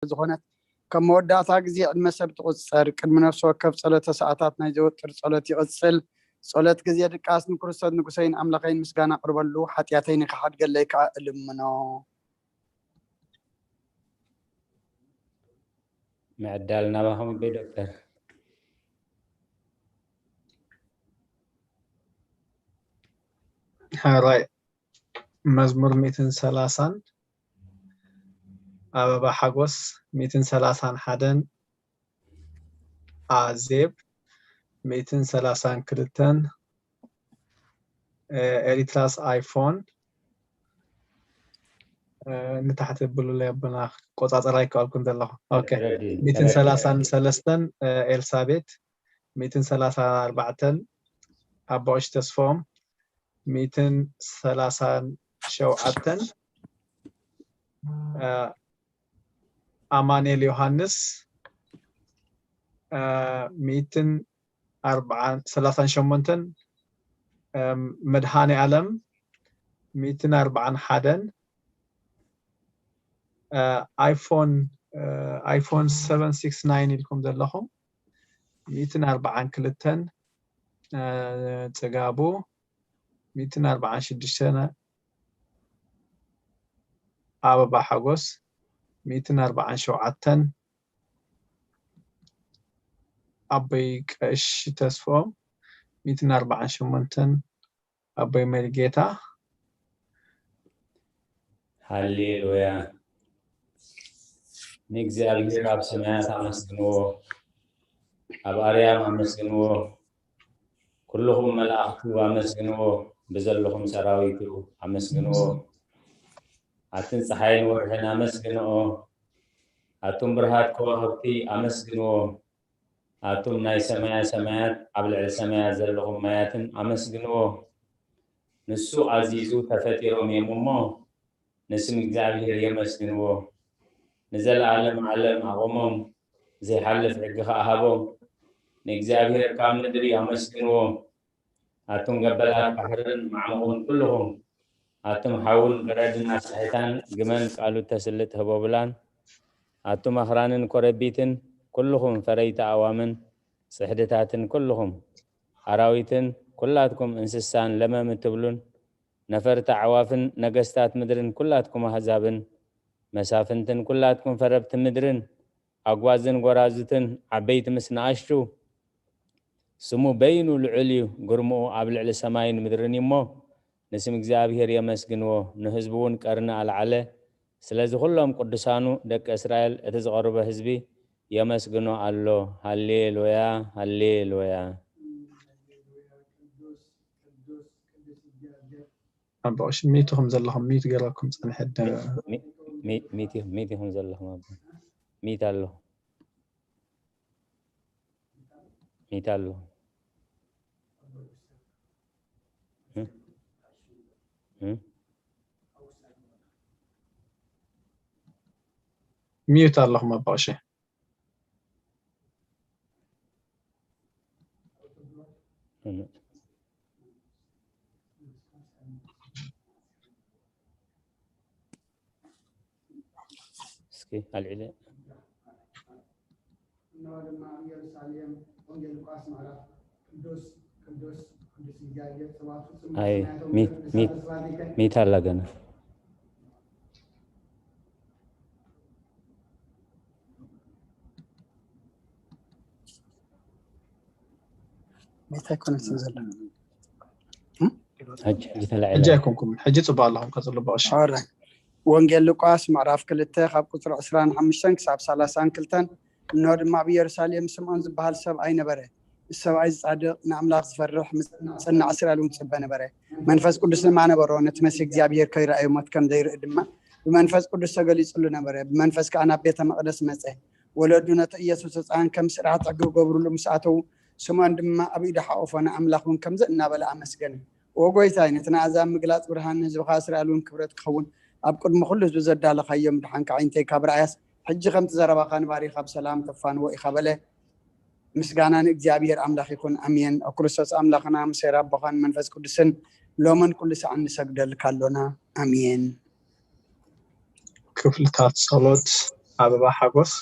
ዝኾነት፣ ከም መወዳእታ ግዜ ዕድመ ሰብ ትቑጸር። ቅድሚ ነፍሲ ወከፍ ጸሎተ ሰዓታት ናይ ዘወትር ጸሎት ይቕጽል። ጸሎት ግዜ ድቃስ ንክርስቶስ ንጉሰይን ኣምላኸይን ምስጋና ኣቕርበሉ፣ ሓጢኣተይ ንኽሓድገለይ ከኣ እልምኖ። ምዕዳል ናባኹም እበይ ዶክተር። ሕራይ መዝሙር ሚእትን ሰላሳን ኣበባ ሓጎስ ሚእትን ሰላሳን ሓደን ኣዜብ ሚእትን ሰላሳን ክልተን ኤሪትራስ ኣይፎን ንታሕቲ ብሉለይ ኣቦና ቆጻጸር ኣይከኣልኩን ዘለኹ። ኦኬ ሚእትን ሰላሳን ሰለስተን ኤልሳቤት ሚእትን ሰላሳን ኣርባዕተን ኣቦሽ ተስፎም ሚእትን ሰላሳን ሸውዓተን ኣማኑኤል ዮሃንስ ሚእትን ኣርባዓን ሰላሳን ሸሞንተን መድሃኔ ኣለም ሚእትን ኣርባዓን ሓደን ኣይፎን ኣይፎን ሰቨን ሲክስ ናይን ኢልኩም ዘለኹም ሚእትን ኣርባዓን ክልተን ጽጋቡ ሚእትን ኣርባዓን ሽዱሽተን ኣበባ ሓጎስ ሚእትን ኣርባዓን ሸውዓተን ኣቦይ ቀሺ ተስፎም ሚእትን ኣርባዓን ሸሞንተን ኣቦይ መሪጌታ ሃሌሉያ ንእግዚኣብሔር ኣብ ሰማያት ኣመስግንዎ ኣብ ኣርያም ኣመስግንዎ ኩልኹም መላእኽቱ ኣመስግንዎ ብዘለኹም ሰራዊቱ ኣመስግንዎ ኣትን ፀሓይን ወርሕን ኣመስግንኦ ኣቱም ብርሃት ከዋኽብቲ ኣመስግንዎ ኣቱም ናይ ሰማያ ሰማያት ኣብ ልዕሊ ሰማያት ዘለኹም ማያትን ኣመስግንዎ ንሱ ኣዚዙ ተፈጢሮም እዮም እሞ ንስም እግዚኣብሔር የመስግንዎ ንዘለኣለም ዓለም ኣቖሞም ዘይሓልፍ ሕጊ ኸኣ ሃቦም ንእግዚኣብሔር ካብ ምድሪ ኣመስግንዎ ኣቱም ገበላት ባሕርን ማዕሙቕን ኩልኹም ኣቱም ሓውን በረድን ኣስሕታን ግመን ቃሉ ተስልጥ ህቦብላን ኣቱም ኣኽራንን ኮረቢትን ኩልኹም ፈረይቲ ኣእዋምን ጽሕድታትን ኩልኹም ኣራዊትን ኩላትኩም እንስሳን ለመም እትብሉን ነፈርቲ ኣዕዋፍን ነገስታት ምድርን ኩላትኩም ኣህዛብን መሳፍንትን ኩላትኩም ፈረብቲ ምድርን ኣጓዝን ጎራዙትን ዓበይቲ ምስ ንኣሽቱ ስሙ በይኑ ልዑል እዩ፣ ግርምኡ ኣብ ልዕሊ ሰማይን ምድርን እዩ እሞ፣ ንስም እግዚኣብሄር የመስግንዎ፣ ንህዝቡ እውን ቀርኒ ኣልዓለ። ስለዚ ኹሎም ቅዱሳኑ ደቂ እስራኤል፣ እቲ ዝቐርቦ ህዝቢ የመስግኖ ኣሎ። ሃሌ ሉያ፣ ሃሌ ሉያ። ኣቦ ቀሺ ሚት ኢኹም ዘለኹም፣ ሚት ገይረኩም ጸንሐ። ሚት ኢኹም ዘለኹም ኣቦ። ሚት ኣለኹም። ሚት ኣሎ። ሚዩት ኣለኹም ኣቦ ቀሺ። እስኪ ኣልዒለ እነሆ ድማ ኣብ ኢየሩሳሌም ወንጌል ሉቃስ ምዕራፍ ቅዱስ ቅዱስ ቅዱስ እግዚኣብሔር ጸባኦት ፍጹም ኣይ ሰማያት ሚት ወምድር ሚት ተሳተፍ ባርዲከ ሚት ኣላ ገና ቤት ኣይኮነትን ዘሎ ሕጂ ሕጂ ተላዒለ ሕጂ ኣይኮንኩም፣ ሕጂ ጽቡቅ ኣለኹም፣ ቀጽሉ ኣቦ ቀሺ። ኦራይ። ወንጌል ሉቃስ ምዕራፍ ክልተ ካብ ቁፅሪ ዕስራን ሓሙሽተን ክሳብ ሰላሳን ክልተን። እንሆ ድማ ኣብ ኢየሩሳሌም ስምዖን ዝበሃል ሰብኣይ ነበረ። እዚ ሰብኣይ ዝጻድቕ ንኣምላኽ ዝፈርሕ ምጽናዕ እስራኤል እውን ዝጽበ ነበረ። መንፈስ ቅዱስ ድማ ነበሮ። ነቲ መሲህ እግዚኣብሔር ከይረኣዮ ሞት ከም ዘይርኢ ድማ ብመንፈስ ቅዱስ ተገሊጹሉ ነበረ። ብመንፈስ ከኣ ናብ ቤተ መቕደስ መጸ። ወለዱ ነቲ ኢየሱስ ህፃን ከም ስርዓት ሕጊ ክገብሩሉ ምስ ኣተዉ ስምዖን ድማ ኣብ ኢዱ ሓቆፎ ንኣምላኽ እውን ከምዚ እናበለ ኣመስገነ። ኦ ጎይታይ ነቲ ንኣዛብ ምግላጽ ብርሃን ንህዝብኻ እስራኤል እውን ክብረት ክኸውን ኣብ ቅድሚ ኩሉ ህዝቢ ዘዳለኻዮ ምድሓንካ ኣዒንተይ ካብ ረኣያስ ሕጂ ከምቲ ዘረባኻ ንባሪኻ ብሰላም ተፋንዎ ኢኻ በለ። ምስጋና ንእግዚኣብሔር ኣምላኽ ይኹን ኣሜን። ኦ ክርስቶስ ኣምላኽና ምሰ ኣቦኻን መንፈስ ቅዱስን ሎምን ኩሉ ሰዓን ንሰግደልካ ኣሎና ኣሜን። ክፍልታት ጸሎት ኣበባ ሓጎስ።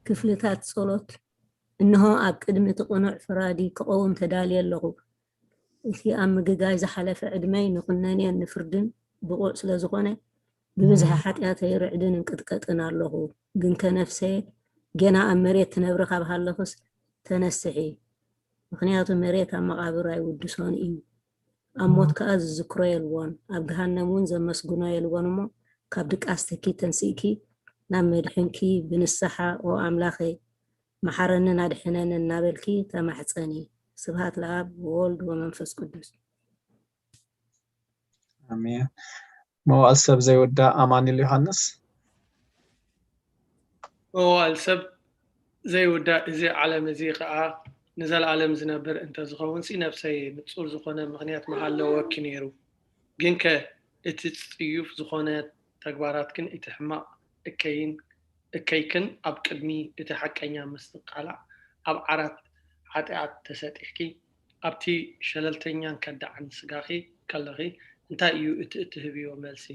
ክፍልታት ጸሎት። እንሆ ኣብ ቅድሚ እቲ ቅኑዕ ፈራዲ ክቐውም ተዳልየ ኣለኹ። እቲ ኣብ ምግጋይ ዝሓለፈ ዕድመይ ንኹነኔን ንፍርድን ብቑዕ ስለ ዝኾነ፣ ብብዝሒ ሓጢኣተይ ርዕድን እንቅጥቀጥን ኣለኹ። ግንከ ነፍሰየ፣ ጌና ኣብ መሬት ትነብሪ ካብ ሃለኹስ፣ ተነስሒ። ምኽንያቱ መሬት ኣብ መቓብር ኣይውድሶን እዩ። ኣብ ሞት ከኣ ዝዝክሮ የልቦን፣ ኣብ ገሃነም እውን ዘመስግኖ የልቦን። እሞ ካብ ድቃስትኪ ተንሲእኪ ናብ መድሕንኪ ብንስሓ፣ ኦ ኣምላኸይ፣ መሓረንን ኣድሕነንን እናበልኪ ተማሕጸኒ። ስብሃት ለኣብ ወወልድ ወመንፈስ ቅዱስ። ኣሜን። መዋእል ሰብ ዘይውዳእ ኣማኑኤል ዮሃንስ። መዋእል ሰብ ዘይውዳእ እዚ ዓለም እዚ ኸኣ ንዘለኣለም ዝነብር እንተዝኸውን ሲ ነፍሰይ ንጹር ዝኾነ ምኽንያት ምሃለወኪ ነይሩ። ግንከ እቲ ጽዩፍ ዝኾነ ተግባራትክን እቲ ሕማቕ እከይን እከይክን ኣብ ቅድሚ እቲ ሓቀኛ ምስትቃላዕ ኣብ ዓራት ሓጢኣት ተሰጢሕኪ ኣብቲ ሸለልተኛን ከዳዕን ስጋኺ ከለኺ እንታይ እዩ እቲ እትህብዮ መልሲ?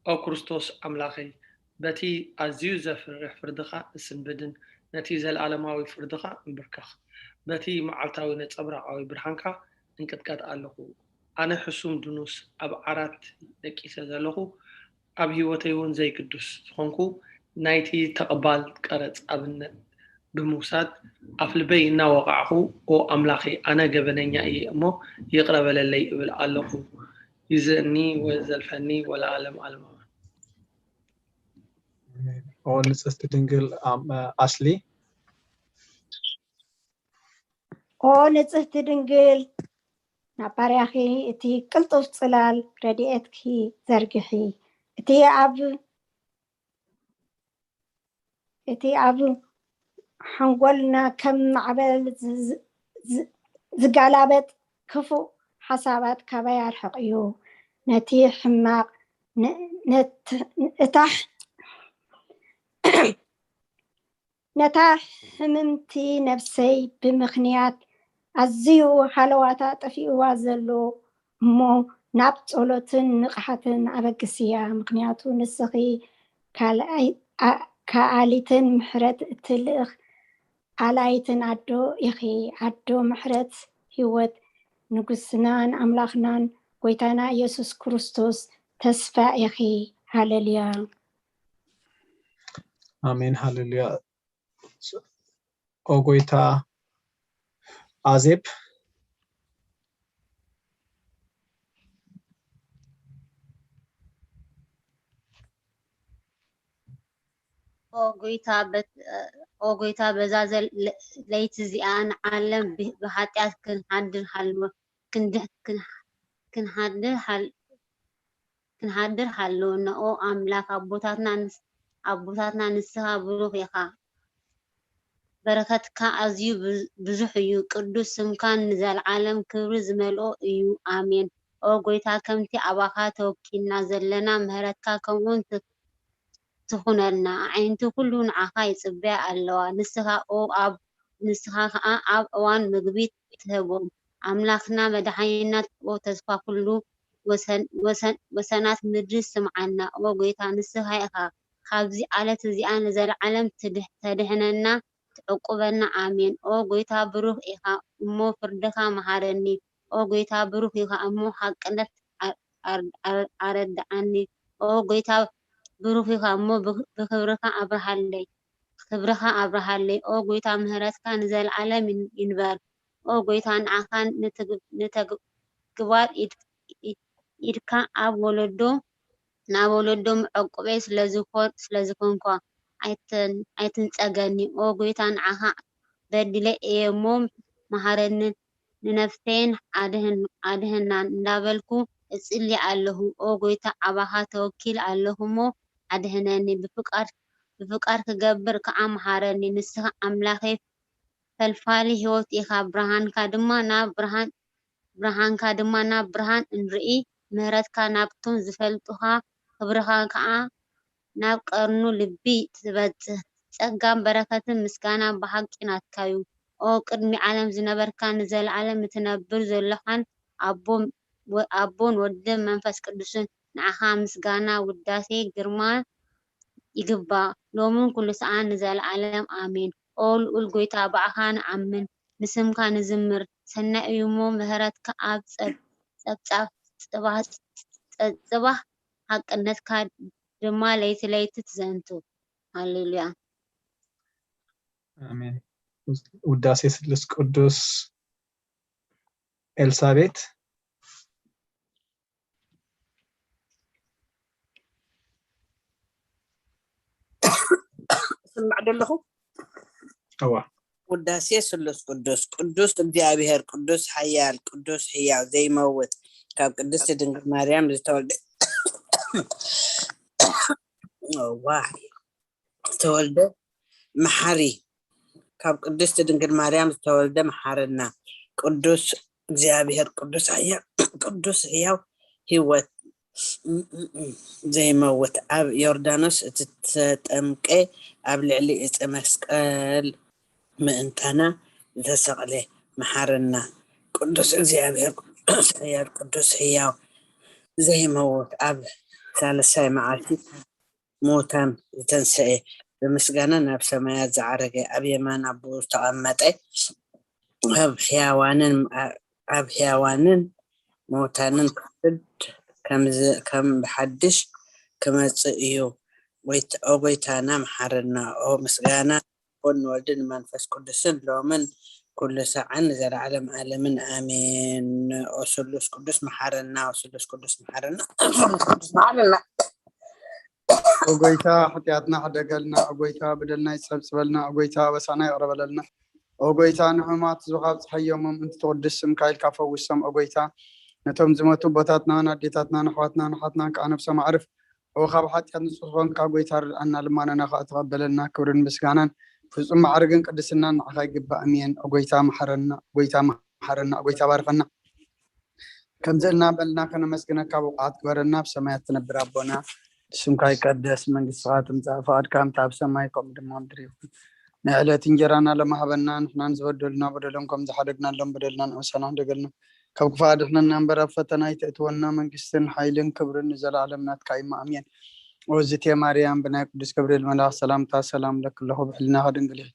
ኦ ክርስቶስ ኣምላኸይ፣ በቲ ኣዝዩ ዘፍርሕ ፍርድኻ እስንብድን ነቲ ዘለኣለማዊ ፍርድኻ እንብርከኽ። በቲ መዓልታዊ ነጸብራቓዊ ብርሃንካ እንቅጥቀጥ ኣለኹ። ኣነ ሕሱም ድኑስ ኣብ ዓራት ደቂሰ ዘለኹ፣ ኣብ ህይወተይ እውን ዘይግዱስ ዝኾንኩ፣ ናይቲ ተቐባል ቀረጽ ኣብነት ብምውሳድ ኣፍልበይ እናወቓዕኹ፣ ኦ ኣምላኸይ፣ ኣነ ገበነኛ እየ እሞ ይቕረ በለለይ እብል ኣለኹ። ይዘኒ ወዘልፈኒ ወለዓለም ዓለም ኣሜን። ኦ ንጽህቲ ድንግል ኣም- ኣስሊ ኦ ንጽህቲ ድንግል ናብ ባርያኺ እቲ ቅልጡፍ ጽላል ረድኤትኪ ዘርግሒ። እቲ ኣብ እቲ ኣብ ሓንጎልና ከም ማዕበል ዝ- ዝ- ዝጋላበጥ ክፉእ ሓሳባት ካባይ ኣርሕቕ እዩ። ነቲ ሕማቕ ነ- ነት- እታ ነታ ሕምምቲ ነፍሰይ ብምኽንያት ኣዝዩ ሃለዋታ ጠፊእዋ ዘሎ እሞ ናብ ጸሎትን ንቕሓትን ኣበግስያ። ምኽንያቱ ንስኺ ካልኣይ- ኣ- ከኣሊትን ምሕረት እትልእኽ ኣላይትን ኣዶ ኢኺ። ኣዶ ምሕረት ህይወት ንጉስናን ኣምላኽናን ጎይታና ኢየሱስ ክርስቶስ ተስፋ ኢኺ። ሃሌሉያ። ኣሜን ሃሌሉያ። ኦ ጎይታ ኣዜብ ኦ ጎይታ በት- ኦ ጎይታ በዛ ዘል- ለ- ለይቲ እዚኣ ንዓለም ብ- ብሓጢኣት ክንሓድር ሃልወ ክንድሕ- ክን- ክንሓድር ሃል- ክንሓድር ሃለወና። ኦ ኣምላኽ ኣቦታትና ንስ- ኣቦታትና ንስኻ ብሩኽ ኢኻ። በረኸትካ ኣዝዩ ብዙ- ብዙሕ እዩ። ቅዱስ ስምካ ንዘለዓለም ክብሪ ዝመልኦ እዩ። ኣሜን። ኦ ጎይታ ከምቲ ኣባኻ ተወኪልና ዘለና ምህረትካ ከምኡ ን- ትኹነልና። ኣዒንቲ ኩሉ ንዓኻ ይጽበያ ኣለዋ። ንስኻ ኦ ኣብ ንስኻ ከኣ ኣብ እዋን ምግቢ ትህቦም። ኣምላኽና መድሓኒና ኦ ተስፋ ኩሉ ወሰን- ወሰን- ወሰናት ምድሪ ስምዓና። ኦ ጎይታ ንስኻ ኢኻ ካብዚ ዓለት እዚኣ ንዘለዓለም ትድሕ- ተድሕነና ትዕቁበና። ኣሜን። ኦ ጎይታ ብሩኽ ኢኻ እሞ ፍርድኻ መሃረኒ። ኦ ጎይታ ብሩኽ ኢኻ እሞ ሓቅነት ኣር- ኣር- ኣር- ኣረድኣኒ። ኦ ጎይታ ብሩኽ ኢኻ እሞ ብ- ብኽብርኻ ኣብርሃለይ። ክብርኻ ኣብርሃለይ። ኦ ጎይታ ምህረትካ ንዘለዓለም ይን- ይንበር። ኦ ጎይታ ንዓኻ ንትግ- ንተግባር ኢድ- ኢድ- ኢድካ ኣብ ወለዶ ናብ ወለዶ መዕቆበይ ስለዝኾ- ስለዝኾንኳ ኣይትን- ኣይትንጸገኒ። ኦ ጎይታ ንዓኻ በዲለ እየ እሞ መሃረኒ። ንነፍሰይን ኣድህን- ኣድህናን እንዳበልኩ እጽሊ ኣለኹ። ኦ ጎይታ ኣባኻ ተወኪል ኣለኹ እሞ ኣድህነኒ። ብፍቃድ ብፍቃድ ክገብር ከኣ መሃረኒ። ንስኻ ኣምላኸይ ፈልፋሊ ህይወት ኢኻ። ብርሃንካ ድማ ናብ ብርሃን ብርሃንካ ድማ ናብ ብርሃን እንርኢ። ምህረትካ ናብቶም ዝፈልጡኻ ክብርኻ ከኣ ናብ ቀርኑ ልቢ ትበጽሕ። ጸጋን በረኸትን ምስጋና ብሓቂ ናትካዩ። ኦ ቅድሚ ዓለም ዝነበርካን ንዘለኣለም እትነብር ዘለኻን ኣቦ፣ ወ-፣ ኣቦን ወድን መንፈስ ቅዱስን፣ ንዓኻ ምስጋና፣ ውዳሴ፣ ግርማ ይግባእ፣ ሎምን ኩሉ ሰዓን ንዘለኣለም ኣሜን። ኦ ልኡል ጎይታ፣ ብኣኻ ንኣምን፣ ንስምካ ንዝምር፣ ሰናይ እዩ እሞ፣ ምሕረትካ ኣብ ጸብ-፣ ጸብጻብ ጽባህ፣ ጸብጽባህ፣ ሓቅነትካ ድማ ለይቲ ለይቲ ትዘንቱ። ሃሌሉያ። ኣሜን። ውዳሴ ስሉስ ቅዱስ። ኤልሳቤት። ስማዕ ደለኹ። እዋ። ውዳሴ ስሉስ ቅዱስ። ቅዱስ እግዚኣብሔር፣ ቅዱስ ሓያል፣ ቅዱስ ሕያው ዘይመውት፣ ካብ ቅድስቲ ድንግል ማርያም ዝተወልደ፣ ዋይ፣ ዝተወልደ መሓሪ፣ ካብ ቅድስቲ ድንግል ማርያም ዝተወልደ መሓረና። ቅዱስ እግዚኣብሔር፣ ቅዱስ ሕያው፣ ቅዱስ ሕያው፣ ህይወት ዘይመውት፣ ኣብ ዮርዳኖስ እተጠምቀ፣ ኣብ ልዕሊ እፀ መስቀል ምእንታና ዝተሰቕለ መሓረና። ቅዱስ እግዚኣብሔር፣ ቅዱስ ሕያል፣ ቅዱስ ሕያው ዘይመውት፣ ኣብ ሳልሳይ መዓልቲ ሙታን ዝተንስኤ፣ ብምስጋና ናብ ሰማያት ዝዓረገ፣ ኣብ የማን ኣቦኡ ዝተቐመጠ፣ ኣብ ሕያዋንን፣ ኣብ ሕያዋንን ሙታንን ክፍርድ ከም ዝ-፣ ከም ብሓድሽ ክመጽእ እዩ። ጎይታ-፣ ኦ ጎይታና መሓረና። ኦ ምስጋና ንኣቦን ንወልድን ንመንፈስ ቅዱስን ሎምን ኩሉ ሰዓን ንዘለዓለም ዓለምን ኣሜን። ኦ ስሉስ ቅዱስ መሓረና፣ ኦ ስሉስ ቅዱስ መሓረና፣ ኦ ስሉስ ቅዱስ መሓረና። ኦ ጎይታ፣ ሓጢኣትና ሕደገልና። ኦ ጎይታ፣ በደልና ይጸብጽበልና። ኦ ጎይታ፣ ኣበሳና ይቕረ በለልና። ኦ ጎይታ፣ ንሕሙማት ህዝብኻ ኣብጽሓዮም፣ ምእንቲ ትቕድስ ስምካ ኢልካ ፈውሶም። ኦ ጎይታ፣ ነቶም ዝሞቱ ኣቦታትናን ኣዴታትናን ኣሕዋትናን ኣሓትናን ከኣ ነብሶም ኣዕርፍ። ኦ ካብ ሓጢኣት ንጹህ ዝኾንካ ጎይታ፣ ርድኣና፣ ልማናና ከኣ ተቐበለልና። ክብርን ምስጋናን ፍጹም ማዕርግን ቅድስናን ንዓኻ ይግባእ። ኣሜን። ኦ ጎይታ፣ መሓረና። ኦ ጎይታ፣ መሓረና። ኦ ጎይታ፣ ባርኸና። ከምዚ እናበልና ከነመስግነካ ብቑዓት ግበረና። ኣብ ሰማያት ትነብር ኣቦና፣ ስምካ ይቀደስ፣ መንግስትኻ ትምጻእ፣ ፍቓድካ ከምቲ ኣብ ሰማይ ከምኡ ድማ ኣብ ምድሪ ይኹን። ናይ ዕለት እንጀራና ሎሚ ሃበና፣ ንሕና ንዝበደሉና በደሎም ከም ዝሓደግናሎም በደልና ንእሰና፣ ሕደገልና፣ ካብ ክፉእ ኣድሕነና እምበር፣ ኣብ ፈተና ኣይተእትወና፣ መንግስትን ሓይልን ክብርን ንዘለኣለም ናትካ እዩ፣ ኣሜን። ኦዝቴ ማርያም፣ ብናይ ቅዱስ ገብርኤል መልኣኽ ሰላምታ ሰላም እለኪ ኣለኹ፣ ብሕልናኺ ድንግል ኢኺ፣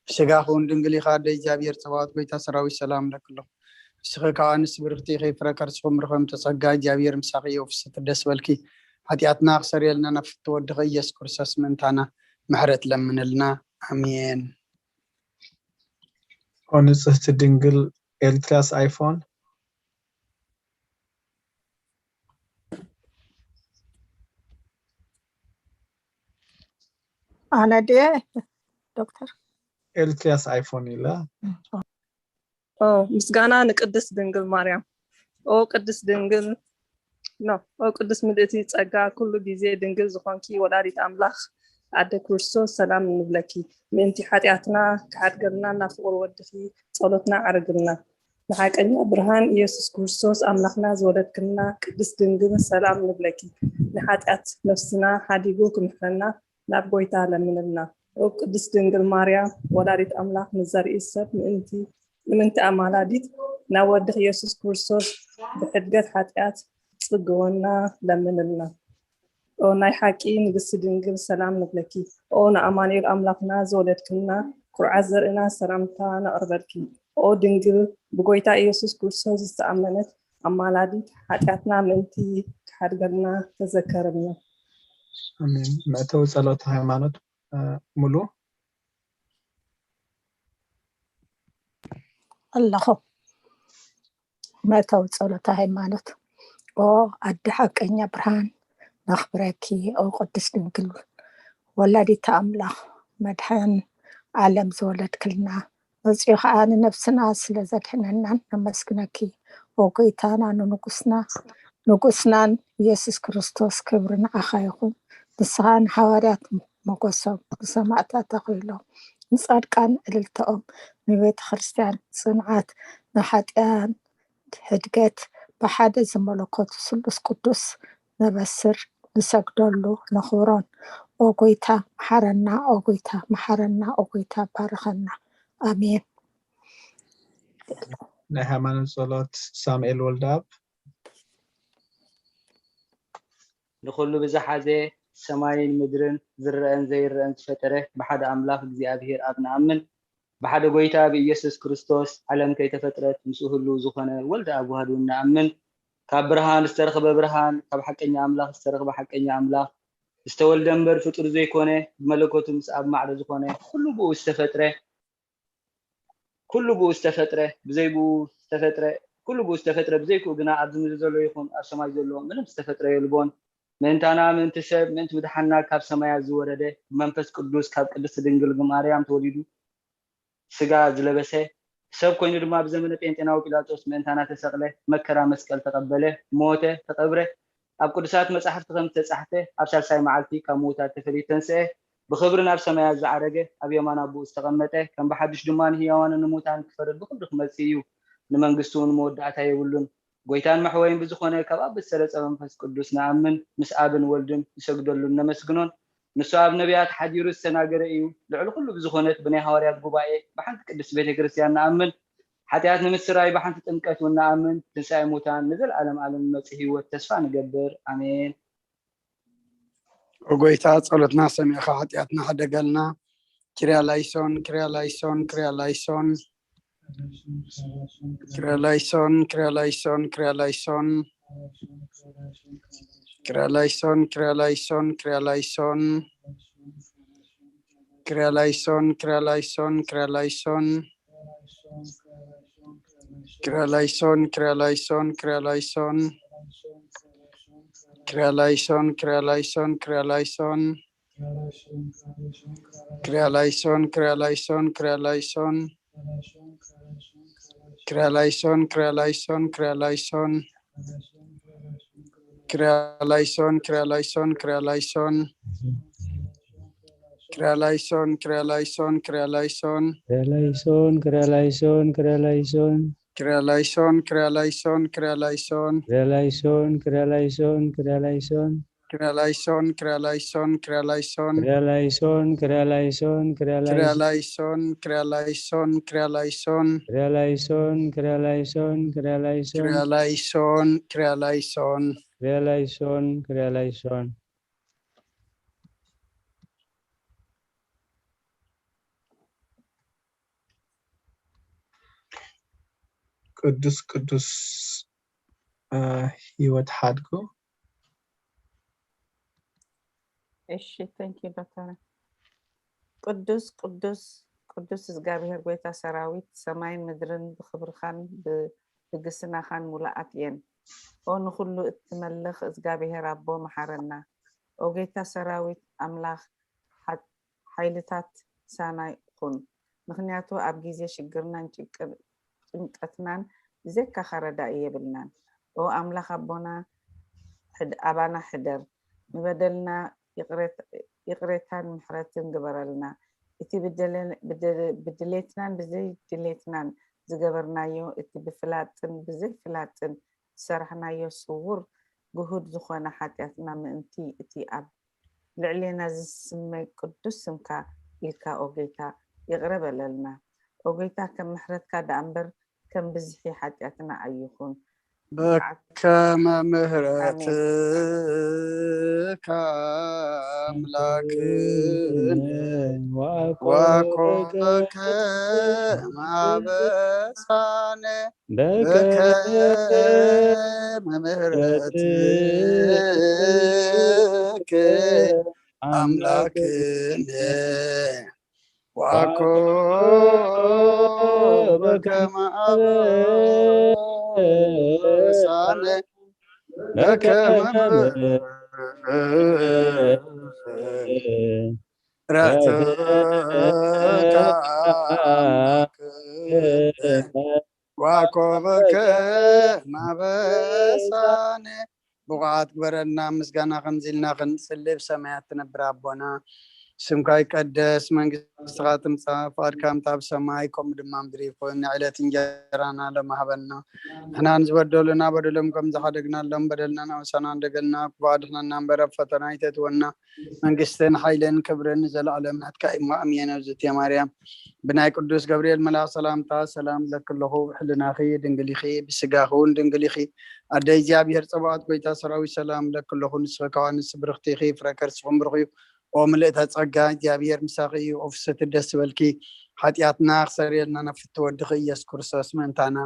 ብስጋኺ እውን ድንግል ኢኻ፣ ኣደ እግዚኣብሔር ጸባኦት፣ ጎይታ ሰራዊት፣ ሰላም እለኪ ኣለኹ። ንስኺ ከኣ ኣንስቲ ብርኽቲ ኢኺ፣ ፍረ ከርስኺ እውን ብሩኽ እዩ፣ ጸጋ እግዚኣብሔር ምሳኺ እዩ፣ ፍስሕቲ ደስ በልኪ፣ ሓጢኣትና ክሰርየልና ናብ ፍትው ወድኺ ኢየሱስ ክርስቶስ ምእንታና ምሕረት ለምንልና፣ ኣሜን። ኦ ንጽህቲ ድንግል ኤልትራስ ኣይፎን። ኣነ ድየ ዶክተር? ኤልትራስ ኣይፎን ኢላ። ኦ ምስጋና ንቅድስት ድንግል ማርያም። ኦ ቅድስት ድንግል ኖ ኦ ቅድስት ምልእቲ ጸጋ ኩሉ ግዜ ድንግል ዝኾንኪ ወላዲት ኣምላኽ ኣደ ክርስቶስ ሰላም ንብለኪ። ምእንቲ ሓጢኣትና ክሓድገልና ናብ ፍቕሪ ወድኺ ጸሎትና ዓርግልና። ንሓቀኛ ብርሃን ኢየሱስ ክርስቶስ ኣምላኽና ዝወለድክልና ቅድስት ድንግል ሰላም ንብለኪ። ንሓጢኣት ነፍስና ሓዲጉ ክምሕረና ናብ ጎይታ ለምንልና። ኦ ቅድስት ድንግል ማርያም ወላዲት ኣምላኽ ንዘርኢ ሰብ ምእንቲ ንምንቲ ኣማላዲት ናብ ወድኽ ኢየሱስ ክርስቶስ ብሕድገት ሓጢኣት ጽግወና ለምንልና። ኦ ናይ ሓቂ ንግስቲ ድንግል ሰላም ንብለኪ። ኦ ንኣማኑኤል ኣምላኽና ዝወለድክልና ኩርዓት ዘርእና ሰላምታ ነቕርበልኪ። ኦ ድንግል ብጎይታ ኢየሱስ ክርስቶስ ዝተኣመነት ኣማላዲት ሓጢኣትና ምእንቲ ክሓድገልና ተዘከርልና። ኣሜን። መእተዊ ጸሎት ሃይማኖት ሙሉ ኣለኹ። መእተዊ ጸሎተ ሃይማኖት። ኦ ኣደ ሓቀኛ ብርሃን ነኽብረኪ። ኦ ቅድስት ድንግል ወላዲተ ኣምላኽ መድሓን ዓለም ዝወለድክልና መጺኡ ኸዓ ንነብስና ስለ ዘድሕነናን ነመስግነኪ። ኦ ጎይታና ንንጉስና ንጉስናን ኢየሱስ ክርስቶስ ክብሪ ንዓኻ ይኹን። ንስኻ ንሓዋርያት ሞገሶም፣ ንሰማዕታት ኣኽሊሎም፣ ንጻድቃን እልልታኦም፣ ንቤተ ክርስቲያን ጽንዓት፣ ንሓጥኣን ሕድገት ብሓደ ዝመለኮቱ ስሉስ ቅዱስ ነበስር፣ ንሰግደሉ፣ ነኽብሮን። ኦ ጎይታ መሓረና፣ ኦ ጎይታ መሓረና፣ ኦ ጎይታ ባርኸና። ኣሜን። ናይ ሃይማኖት ጸሎት ሳሙኤል ወልደኣብ። ንኹሉ ብዝሓዘ ሰማይን ምድርን ዝረአን ዘይረአን ዝፈጠረ ብሓደ ኣምላኽ እግዚኣብሔር ኣብ ንኣምን። ብሓደ ጎይታ ብኢየሱስ ክርስቶስ ዓለም ከይተፈጥረት ምስኡ ህልው ዝኾነ ወልደ ኣብ ዋህዱ ንኣምን። ካብ ብርሃን ዝተረኽበ ብርሃን፣ ካብ ሓቀኛ ኣምላኽ ዝተረኽበ ሓቀኛ ኣምላኽ፣ ዝተወልደ እምበር ፍጡር ዘይኮነ፣ ብመለኮቱ ምስ ኣብ ማዕረ ዝኾነ፣ ኩሉ ብኡ ዝተፈጥረ፣ ኩሉ ብኡ ዝተፈጥረ፣ ብዘይ ብኡ ዝተፈጥረ፣ ኩሉ ብኡ ዝተፈጥረ፣ ብዘይ ክኡ ግና ኣብዚ ምድሪ ዘሎ ይኹን ኣብ ሰማይ ዘሎ ምንም ዝተፈጥረ የልቦን። ምእንታና፣ ምእንቲ ሰብ፣ ምእንቲ ምድሓንና ካብ ሰማያት ዝወረደ፣ ብመንፈስ ቅዱስ ካብ ቅድስቲ ድንግል ማርያም ተወሊዱ፣ ስጋ ዝለበሰ፣ ሰብ ኮይኑ ድማ ብዘመነ ጴንጤናዊ ጲላጦስ ምእንታና ተሰቕለ፣ መከራ መስቀል ተቐበለ፣ ሞተ፣ ተቐብረ፣ ኣብ ቅዱሳት መጻሕፍቲ ከም ዝተጻሕፈ፣ ኣብ ሳልሳይ መዓልቲ ካብ ምዉታት ተፈልዩ ተንስአ፣ ብኽብሪ ናብ ሰማያት ዝዓረገ፣ ኣብ የማን ኣቦኡ ዝተቐመጠ፣ ከም ብሓድሽ ድማ ንህያዋንን ንሙታን ክፈርድ ብኽብሪ ክመጽእ እዩ። ንመንግስቱ እውን መወዳእታ የብሉን። ጎይታን መሕወይን ብዝኾነ ካብ ኣብ ዝተረጸ መንፈስ ቅዱስ ንኣምን፣ ምስ ኣብን ወልድን ንሰግደሉን ነመስግኖን። ንሱ ኣብ ነቢያት ሓዲሩ ዝተናገረ እዩ። ልዕሊ ኩሉ ብዝኾነት ብናይ ሃዋርያት ጉባኤ ብሓንቲ ቅድስቲ ቤተ ክርስቲያን ንኣምን። ሓጢኣት ንምስራይ ብሓንቲ ጥምቀት እውን ንኣምን። ትንሳኤ ሙታን ንዘለዓለም ዓለም ንመጽእ ህይወት ተስፋ ንገብር። ኣሜን። ኦ ጎይታ ጸሎትና ሰሚዕኻ ሓጢኣትና ሕደገልና። ኪርያ ላይሶን፣ ኪርያ ላይሶን፣ ኪርያ ላይሶን። ኪርያ ላይሶን፣ ኪርያ ላይሶን፣ ኪርያ ላይሶን። ኪርያ ላይሶን፣ ኪርያ ላይሶን፣ ኪርያ ላይሶን። ኪርያ ላይሶን፣ ኪርያ ላይሶን፣ ኪርያ ላይሶን። ኪርያ ላይሶን፣ ኪርያ ላይሶን፣ ኪርያ ላይሶን። ኪርያ ላይሶን፣ ኪርያ ላይሶን፣ ኪርያ ላይሶን። ኪርያ ላይሶን፣ ኪርያ ላይሶን፣ ኪርያ ላይሶን። ኪርያ ላይሶን፣ ኪርያ ላይሶን፣ ኪርያ ላይሶን። ኪርያ ላይሶን፣ ኪርያ ላይሶን፣ ኪርያ ላይሶን። ኪርያ ላይሶን፣ ኪርያ ላይሶን፣ ኪርያ ላይሶን። ኪርያ ላይሶን፣ ኪርያ ላይሶን፣ ኪርያ ላይሶን። ኪርያ ላይሶን፣ ኪርያ ላይሶን፣ ኪርያ ላይሶን። ኪርያ ላይሶን፣ ኪርያ ላይሶን፣ ኪርያ ላይሶን። ኪርያ ላይሶን፣ ኪርያ ላይሶን፣ ኪርያ ላይሶን። ኪርያ ላይሶን፣ ኪርያ ላይሶን፣ ኪርያ ኪርያ ላይሶን። ላይሶን፣ ኪርያ ላይሶን፣ ኪርያ ላይሶን። ኪርያ ላይሶን፣ ኪርያ ላይሶን፣ ኪርያ ላይሶን። ኪርያ ላይሶን፣ ኪርያ ላይሶን። ኪርያ ላይሶን፣ ኪርያ ላይሶን። ቅዱስ ቅዱስ እ፣ ህይወት ሓድጉ። እሺ፣ thank you ዶክተር። ቅዱስ ቅዱስ ቅዱስ እግዚኣብሔር ጎይታ ሰራዊት፣ ሰማይን ምድርን ብኽብርኻን ብልግስናኻን ሙሉኣት እየን። ኦ ንኹሉ እትመልኽ እግዚኣብሔር ኣቦ፣ መሓረና። ኦ ጎይታ ሰራዊት ኣምላኽ፣ ሓ- ሓይልታት ሳና ኩን። ምኽንያቱ ኣብ ግዜ ሽግርናን ጭንቀትናን ብዘይካኻ ረዳኢ የብልናን። ኦ ኣምላኽ ኣቦና፣ ኣባና ሕደር፣ ንበደልና ይቕሬታን ምሕረትን ግበረልና። እቲ ብድሌትናን ብዘይ ድሌትናን ዝገበርናዮ፣ እቲ ብፍላጥን ብዘይ ፍላጥን ዝሰራሕናዮ ስዉር ግሁድ ዝኾነ ሓጢኣትና ምእንቲ እቲ ኣብ ልዕሌና ዝስመ ቅዱስ ስምካ ኢልካ ኦ ጌታ ይቕረ በለልና። ኦ ጌታ ከም ምሕረትካ ደኣ እምበር ከም ብዝሒ ሓጢኣትና ኣይኹን። በከመ ምሕረትከ ኣምላክነ ወኮበከ ማበሳነ በከመ ምሕረትከ ኣምላክነ ወኮበከ ማበሳነ በከመ ምሕረትከ ወኮበከ ማበሳነ። ብቑዓት ግበረና ምስጋና ከምዚ ኢልና ክንጽሊ ብሰማያት ትነብር ኣቦና ስምካ ይቀደስ፣ መንግስትኻ ትምጻእ፣ ፍቓድካ ከምታ ኣብ ሰማይ ከምኡ ድማ ምድሪ ይኹን። ንዕለት እንጀራና ሎሚ ሃበና። ንሕና ንዝበደሉና በደሎም ከም ዝሓደግናሎም በደልና ናውሳና እንደገልና ክፉእ ኣድሕነና እምበር ኣብ ፈተና ኣይተእትወና። መንግስትን ሓይልን ክብርን ንዘለኣለም ናትካ እዩ። ኣሜን። እግዝእትየ ማርያም ብናይ ቅዱስ ገብርኤል መልኣኽ ሰላምታ ሰላም ለኪ ኣለኹ። ብሕልናኺ ድንግል ኢኺ፣ ብስጋኺ እውን ድንግል ኢኺ። ኣደ እግዚኣብሔር ጸባኦት ጎይታ ሰራዊት ሰላም ለኪ ኣለኹ። ንስኺ ከዋንስ ብርኽቲ ኢኺ፣ ፍረ ከርስኹም ብሩኽ እዩ። ኦ ምልእተ ጸጋ እግዚኣብሔር ምሳኺ እዩ። ኦ ፍስሕቲ ደስ ዝበልኪ ሓጢኣትና ክሰርየልና ናብ ፍትወ ወድኺ ኢየሱስ ክርስቶስ ምእንታና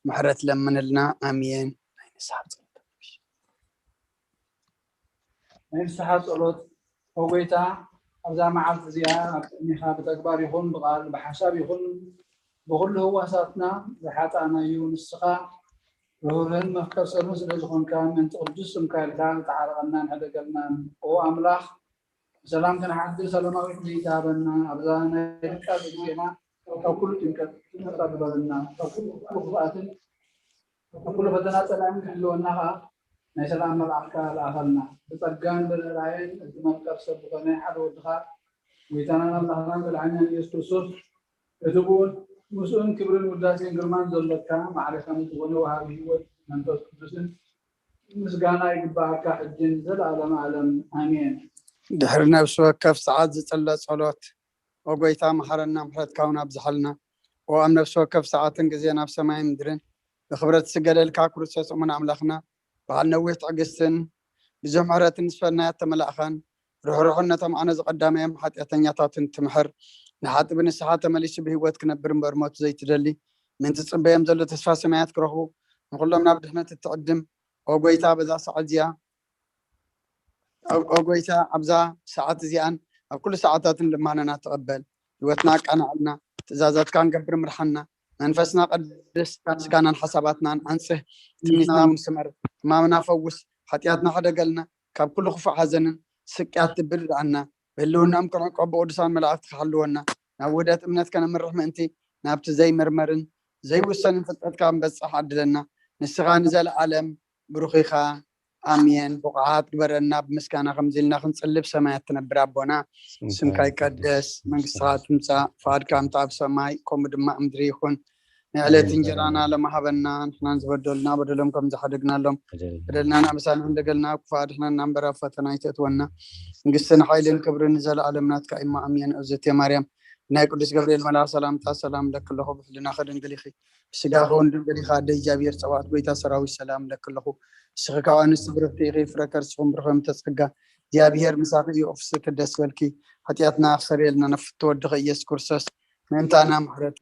ምሕረት ለምንልና። ኣሜን። ናይ ንስሓ ጸሎት። ናይ ንስሓ ጸሎት። ኦ ጎይታ ኣብዛ መዓልቲ እዚኣ ኣብ ቅድሚኻ ብተግባር ይኹን ብቓል ብሓሳብ ይኹን ብኹሉ ህዋሳትና ዝሓጣእናዩ ንስኻ ርህሩህን መፍቀር ሰብን ስለ ዝኾንካ ምእንቲ ቅዱስ ስምካ ኢልካ ተዓረቐናን ሕደገልናን። ኦ ኣምላኽ ብሰላም ክንሓድር ሰላማዊት ለይቲ ሃበና። ኣብዛ ናይ ድቃስ ግዜና ካብ ኩሉ ጭንቀት ነጻ ግበረና። ካብ ኩሉ ክፉኣትን ካብ ኩሉ ፈተና ጸላእን ክሕልወና ከኣ ናይ ሰላም መልኣኽካ ልኣኸልና። ብጸጋን ብርህራሄን እቲ መፍቀር ሰብ ዝኾነ ሓደ ወድኻ ጎይታናን ኣምላኽናን መድሓኒናን ኢየሱስ ክርስቶስ እቲ ብኡን ምስኡን ክብርን ውዳሴን ግርማን ዘሎካ ማዕረኻ ምስ ዝኾነ ወሃቢ ህይወት መንፈስ ቅዱስን ምስጋና ይግባኣካ ሕጅን ዘለኣለም ኣለም ኣሜን። ድሕሪ ነብሲ ወከፍ ሰዓት ዝጽለ ጸሎት። ኦ ጎይታ መሓረና፣ ምሕረትካ እውን ኣብዝሓልና። ኦ ኣብ ነብሲ ወከፍ ሰዓትን ግዜ ናብ ሰማይ ምድርን ብክብረት ዝስገደልካ ክርስቶስ እሙን ኣምላኽና፣ በዓል ነዊሕ ትዕግስትን ብዙሕ ምሕረትን ዝፈናያት ተመላእኻን ርሕሩሕን ነቶም ኣነ ዝቐዳመዮም ሓጢኣተኛታትን ትምሕር ንሓጢ ብንስሓ ተመሊሱ ብህይወት ክነብር እምበር ሞት ዘይትደሊ ምእንቲ ዝጽበዮም ዘሎ ተስፋ ሰማያት ክረኽቡ ንኹሎም ናብ ድሕነት እትዕድም ኦ ጎይታ በዛ ሰዓት እዚኣ ኦ ጎይታ ኣብዛ ሰዓት እዚኣን ኣብ ኩሉ ሰዓታትን ልማነና ተቐበል። ህይወትና ኣቃናዕልና፣ ትእዛዛትካ ንገብር ምርሓና። መንፈስና ቀድስ፣ ስጋናን ሓሳባትናን ኣንጽህ፣ ትምኒትና እውን ስመር። ሕማምና ፈውስ፣ ሓጢኣትና ሕደገልና፣ ካብ ኩሉ ክፉእ ሓዘንን ስቅያት ድብድኣና። ብህልውናኦም ክንዕቆ ብቅዱሳን መላእኽቲ ክሓልወና፣ ናብ ውህደት እምነት ከነምርሕ ምእንቲ ናብቲ ዘይምርመርን ዘይውሰንን ፍልጠትካ ክንበጽሕ ዓድለና። ንስኻ ንዘለኣለም ብሩኽ ኢኻ። ኣሜን። ብቑዓት ግበረና፣ ብምስጋና ከምዚ ኢልና ክንጽልብ ሰማያት ትነብር ኣቦና፣ ስምካ ይቀደስ፣ መንግስትኻ ትምጻእ፣ ፍቓድካ ከምቲ ኣብ ሰማይ ከምኡ ድማ ኣብ ምድሪ ይኹን። ንዕለት እንጀራና ሎሚ ሃበና፣ ንሕናን ዝበደሉና በደሎም ከም ዝሓደግናሎም በደልና ንኣበሳና እንደገልና፣ ክፉእ ኣድሕነና እምበር ኣብ ፈተና ኣይተእትወና። መንግስትን ሓይልን ክብርን ንዘለኣለም ናትካ እዩ። ኣሜን። እግዝእትየ ማርያም ናይ ቅዱስ ገብርኤል መልኣኽ ሰላምታ ሰላም ለኪ ኣለኹ፣ ብሕልናኺ ድንግል ኢኺ፣ ብስጋኺ እውን ድንግል ኢኻ። ኣደ እግዚኣብሔር ጸባኦት ጎይታ ሰራዊት ሰላም ለኪ ኣለኹ። ንስኺ ካብ ኣንስቲ ብርኽቲ ኢኺ፣ ፍረ ከርስኹም ብሩኽ ተጸጋ እግዚኣብሔር ምሳኺ እዩ። ኦ ፍስሕቲ ደስ በልኪ፣ ሓጢኣትና ክሰርየልና ናብ ፍትወ ወድኺ ኢየሱስ ክርስቶስ ምእንታና ምሕረት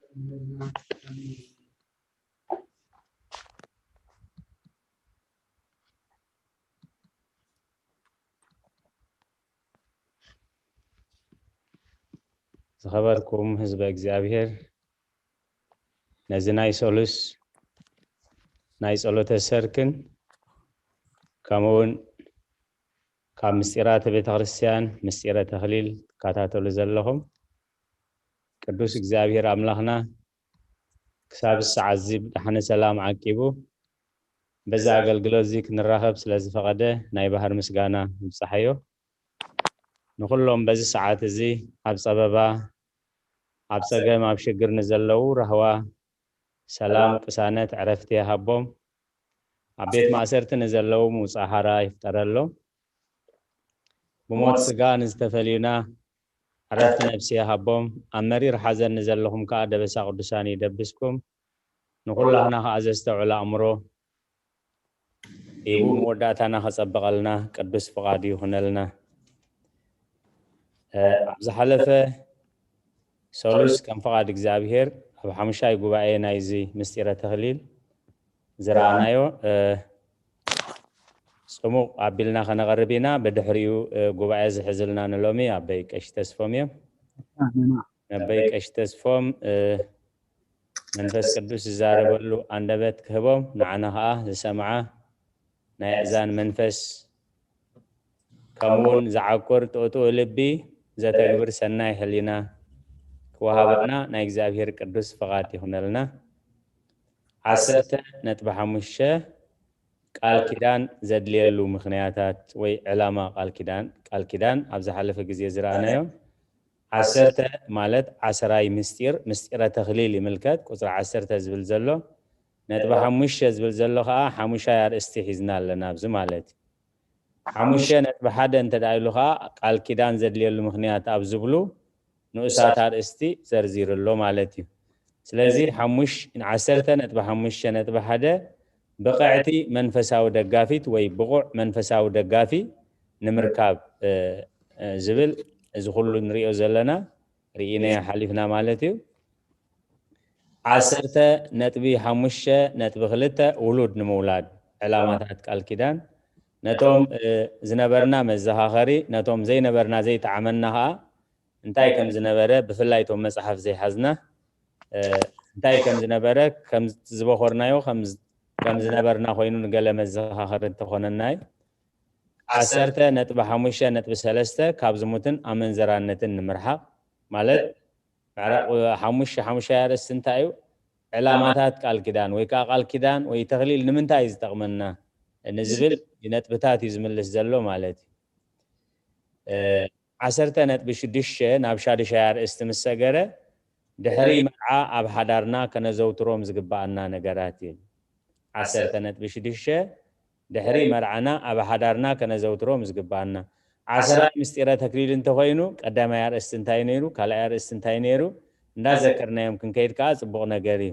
ዝኸበርኩም ህዝበ እግዚኣብሔር፣ ነዚ ናይ ሰሉስ ናይ ጸሎተ ሰርክን ከምኡውን ካብ ምስጢራተ ቤተ ክርስቲያን ምስጢረ ተክሊል ትከታተሉ ዘለኹም ቅዱስ እግዚኣብሔር ኣምላኽና ክሳብ ሰዓት እዚ ብደሓነ ሰላም ዓቂቡ በዚ ኣገልግሎት እዚ ክንራኸብ ስለ ዝፈቐደ ናይ ባህር ምስጋና ይብጻሓዮ። ንኹሎም በዚ ሰዓት እዚ ኣብ ጸበባ፣ ኣብ ጸገም፣ ኣብ ሽግር ንዘለዉ ራህዋ፣ ሰላም፣ ቅሳነት፣ ዕረፍቲ ይሃቦም። ኣብ ቤት ማእሰርቲ ንዘለዉ ምውጻእ ሓራ ይፍጠረሎም። ብሞት ስጋ ንዝተፈልዩና ዕረፍቲ ነብሲ ይሃቦም። ኣብ መሪር ሓዘን ንዘለኹም ከኣ ደበሳ ቅዱሳን ይደብስኩም። ንኹላህና ከኣ ዘስተውዕል ኣእምሮ ሂቡ መወዳእታና ከጸብቐልና ቅዱስ ፍቓዱ ይኹነልና። እ፣ ኣብ ዝሓለፈ ሰሉስ ከም ፍቓድ እግዚኣብሔር ኣብ ሓሙሻይ ጉባኤ ናይዚ ምስጢረ ተክሊል ዝረኣናዮ፣ እ፣ ጽሙቕ ኣቢልና ከነቐርብ ኢና። ብድሕሪኡ፣ እ፣ ጉባኤ ዝሕዝልና ንሎሚ ኣበይ ቀሺ ተስፎም እዮም። ኣሜን። ኣበይ ቀሺ ተስፎም፣ እ፣ መንፈስ ቅዱስ ዝዛረበሉ ኣንደበት ክህቦም፣ ንዓና ኸኣ ዝሰምዓ ናይ ኣእዛን መንፈስ፣ ከምኡውን ዝዓቁር ጥኡጥኡ ልቢ ዘተግብር ሰናይ ሕሊና ክወሃበና ናይ እግዚኣብሔር ቅዱስ ፍቓድ ይኹነልና። ዓሰርተ ነጥቢ ሓሙሽተ ቃል ኪዳን ዘድልየሉ ምኽንያታት ወይ ዕላማ ቃል ኪዳን፣ ቃል ኪዳን ኣብ ዝሓለፈ ግዜ ዝረኣናዮ፣ ዓሰርተ ማለት ዓሰራይ ምስጢር፣ ምስጢረ ተኽሊል ይምልከት። ቁፅሪ ዓሰርተ ዝብል ዘሎ፣ ነጥቢ ሓሙሽተ ዝብል ዘሎ ከዓ ሓሙሻይ ኣርእስቲ ሒዝና ኣለና ኣብዚ ማለት እዩ። ሓሙሽተ ነጥቢ ሓደ እንተ ደኣ ኢሉ ከዓ ቃል ኪዳን ዘድልየሉ ምኽንያት ኣብ ዝብሉ ንኡሳት ኣርእስቲ ዘርዚሩ ኣሎ ማለት እዩ። ስለዚ ሓሙሽ-፣ ዓሰርተ ነጥቢ ሓሙሽተ ነጥቢ ሓደ ብቕዕቲ መንፈሳዊ ደጋፊት ወይ ብቑዕ መንፈሳዊ ደጋፊ ንምርካብ፣ እ፣ እ፣ ዝብል እዚ ኩሉ ንሪኦ ዘለና ርኢናዮ ሓሊፍና ማለት እዩ። ዓሰርተ ነጥቢ ሓሙሽተ ነጥቢ ክልተ ውሉድ ንምውላድ ዕላማታት ቃል ኪዳን ነቶም፣ እ፣ ዝነበርና መዘኻኸሪ፣ ነቶም ዘይነበርና ዘይጠዓመና ከዓ እንታይ ከም ዝነበረ፣ ብፍላይ እቶም መጽሓፍ ዘይሓዝና፣ እ፣ እንታይ ከም ዝነበረ፣ ከም ዝበኾርናዮ፣ ከም ዝ-፣ ከም ዝነበርና ኮይኑ ንገለ መዘኻኸሪ እንተኾነና እዩ። ዓሰርተ ነጥቢ ሓሙሽተ ነጥቢ ሰለስተ ካብ ዝሙትን ኣመንዘራነትን ንምርሓቕ ማለት፣ ምዕራፍ ሓሙሽተ፣ ሓሙሻይ ኣርእስቲ እንታይ እዩ? ዕላማታት ቃል ኪዳን ወይ ከዓ ቃል ኪዳን ወይ ተኽሊል ንምንታይ እዩ ዝጠቕመና ንዝብል ነጥብታት እዩ ዝምልስ ዘሎ ማለት እዩ። እ፣ ዓሰርተ ነጥቢ ሽዱሽተ ናብ ሻዱሻይ ኣርእስቲ ምስ ሰገረ፣ ድሕሪ መርዓ ኣብ ሓዳርና ከነዘውትሮም ዝግበኣና ነገራት እዩ። ዓሰርተ ነጥቢ ሽዱሽተ ድሕሪ መርዓና ኣብ ሓዳርና ከነዘውትሮም ዝግበኣና። ዓሰራይ ምስጢረ ተክሊል እንተኾይኑ፣ ቀዳማይ ኣርእስቲ እንታይ ነይሩ? ካልኣይ ኣርእስቲ እንታይ ነይሩ? እንዳዘከርናዮም ክንከይድ ከዓ ጽቡቕ ነገር እዩ።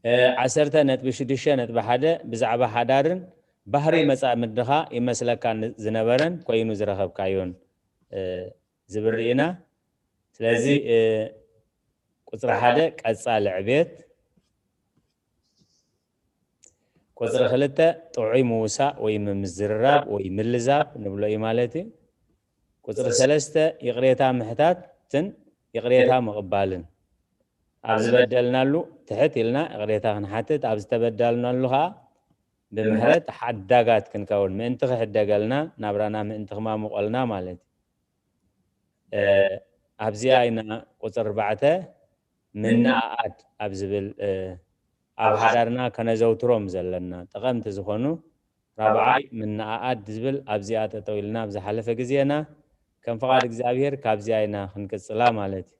እ፣ ዓሰርተ ነጥቢ ሽዱሽተ ነጥቢ ሓደ ብዛዕባ ሓዳርን ባህሪ መጻምድኻ ይመስለካ ን-፣ ዝነበረን ኮይኑ ዝረኸብካዮን፣ እ፣ ዝብል ርኢና። ስለዚ፣ እ፣ ቁጽሪ ሓደ ቀጻሊ ዕብየት፣ ቁጽሪ ክልተ ጥዑይ ምውሳእ ወይ ምምዝርራብ ወይ ምልዛብ ንብሎ እዩ ማለት እዩ። ቁጽሪ ሰለስተ ይቕሬታ ምሕታትን ይቕሬታ ምቕባልን። ኣብ ዝበደልናሉ ትሕት ኢልና ይቕሬታ ክንሓትት፣ ኣብ ዝተበደልናሉ ኸዓ ብምሕረት ሓዳጋት ክንከውን፣ ምእንቲ ክሕደገልና፣ ናብራና ምእንቲ ክማሙቐልና ማለት እዩ። እ፣ ኣብዚኣ ኢና ቁጽሪ ኣርባዕተ ምንኣኣድ ኣብ ዝብል፣ እ፣ ኣብ ሓዳርና ከነዘውትሮም ዘለና ጠቐምቲ ዝኾኑ ራብዓይ ምንኣኣድ ዝብል ኣብዚኣ ጠጠው ኢልና ኣብ ዝሓለፈ ግዜና ከም ፍቓድ እግዚኣብሔር ካብዚኣ ኢና ክንቅጽላ ማለት እዩ።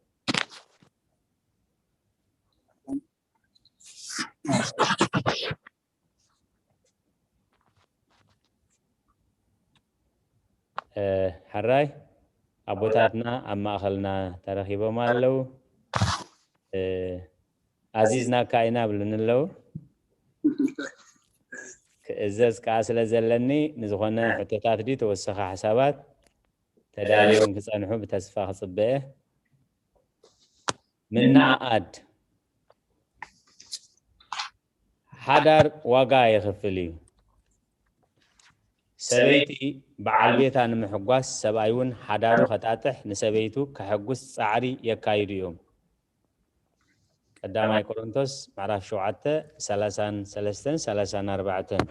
እ፣ ሕራይ ኣቦታትና ኣብ ማእኸልና ተረኺቦም ኣለዉ። እ፣ ኣዚዝናካ ኢና ብሉኒ ኣለዉ። ክእዘዝ ከዓ ስለ ዘለኒ ንዝኾነ ሕቶታት ድዩ ተወሰኸ ሓሳባት ተዳልዮም ክጸንሑ ብተስፋ ክጽበ እየ። ምንኣኣድ ሓዳር ዋጋ የኽፍል እዩ። ሰበይቲ በዓል ቤታ ንምሕጓስ ሰብኣይ እውን ሓዳሩ ከጣጥሕ ንሰበይቱ ከሐጉስ ጻዕሪ የካይዱ እዮም። ቀዳማይ ቆሮንቶስ ምዕራፍ ሸውዓተ ሰላሳን ሰለስተን ሰላሳን ኣርባዕተን።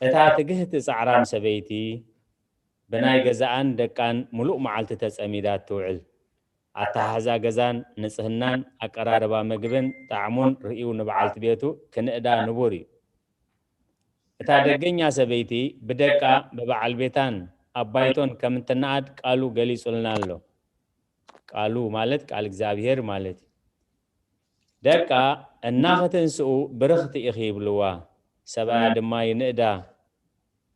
እታ ትግህቲ ጻዕራም ሰበይቲ ብናይ ገዛኣን ደቃን ምሉእ መዓልቲ ተጸሚዳ ትውዕል። ኣተሓሕዛ ገዛን ንጽህናን ኣቀራርባ ምግብን ጣዕሙን ርእዩ ንበዓልቲ ቤቱ ክንእዳ ንቡር እዩ። እታ ደገኛ ሰበይቲ ብደቃ ብበዓል ቤታን ኣባይቶን ከም እትነኣድ ቃሉ ገሊጹልና ኣሎ። ቃሉ ማለት ቃል እግዚኣብሔር ማለት እዩ። ደቃ እናኽትንስኡ ብርኽቲ ኢኺ ይብልዋ፣ ሰብኣያ ድማ ይንእዳ።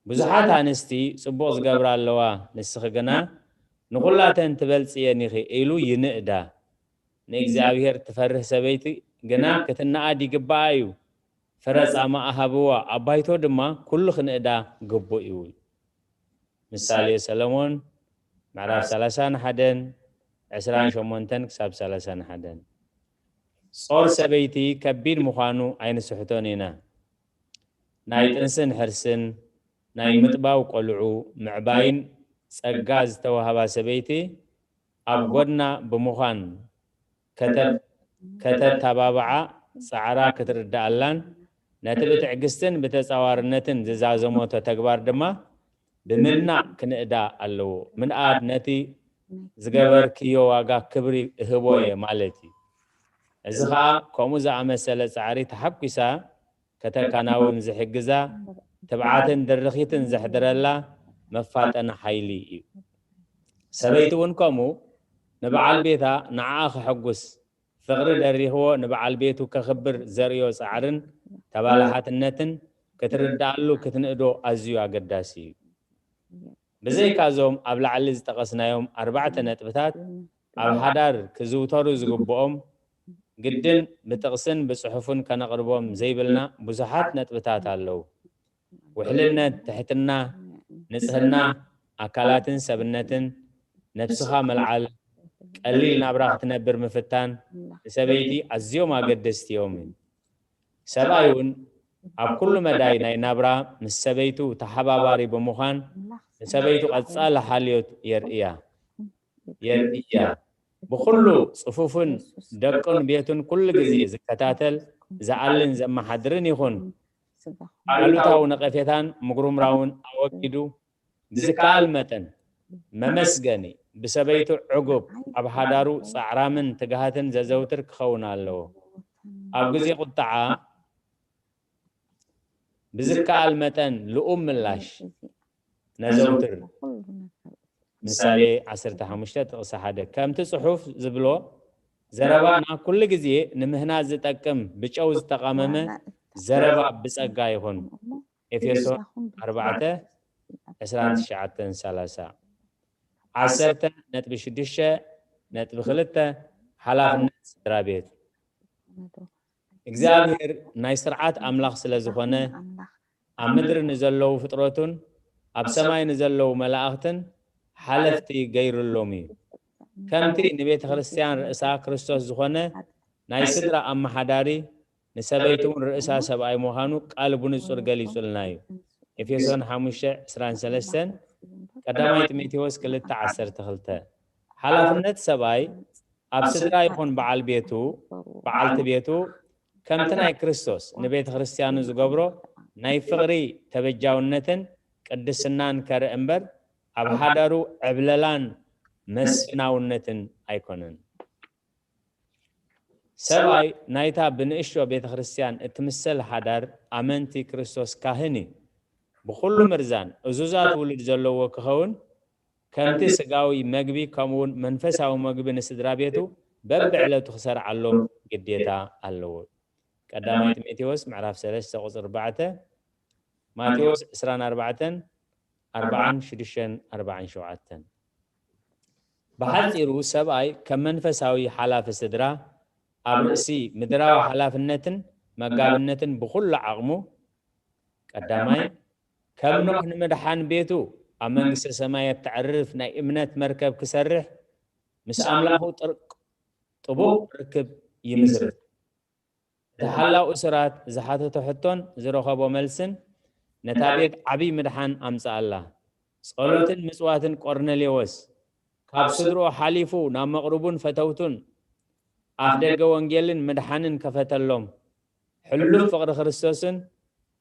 ብዙሓት ኣንስቲ ጽቡቕ ዝገብራ ኣለዋ፣ ንስኺ ግና ንኹላተን ትበልጽየን ኢኺ ኢሉ ይንእዳ። ንእግዚኣብሔር ትፈርህ ሰበይቲ ግና ክትነኣድ ይግባኣ እዩ። ፍረ ጻማኣ ሃብዋ፣ ኣባይቶ ድማ ኩሉ ክንእዳ ግቡእ እዩ። ምሳሌ ሰለሞን ምዕራፍ ሰላሳን ሓደን ዕስራን ሸሞንተን ክሳብ ሰላሳን ሓደን። ጾር ሰበይቲ ከቢድ ምዃኑ ኣይንስሕቶን ኢና። ናይ ጥንስን ሕርስን ናይ ምጥባው ቆልዑ ምዕባይን ጸጋ ዝተዋህባ ሰበይቲ ኣብ ጎድና ብምዃን ከተ-፣ ከተተባብዓ ጻዕራ ክትርድኣላን ነቲ ብትዕግስትን ብተጻዋርነትን ዝዛዘሞቶ ተግባር ድማ ብምድናቕ ክንእዳ ኣለዎ። ምንኣድ ነቲ ዝገበርክዮ ዋጋ ክብሪ እህቦ እየ ማለት እዩ። እዚ ኸኣ ከምኡ ዝኣመሰለ ጻዕሪ ተሓጒሳ ከተከናውን ዝሕግዛ ትብዓትን ድርኺትን ዘሕድረላ መፋጠኒ ሓይሊ እዩ። ሰበይቲ እውን ከምኡ ንበዓል ቤታ ንዓኣ ከሐጉስ ፍቕሪ ደሪኽዎ ንበዓል ቤቱ ከኽብር ዘርእዮ ጻዕርን ተባላሓትነትን ክትርድኣሉ ክትንእዶ ኣዝዩ ኣገዳሲ እዩ። ብዘይካዞም ኣብ ላዕሊ ዝጠቐስናዮም ኣርባዕተ ነጥብታት ኣብ ሓዳር ክዝውተሩ ዝግብኦም ግድን ብጥቕስን ብጽሑፍን ከነቕርቦም ዘይብልና ብዙሓት ነጥብታት ኣለዉ። ውሕልነት፣ ትሕትና፣ ንጽህና ኣካላትን ሰብነትን፣ ነብስኻ ምልዓል፣ ቀሊል ናብራ ክትነብር ምፍታን ንሰበይቲ ኣዝዮም ኣገደስቲ እዮም። ሰብኣይ እውን ኣብ ኩሉ መዳይ ናይ ናብራ ምስ ሰበይቱ ተሓባባሪ ብምዃን ንሰበይቱ ቀጻሊ ሓልዮት የርእያ የርእያ። ብኹሉ ጽፉፍን ደቅን ቤቱን ኩሉ ግዜ ዝከታተል ዝኣልን ዘመሓድርን ይኹን ኣሉታዊ ነቐፌታን ምጉርምራውን ኣወጊዱ ብዝከኣል መጠን መመስገኒ ብሰበይቱ ዕጉብ ኣብ ሓዳሩ ጻዕራምን ትግሃትን ዘዘውትር ክኸውን ኣለዎ። ኣብ ግዜ ቁጥዓ ብዝከኣል መጠን ልኡም ምላሽ ነዘውትር። ምሳሌ ዓሰርተ ሓሙሽተ ጥቕሲ ሓደ ከምቲ ጽሑፍ ዝብሎ ዘረባና ኩሉ ግዜ ንምህናጽ ዝጠቅም ብጨው ዝተቐመመ ዘረባ ብጸጋ ይኹን። ኤፌሶን ኣርባዕተ ዕስራን ትሽዓተን ሰላሳ ዓሰርተ ነጥቢ ሽዱሽተ ነጥቢ ክልተ ሓላፍነት ስድራ ቤት እግዚኣብሔር ናይ ስርዓት ኣምላኽ ስለ ዝኾነ ኣብ ምድሪ ንዘለዉ ፍጥረቱን ኣብ ሰማይ ንዘለዉ መላእኽትን ሓለፍቲ ገይሩሎም እዩ። ከምቲ ንቤተ ክርስቲያን ርእሳ ክርስቶስ ዝኾነ ናይ ስድራ ኣመሓዳሪ ንሰበይቱ እውን ርእሳ ሰብኣይ ምዃኑ ቃል ብንጹር ገሊጹልና እዩ። ኤፌሶን ሓሙሽተ ዕስራን ሰለስተን ቀዳማይ ጢሞቴዎስ ክልተ ዓሰርተ ክልተ ሓላፍነት ሰብኣይ ኣብ ስድራ ይኹን በዓል ቤቱ በዓልቲ ቤቱ ከምቲ ናይ ክርስቶስ ንቤተ ክርስቲያኑ ዝገብሮ ናይ ፍቕሪ ተበጃውነትን ቅድስናን ከርኢ እምበር ኣብ ሓዳሩ ዕብለላን መስፍናውነትን ኣይኮነን። ሰብኣይ ናይታ ብንእሽቶ ቤተ ክርስቲያን እትምሰል ሓዳር ኣመንቲ ክርስቶስ ካህን እዩ። ብኹሉ ምርዛን እዙዛት ውሉድ ዘለዎ ክኸውን ከምቲ ስጋዊ መግቢ ከምኡውን መንፈሳዊ መግቢ ንስድራ ቤቱ በብዕለቱ ክሰርዓሎም ግዴታ ኣለዎ። ቀዳማይ ጢሞቴዎስ ምዕራፍ ሰለስተ ቁጽሪ ኣርባዕተ፣ ማቴዎስ ዕስራን ኣርባዕተን ኣርባዓን ሽዱሽተን ኣርባዓን ሸውዓተን። ብሓጺሩ ሰብኣይ ከም መንፈሳዊ ሓላፊ ስድራ ኣብ ርእሲ ምድራዊ ሓላፍነትን መጋብነትን ብኹሉ ዓቕሙ ቀዳማይ ከም ኖህ ንምድሓን ቤቱ ኣብ መንግስተ ሰማያት ተዕርፍ ናይ እምነት መርከብ ክሰርሕ ምስ ኣምላኹ ጥርቅ ጥቡቕ ርክብ ይምስርት። እቲ ሓላው እሱራት ዝሓተቶ ሕቶን ዝረኸቦ መልስን ነታ ቤት ዓብይ ምድሓን ኣምጽኣላ። ጸሎትን ምጽዋትን ቆርኔሌዎስ ካብ ስድርኡ ሓሊፉ ናብ መቕርቡን ፈተውቱን ኣፍ ደገ ወንጌልን ምድሓንን ከፈተሎም። ሕሉፍ ፍቕሪ ክርስቶስን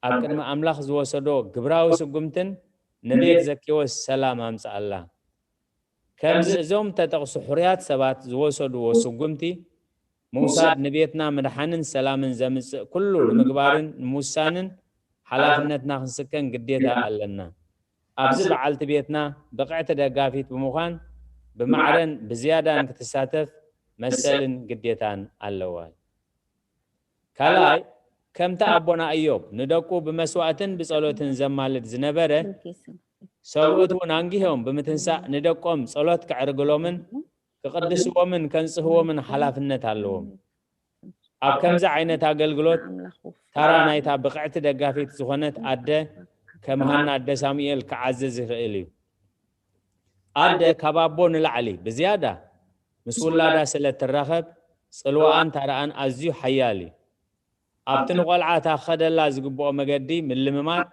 ኣብ ቅድሚ ኣምላኽ ዝወሰዶ ግብራዊ ስጉምትን ንቤት ዘኬዎስ ሰላም ኣምጽኣላ። ከምዚ እዞም ተጠቕሱ ሕሩያት ሰባት ዝወሰድዎ ስጉምቲ ምውሳድ ንቤትና ምድሓንን ሰላምን ዘምጽእ ኩሉ ንምግባርን ንምውሳንን ሓላፍነትና ክንስከም ግዴታ ኣለና። ኣብዚ በዓልቲ ቤትና ብቕዕቲ ደጋፊት ብምዃን ብማዕረን ብዝያዳን ክትሳተፍ መሰልን ግዴታን ኣለዋ። ካልኣይ ከምቲ ኣቦና እዮብ ንደቁ ብመስዋእትን ብጸሎትን ዘማልድ ዝነበረ ሰብኡት እውን ኣንጊሆም ብምትንሳእ ንደቆም ጸሎት ከዕርግሎምን ክቕድስዎምን ከንጽህዎምን ሓላፍነት ኣለዎም። ኣብ ከምዚ ዓይነት ኣገልግሎት ታራ ናይታ ብቕዕቲ ደጋፊት ዝኾነት ኣደ ከም ሃና ኣደ ሳሙኤል ክዓዝዝ ይኽእል እዩ። ኣደ ካብ ኣቦ ንላዕሊ ብዝያዳ ምስ ውላዳ ስለ እትራኸብ ጽልዋኣን ታራኣን ኣዝዩ ሓያል እዩ። ኣብቲ ንቖልዓ ታኸደላ ዝግብኦ መገዲ ምልምማድ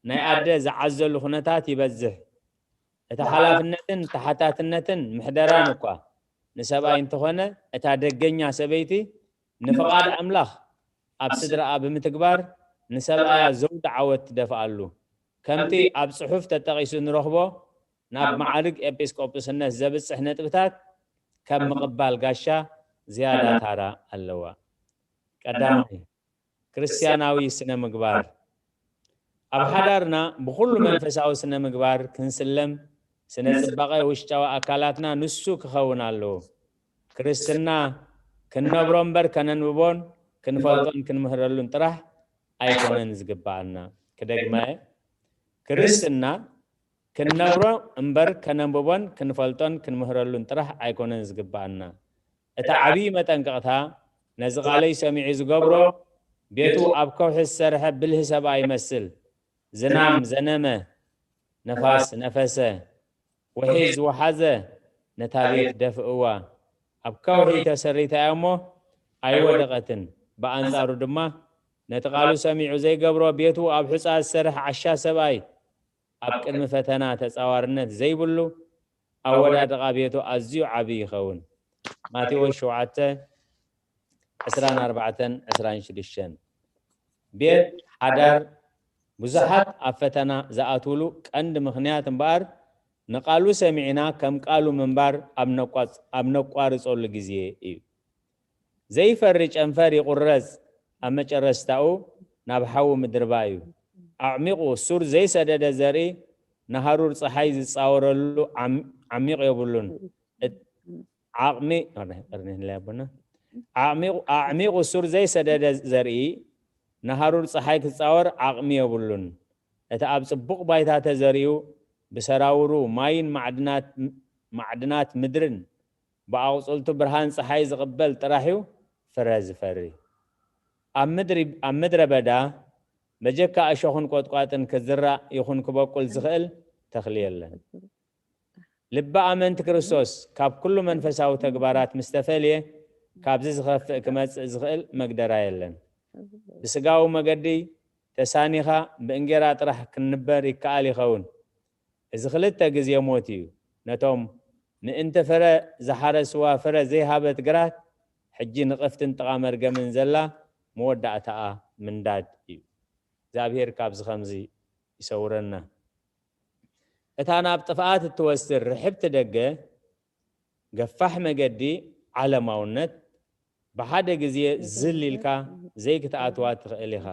ናይ ኣደ ዝዓዘሉ ኩነታት ይበዝሕ። እቲ ሓላፍነትን ተሓታትነትን ምሕደራን እኳ ንሰብኣይ እንተኾነ እታ ደገኛ ሰበይቲ ንፍቓድ ኣምላኽ ኣብ ስድራኣ ብምትግባር ንሰብኣያ ዘውዲ ዓወት ትደፍኣሉ። ከምቲ ኣብ ጽሑፍ ተጠቒሱ ንረኽቦ ናብ መዓርግ ኤጲስቆጶስነት ዘብጽሕ ነጥብታት ከም ምቕባል ጋሻ ዝያዳ ታራ ኣለዋ። ቀዳማይ ክርስትያናዊ ስነ ምግባር ኣብ ሓዳርና ብኹሉ መንፈሳዊ ስነ ምግባር ክንስለም ስነ ጽባቐ ውሽጣዊ ኣካላትና ንሱ ክኸውን ኣለዎ። ክርስትና ክንነብሮ እምበር ከነንብቦን ክንፈልጦን ክንምህረሉን ጥራሕ ኣይኮነን ዝግባኣና። ክደግማ እየ። ክርስትና ክንነብሮ እምበር ከነንብቦን ክንፈልጦን ክንምህረሉን ጥራሕ ኣይኮነን ዝግባኣና። እቲ ዓብዪ መጠንቀቕታ ነዚ ቃለይ ሰሚዑ ዝገብሮ ቤቱ ኣብ ከውሒ ዝሰርሐ ብልህ ሰብኣይ ይመስል። ዝናም ዘነመ፣ ነፋስ ነፈሰ፣ ውሒ ዝወሓዘ ነታ ቤት ደፍእዋ። ኣብ ከውሒ ተሰሪታ እያ እሞ ኣይወደቐትን። ብኣንጻሩ ድማ ነቲ ቃሉ ሰሚዑ ዘይገብሮ ቤቱ ኣብ ሑጻ ዝሰርሕ ዓሻ ሰብኣይ ኣብ ቅድሚ ፈተና ተጻዋርነት ዘይብሉ ኣወዳድቓ ቤቱ ኣዝዩ ዓቢ ይኸውን። ማቴዎስ ሸውዓተ ዕስራን ኣርባዕተን ዕስራን ሽዱሽተን። ቤት ሓዳር ብዙሓት ኣብ ፈተና ዝኣትውሉ ቀንዲ ምኽንያት እምበኣር ንቃሉ ሰሚዕና ከም ቃሉ ምንባር ኣብ ነቋጽ-፣ ኣብ ነቋርጸሉ ግዜ እዩ። ዘይፈሪ ጨንፈር ይቑረጽ፣ ኣብ መጨረስታኡ ናብ ሓዊ ምድርባ እዩ። ኣዕሚቑ ሱር ዘይሰደደ ዘርኢ ንሃሩር ጸሓይ ዝጻወረሉ ዓም-፣ ዓሚቕ የብሉን። እት-፣ ዓቕሚ፣ ኦርኔ-፣ ኦርኔ ንላይ ኣቦና። ዓቕሚቑ፣ ኣዕሚቑ ሱር ዘይሰደደ ዘርኢ ንሃሩር ጸሓይ ክጻወር ዓቕሚ የብሉን። እቲ ኣብ ጽቡቕ ባይታ ተዘሪኡ ብሰራውሩ ማይን ማዕድናት፣ ማዕድናት ምድርን ብኣቑጽልቱ ብርሃን ጸሓይ ዝቕበል ጥራሕ እዩ ፍረ ዝፈሪ። ኣብ ምድሪ፣ ኣብ ምድረ በዳ በጀካ እሾኽን ቆጥቋጥን ክዝራእ ይኹን ክበቁል ዝኽእል ተኽሊ የለን። ልቢ ኣመንቲ ክርስቶስ ካብ ኩሉ መንፈሳዊ ተግባራት ምስ ተፈልየ ካብዚ ዝኸፍእ ክመጽእ ዝኽእል መግደራ የለን። ብስጋዊ መገዲ ተሳኒኻ ብእንጌራ ጥራሕ ክንበር ይከኣል ይኸውን። እዚ ክልተ ግዜ ሞት እዩ። ነቶም ምእንቲ ፍረ ዝሓረስዋ ፍረ ዘይሃበት ግራት ሕጂ ንቕፍትን ጥቓ መርገምን ዘላ መወዳእታኣ ምንዳድ እዩ። እግዚኣብሔር ካብዚ ከምዚ ይሰውረና። እታ ናብ ጥፍኣት እትወስድ ርሕብቲ ደገ ገፋሕ መገዲ ዓለማውነት ብሓደ ግዜ ዝል ኢልካ ዘይክትኣትዋ ትኽእል ኢኻ።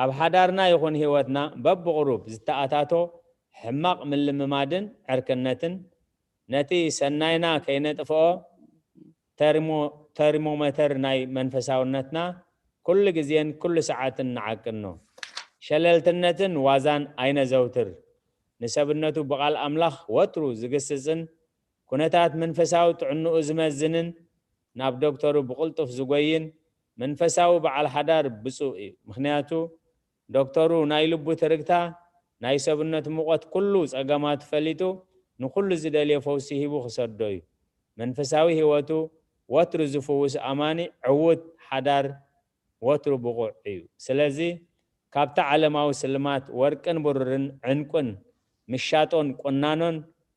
ኣብ ሓዳርና ይኹን ህይወትና በብቕሩብ ዝተኣታቶ ሕማቕ ምልምማድን ዕርክነትን ነቲ ሰናይና ከይነጥፍኦ ተርሞ-፣ ተርሞመተር ናይ መንፈሳውነትና ኩሉ ግዜን ኩሉ ሰዓትን ንዓቅኖ። ሸለልትነትን ዋዛን ኣይነዘውትር። ንሰብነቱ ብቓል ኣምላኽ ወትሩ ዝግስጽን ኩነታት መንፈሳዊ ጥዕንኡ ዝመዝንን ናብ ዶክተሩ ብቕልጡፍ ዝጎይን መንፈሳዊ በዓል ሓዳር ብፁዕ እዩ። ምኽንያቱ ዶክተሩ ናይ ልቡ ትርግታ፣ ናይ ሰብነቱ ሙቐት፣ ኩሉ ጸገማቱ ፈሊጡ ንኹሉ ዝደልዮ ፈውሲ ሂቡ ክሰዶ እዩ። መንፈሳዊ ህይወቱ ወትሩ ዝፍውስ ኣማኒ ዕዉት ሓዳር ወትሩ ብቑዕ እዩ። ስለዚ ካብቲ ዓለማዊ ስልማት ወርቅን ብሩርን ዕንቁን ምሻጦን ቁናኖን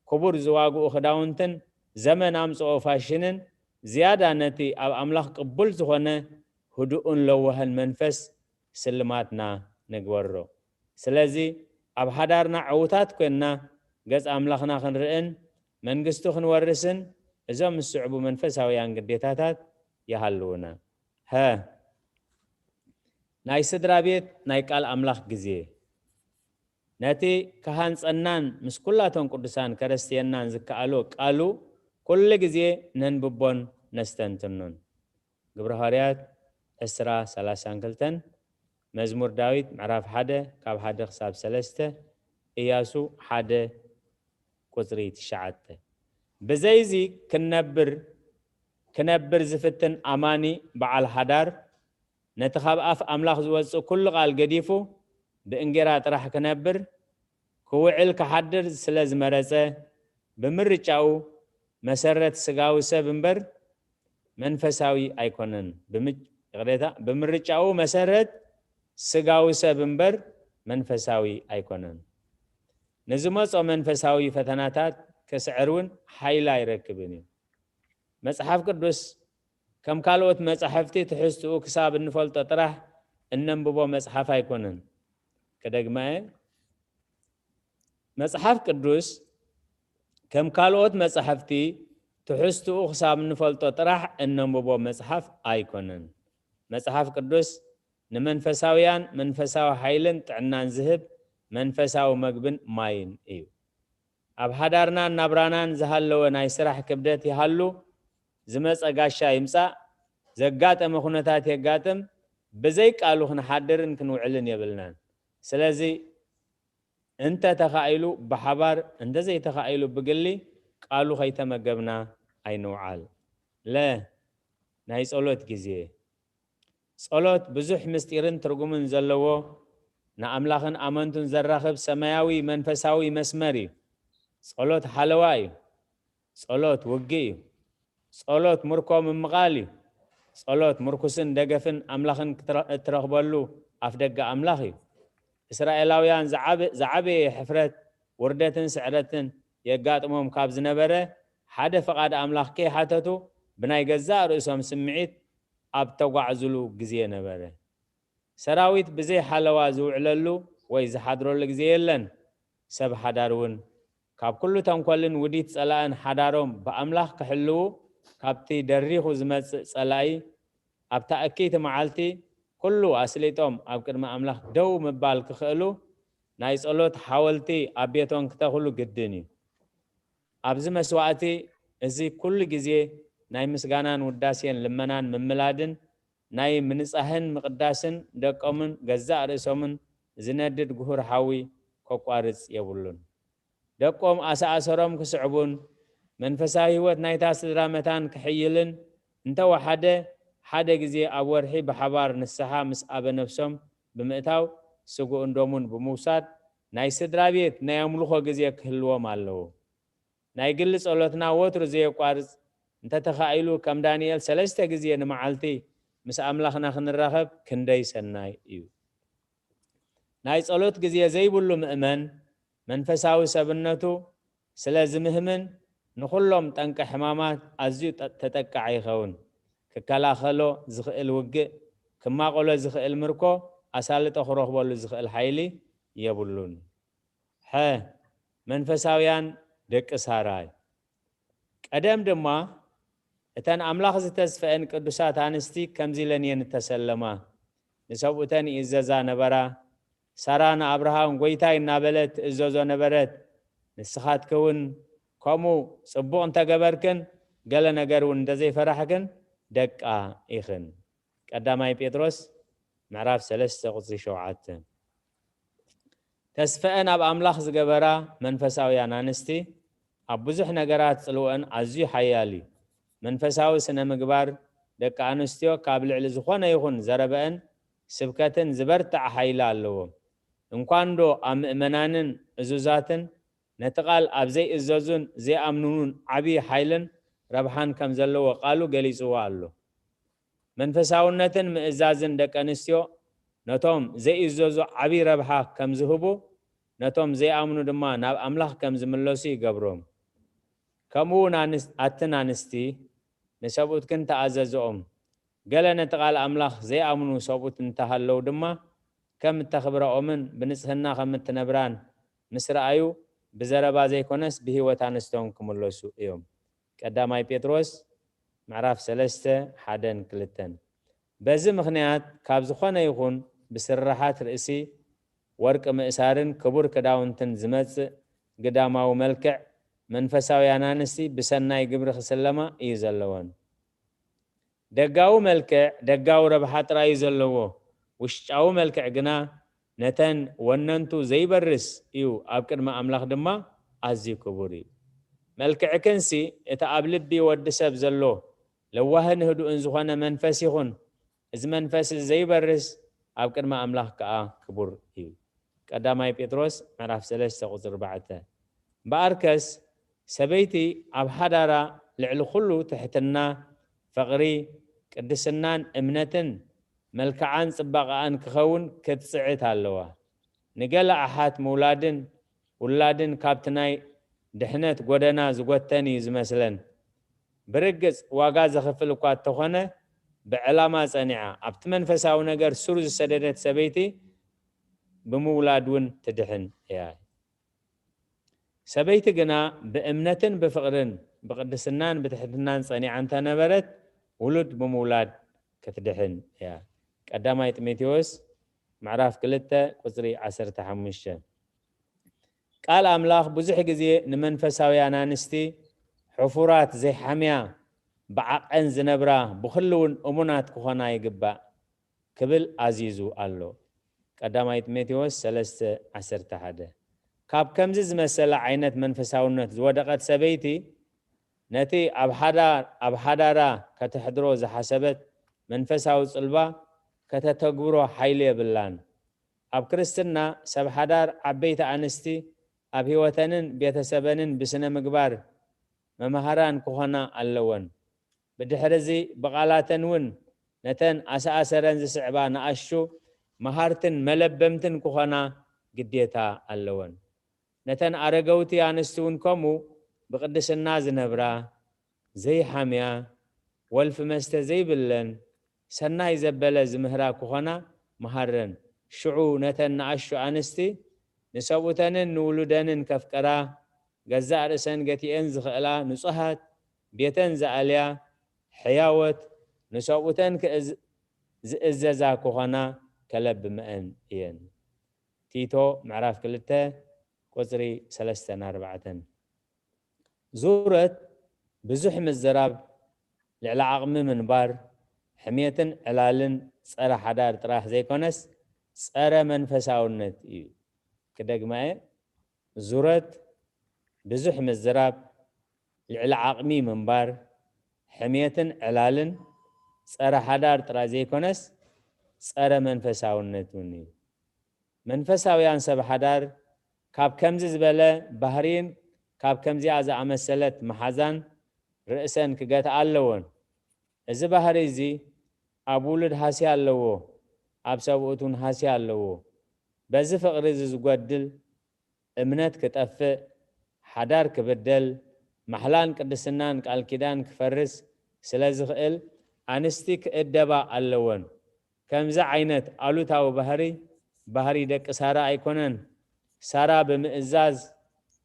ክቡር ዝዋግኡ ክዳውንትን ዘመን ኣምጽኦ ፋሽንን ዝያዳ ነቲ ኣብ ኣምላኽ ቅቡል ዝኾነ ህዱእን ለዋህን መንፈስ ስልማትና ንግበሮ። ስለዚ ኣብ ሓዳርና ዕዉታት ኮይንና ገጽ ኣምላኽና ክንርእን መንግስቱ ክንወርስን እዞም ዝስዕቡ መንፈሳውያን ግዴታታት ይሃልዉና። ሀ፣ ናይ ስድራ ቤት ናይ ቃል ኣምላኽ ግዜ። ነቲ ክሃንጸናን ምስ ኩላቶም ቅዱሳን ከረስትየናን ዝከኣሎ ቃሉ ኩሉ ግዜ ነንብቦን ነስተንትኖን። ግብረ ሃዋርያት ዕስራ ሰላሳን ክልተን፣ መዝሙር ዳዊት ምዕራፍ ሓደ ካብ ሓደ ክሳብ ሰለስተ፣ ኢያሱ ሓደ ቁጽሪ ትሽዓተ። ብዘይዚ ክንነብር፣ ክነብር ዝፍትን ኣማኒ በዓል ሓዳር፣ ነቲ ካብ ኣፍ ኣምላኽ ዝወጽእ ኩሉ ቃል ገዲፉ፣ ብእንጌራ ጥራሕ ክነብር፣ ክውዕል ክሓድር ስለ ዝመረጸ፣ ብምርጫኡ መሰረት ስጋዊ ሰብ እምበር መንፈሳዊ ኣይኮነን። ብምጭ-፣ ይቕሬታ፣ ብምርጫኡ መሰረት ስጋዊ ሰብ እምበር መንፈሳዊ ኣይኮነን። ንዝመጾ መንፈሳዊ ፈተናታት ክስዕር እውን ሓይሊ ኣይረክብን እዩ። መጽሓፍ ቅዱስ ከም ካልኦት መጻሕፍቲ ትሕዝትኡ ክሳብ እንፈልጦ ጥራሕ እነንብቦ መጽሓፍ ኣይኮነን። ክደግማ እየ። መጽሓፍ ቅዱስ ከም ካልኦት መጻሕፍቲ ትሕዝትኡ ክሳብ እንፈልጦ ጥራሕ እነንብቦ መጽሓፍ ኣይኮነን። መጽሓፍ ቅዱስ ንመንፈሳውያን መንፈሳዊ ሓይልን ጥዕናን ዝህብ መንፈሳዊ መግብን ማይን እዩ። ኣብ ሓዳርናን ናብራናን ዝሃለወ ናይ ስራሕ ክብደት ይሃሉ፣ ዝመጸ ጋሻ ይምጻእ፣ ዘጋጠመ ኩነታት የጋጥም፣ ብዘይ ቃሉ ክንሓድርን ክንውዕልን የብልናን። ስለዚ እንተ ተኻኢሉ ብሓባር፣ እንተ ዘይተኻኢሉ ብግሊ ቃሉ ከይተመገብና ኣይንውዓል። ለ፣ ናይ ጸሎት ግዜ። ጸሎት ብዙሕ ምስጢርን ትርጉምን ዘለዎ፣ ንኣምላኽን ኣመንቱን ዘራኽብ ሰማያዊ መንፈሳዊ መስመር እዩ። ጸሎት ሓለዋ እዩ። ጸሎት ውግእ እዩ። ጸሎት ምርኮ ምምቓል እዩ። ጸሎት ምርኩስን ደገፍን ኣምላኽን ክትረ-፣ እትረኽበሉ ኣፍደገ ኣምላኽ እዩ። እስራኤላውያን ዝዓበ-፣ ዝዓበየ ሕፍረት፣ ውርደትን ስዕረትን የጋጥሞም ካብ ዝነበረ፣ ሓደ ፍቓድ ኣምላኽ ከይሓተቱ ብናይ ገዛእ ርእሶም ስምዒት ኣብ ተጓዕዙሉ ግዜ ነበረ። ሰራዊት ብዘይ ሓለዋ ዝውዕለሉ ወይ ዝሓድረሉ ግዜ የለን። ሰብ ሓዳር እውን ካብ ኩሉ ተንኮልን ውዲት ጸላእን ሓዳሮም ብኣምላኽ ክሕልዉ፣ ካብቲ ደሪኹ ዝመጽእ ጸላኢ ኣብታ እክይቲ መዓልቲ ኩሉ ኣስሊጦም ኣብ ቅድሚ ኣምላኽ ደው ምባል ክኽእሉ፣ ናይ ጸሎት ሓወልቲ ኣብ ቤቶም ክተኽሉ ግድን እዩ። ኣብዚ መስዋእቲ እዚ ኩሉ ግዜ ናይ ምስጋናን ውዳሴን ልመናን ምምላድን ናይ ምንጻህን ምቕዳስን ደቆምን ገዛእ ርእሶምን ዝነድድ ጉሁር ሓዊ ከቋርጽ የብሉን። ደቆም ኣሰኣሰሮም ክስዕቡን መንፈሳዊ ህይወት ናይታ ስድራ መታን ክሕይልን እንተወሓደ ሓደ ግዜ ኣብ ወርሒ ብሓባር ንስሓ ምስ ኣበ ነፍሶም ብምእታው ስግኡን ደሙን ብምውሳድ ናይ ስድራ ቤት ናይ ኣምልኾ ግዜ ክህልዎም ኣለዎ። ናይ ግሊ ጸሎትና ወትሩ ዘየቋርጽ እንተተኻኢሉ ከም ዳንኤል ሰለስተ ግዜ ንመዓልቲ ምስ ኣምላኽና ክንራኸብ ክንደይ ሰናይ እዩ። ናይ ጸሎት ግዜ ዘይብሉ ምእመን መንፈሳዊ ሰብነቱ ስለ ዝምህምን ንኹሎም ጠንቂ ሕማማት ኣዝዩ ጠ-፣ ተጠቃዒ ይኸውን። ክከላኸሎ ዝኽእል ውግእ፣ ክማቆሎ ዝኽእል ምርኮ፣ ኣሳልጦ ክረኽበሉ ዝኽእል ሓይሊ የብሉን። ሐ፣ መንፈሳውያን ደቂ ሳራይ። ቀደም ድማ እተን ኣምላኽ ዝተስፈአን ቅዱሳት ኣንስቲ ከምዚ ኢለን እየን እተሰለማ። ንሰብኡተን ይእዘዛ ነበራ። ሳራ ንኣብርሃም "ጐይታይ" እናበለት ትእዘዞ ነበረት። ንስኻትኪ እውን ከምኡ ጽቡቕ እንተገበርክን ገለ ነገር እውን እንተዘይፈራሕክን ደቃ ኢኽን። ቀዳማይ ጴጥሮስ ምዕራፍ ሰለስተ ቁጽሪ ሸውዓተ። ተስፈአን ኣብ ኣምላኽ ዝገበራ መንፈሳውያን ኣንስቲ ኣብ ብዙሕ ነገራት ጽልወአን ኣዝዩ ሓያል እዩ። መንፈሳዊ ስነ ምግባር ደቂ ኣንስትዮ ካብ ልዕሊ ዝኾነ ይኹን ዘረበአን ስብከትን ዝበርትዐ ሓይሊ ኣለዎ። እንኳንዶ ኣብ ምእመናንን እዙዛትን ነቲ ቃል ኣብ ዘይእዘዙን ዘይኣምኑን ዓብዪ ሓይልን ረብሓን ከም ዘለዎ ቃሉ ገሊጽዎ ኣሎ። መንፈሳውነትን ምእዛዝን ደቂ ኣንስትዮ ነቶም ዘይእዘዙ ዓብዪ ረብሓ ከም ዝህቡ፣ ነቶም ዘይኣምኑ ድማ ናብ ኣምላኽ ከም ዝምለሱ ይገብሮም። ከምኡ እውን ኣንስ-፣ ኣትን ኣንስቲ ንሰብኡትክን ተኣዘዝኦም። ገለ ነቲ ቃል ኣምላኽ ዘይኣምኑ ሰብኡት እንተሃለዉ ድማ ከም እተኽብራኦምን ብንጽህና ከም እትነብራን ምስ ረኣዩ ብዘረባ ዘይኮነስ ብህይወት ኣንስቶም ክምለሱ እዮም። ቀዳማይ ጴጥሮስ ምዕራፍ ሰለስተ፣ ሓደን ክልተን። በዚ ምኽንያት ካብ ዝኾነ ይኹን ብስርሓት ርእሲ፣ ወርቂ ምእሳርን ክቡር ክዳውንትን ዝመጽእ ግዳማዊ መልክዕ መንፈሳውያን ኣንስቲ ብሰናይ ግብሪ ክስለማ እዩ ዘለወን። ደጋዊ መልክዕ ደጋዊ ረብሓ ጥራይ እዩ ዘለዎ፣ ውሽጫዊ መልክዕ ግና ነተን ወነንቱ ዘይበርስ እዩ፣ ኣብ ቅድሚ ኣምላኽ ድማ ኣዝዩ ክቡር እዩ። መልክዕክንሲ እቲ ኣብ ልቢ ወዲ ሰብ ዘሎ ለዋህን ህዱእን ዝኾነ መንፈስ ይኹን፣ እዚ መንፈስ እዚ ዘይበርስ ኣብ ቅድሚ ኣምላኽ ከኣ ክቡር እዩ። ቀዳማይ ጴጥሮስ ምዕራፍ ሰለስተ ቁጽሪ ኣርባዕተ። እምበኣርከስ ሰበይቲ ኣብ ሓዳራ ልዕሊ ኩሉ ትሕትና፣ ፍቕሪ፣ ቅድስናን እምነትን መልክዓን ጽባቐኣን ክኸውን ክትጽዕት ኣለዋ። ንገለ ኣሓት ምውላድን ውላድን ካብቲ ናይ ድሕነት ጎደና ዝጎተን እዩ ዝመስለን። ብርግጽ ዋጋ ዘኽፍል እኳ እንተኾነ፣ ብዕላማ ጸኒዓ ኣብቲ መንፈሳዊ ነገር ሱር ዝሰደደት ሰበይቲ ብምውላድ እውን ትድሕን እያ። ሰበይቲ ግና ብእምነትን ብፍቕርን ብቕድስናን ብትሕትናን ጸኒዓ እንተነበረት ውሉድ ብምውላድ ክትድሕን እያ። ቀዳማይ ጢሞቴዎስ ምዕራፍ ክልተ ቁጽሪ ዓሰርተ ሓሙሽተ። ቃል ኣምላኽ ብዙሕ ግዜ ንመንፈሳውያን ኣንስቲ ሕፉራት ዘይሓምያ ብዓቐን ዝነብራ ብኹሉ እውን እሙናት ክኾና ይግባእ ክብል ኣዚዙ ኣሎ። ቀዳማይ ጢሞቴዎስ ሰለስተ ዓሰርተ ሓደ። ካብ ከምዚ ዝመሰለ ዓይነት መንፈሳውነት ዝወደቐት ሰበይቲ ነቲ ኣብ ሓዳር ኣብ ሓዳራ ከተሕድሮ ዝሓሰበት መንፈሳዊ ጽልዋ ከተተግብሮ ሓይሊ የብላን። ኣብ ክርስትና ሰብ ሓዳር ዓበይቲ ኣንስቲ ኣብ ህይወተንን ቤተሰበንን ብስነ ምግባር መምሃራን ክኾና ኣለወን። ብድሕርዚ ብቓላተን እውን ነተን ኣሰኣሰረን ዝስዕባ ንኣሽቱ መሃርትን መለበምትን ክኾና ግዴታ ኣለወን። ነተን ኣረገውቲ ኣንስቲ እውን ከምኡ ብቕድስና ዝነብራ፣ ዘይሓምያ፣ ወልፊ መስተ ዘይብለን፣ ሰናይ ዘበለ ዝምህራ ክኾና መሃረን። ሽዑ ነተን ንኣሽቱ ኣንስቲ ንሰብኡተንን ንውሉደንን ከፍቅራ፣ ገዛእ ርእሰን ገቲኤን ዝኽእላ ንጹሃት፣ ቤተን ዝኣልያ ሕያዎት፣ ንሰብኡተን ክእዝ-፣ ዝእዘዛ ክኾና ከለብመአን እየን። ቲቶ ምዕራፍ ክልተ ቁጽሪ ሰለስተን ኣርባዕተን። ዙረት ብዙሕ ምዝራብ፣ ልዕሊ ዓቕሚ ምንባር፣ ሕሜትን ዕላልን ጸረ ሓዳር ጥራሕ ዘይኮነስ ጸረ መንፈሳውነት እዩ። ክደግማ እየ። ዙረት ብዙሕ ምዝራብ፣ ልዕሊ ዓቕሚ ምንባር፣ ሕሜትን ዕላልን ጸረ ሓዳር ጥራይ ዘይኮነስ ጸረ መንፈሳውነት እውን እዩ። መንፈሳውያን ሰብ ሓዳር ካብ ከምዚ ዝበለ ባህሪን ካብ ከምዚኣ ዝኣመሰለት መሓዛን ርእሰን ክገትኣ ኣለወን። እዚ ባህሪ እዚ ኣብ ውሉድ ሃስያ ኣለዎ፣ ኣብ ሰብኡት እውን ሃስያ ኣለዎ። በዚ ፍቕሪ እዚ ዝጎድል እምነት ክጠፍእ፣ ሓዳር ክብደል፣ ማሕላን ቅድስናን ቃል ኪዳን ክፈርስ ስለ ዝኽእል ኣንስቲ ክእደባ ኣለወን። ከምዚ ዓይነት ኣሉታዊ ባህሪ፣ ባህሪ ደቂ ሳራ ኣይኮነን። ሳራ ብምእዛዝ፣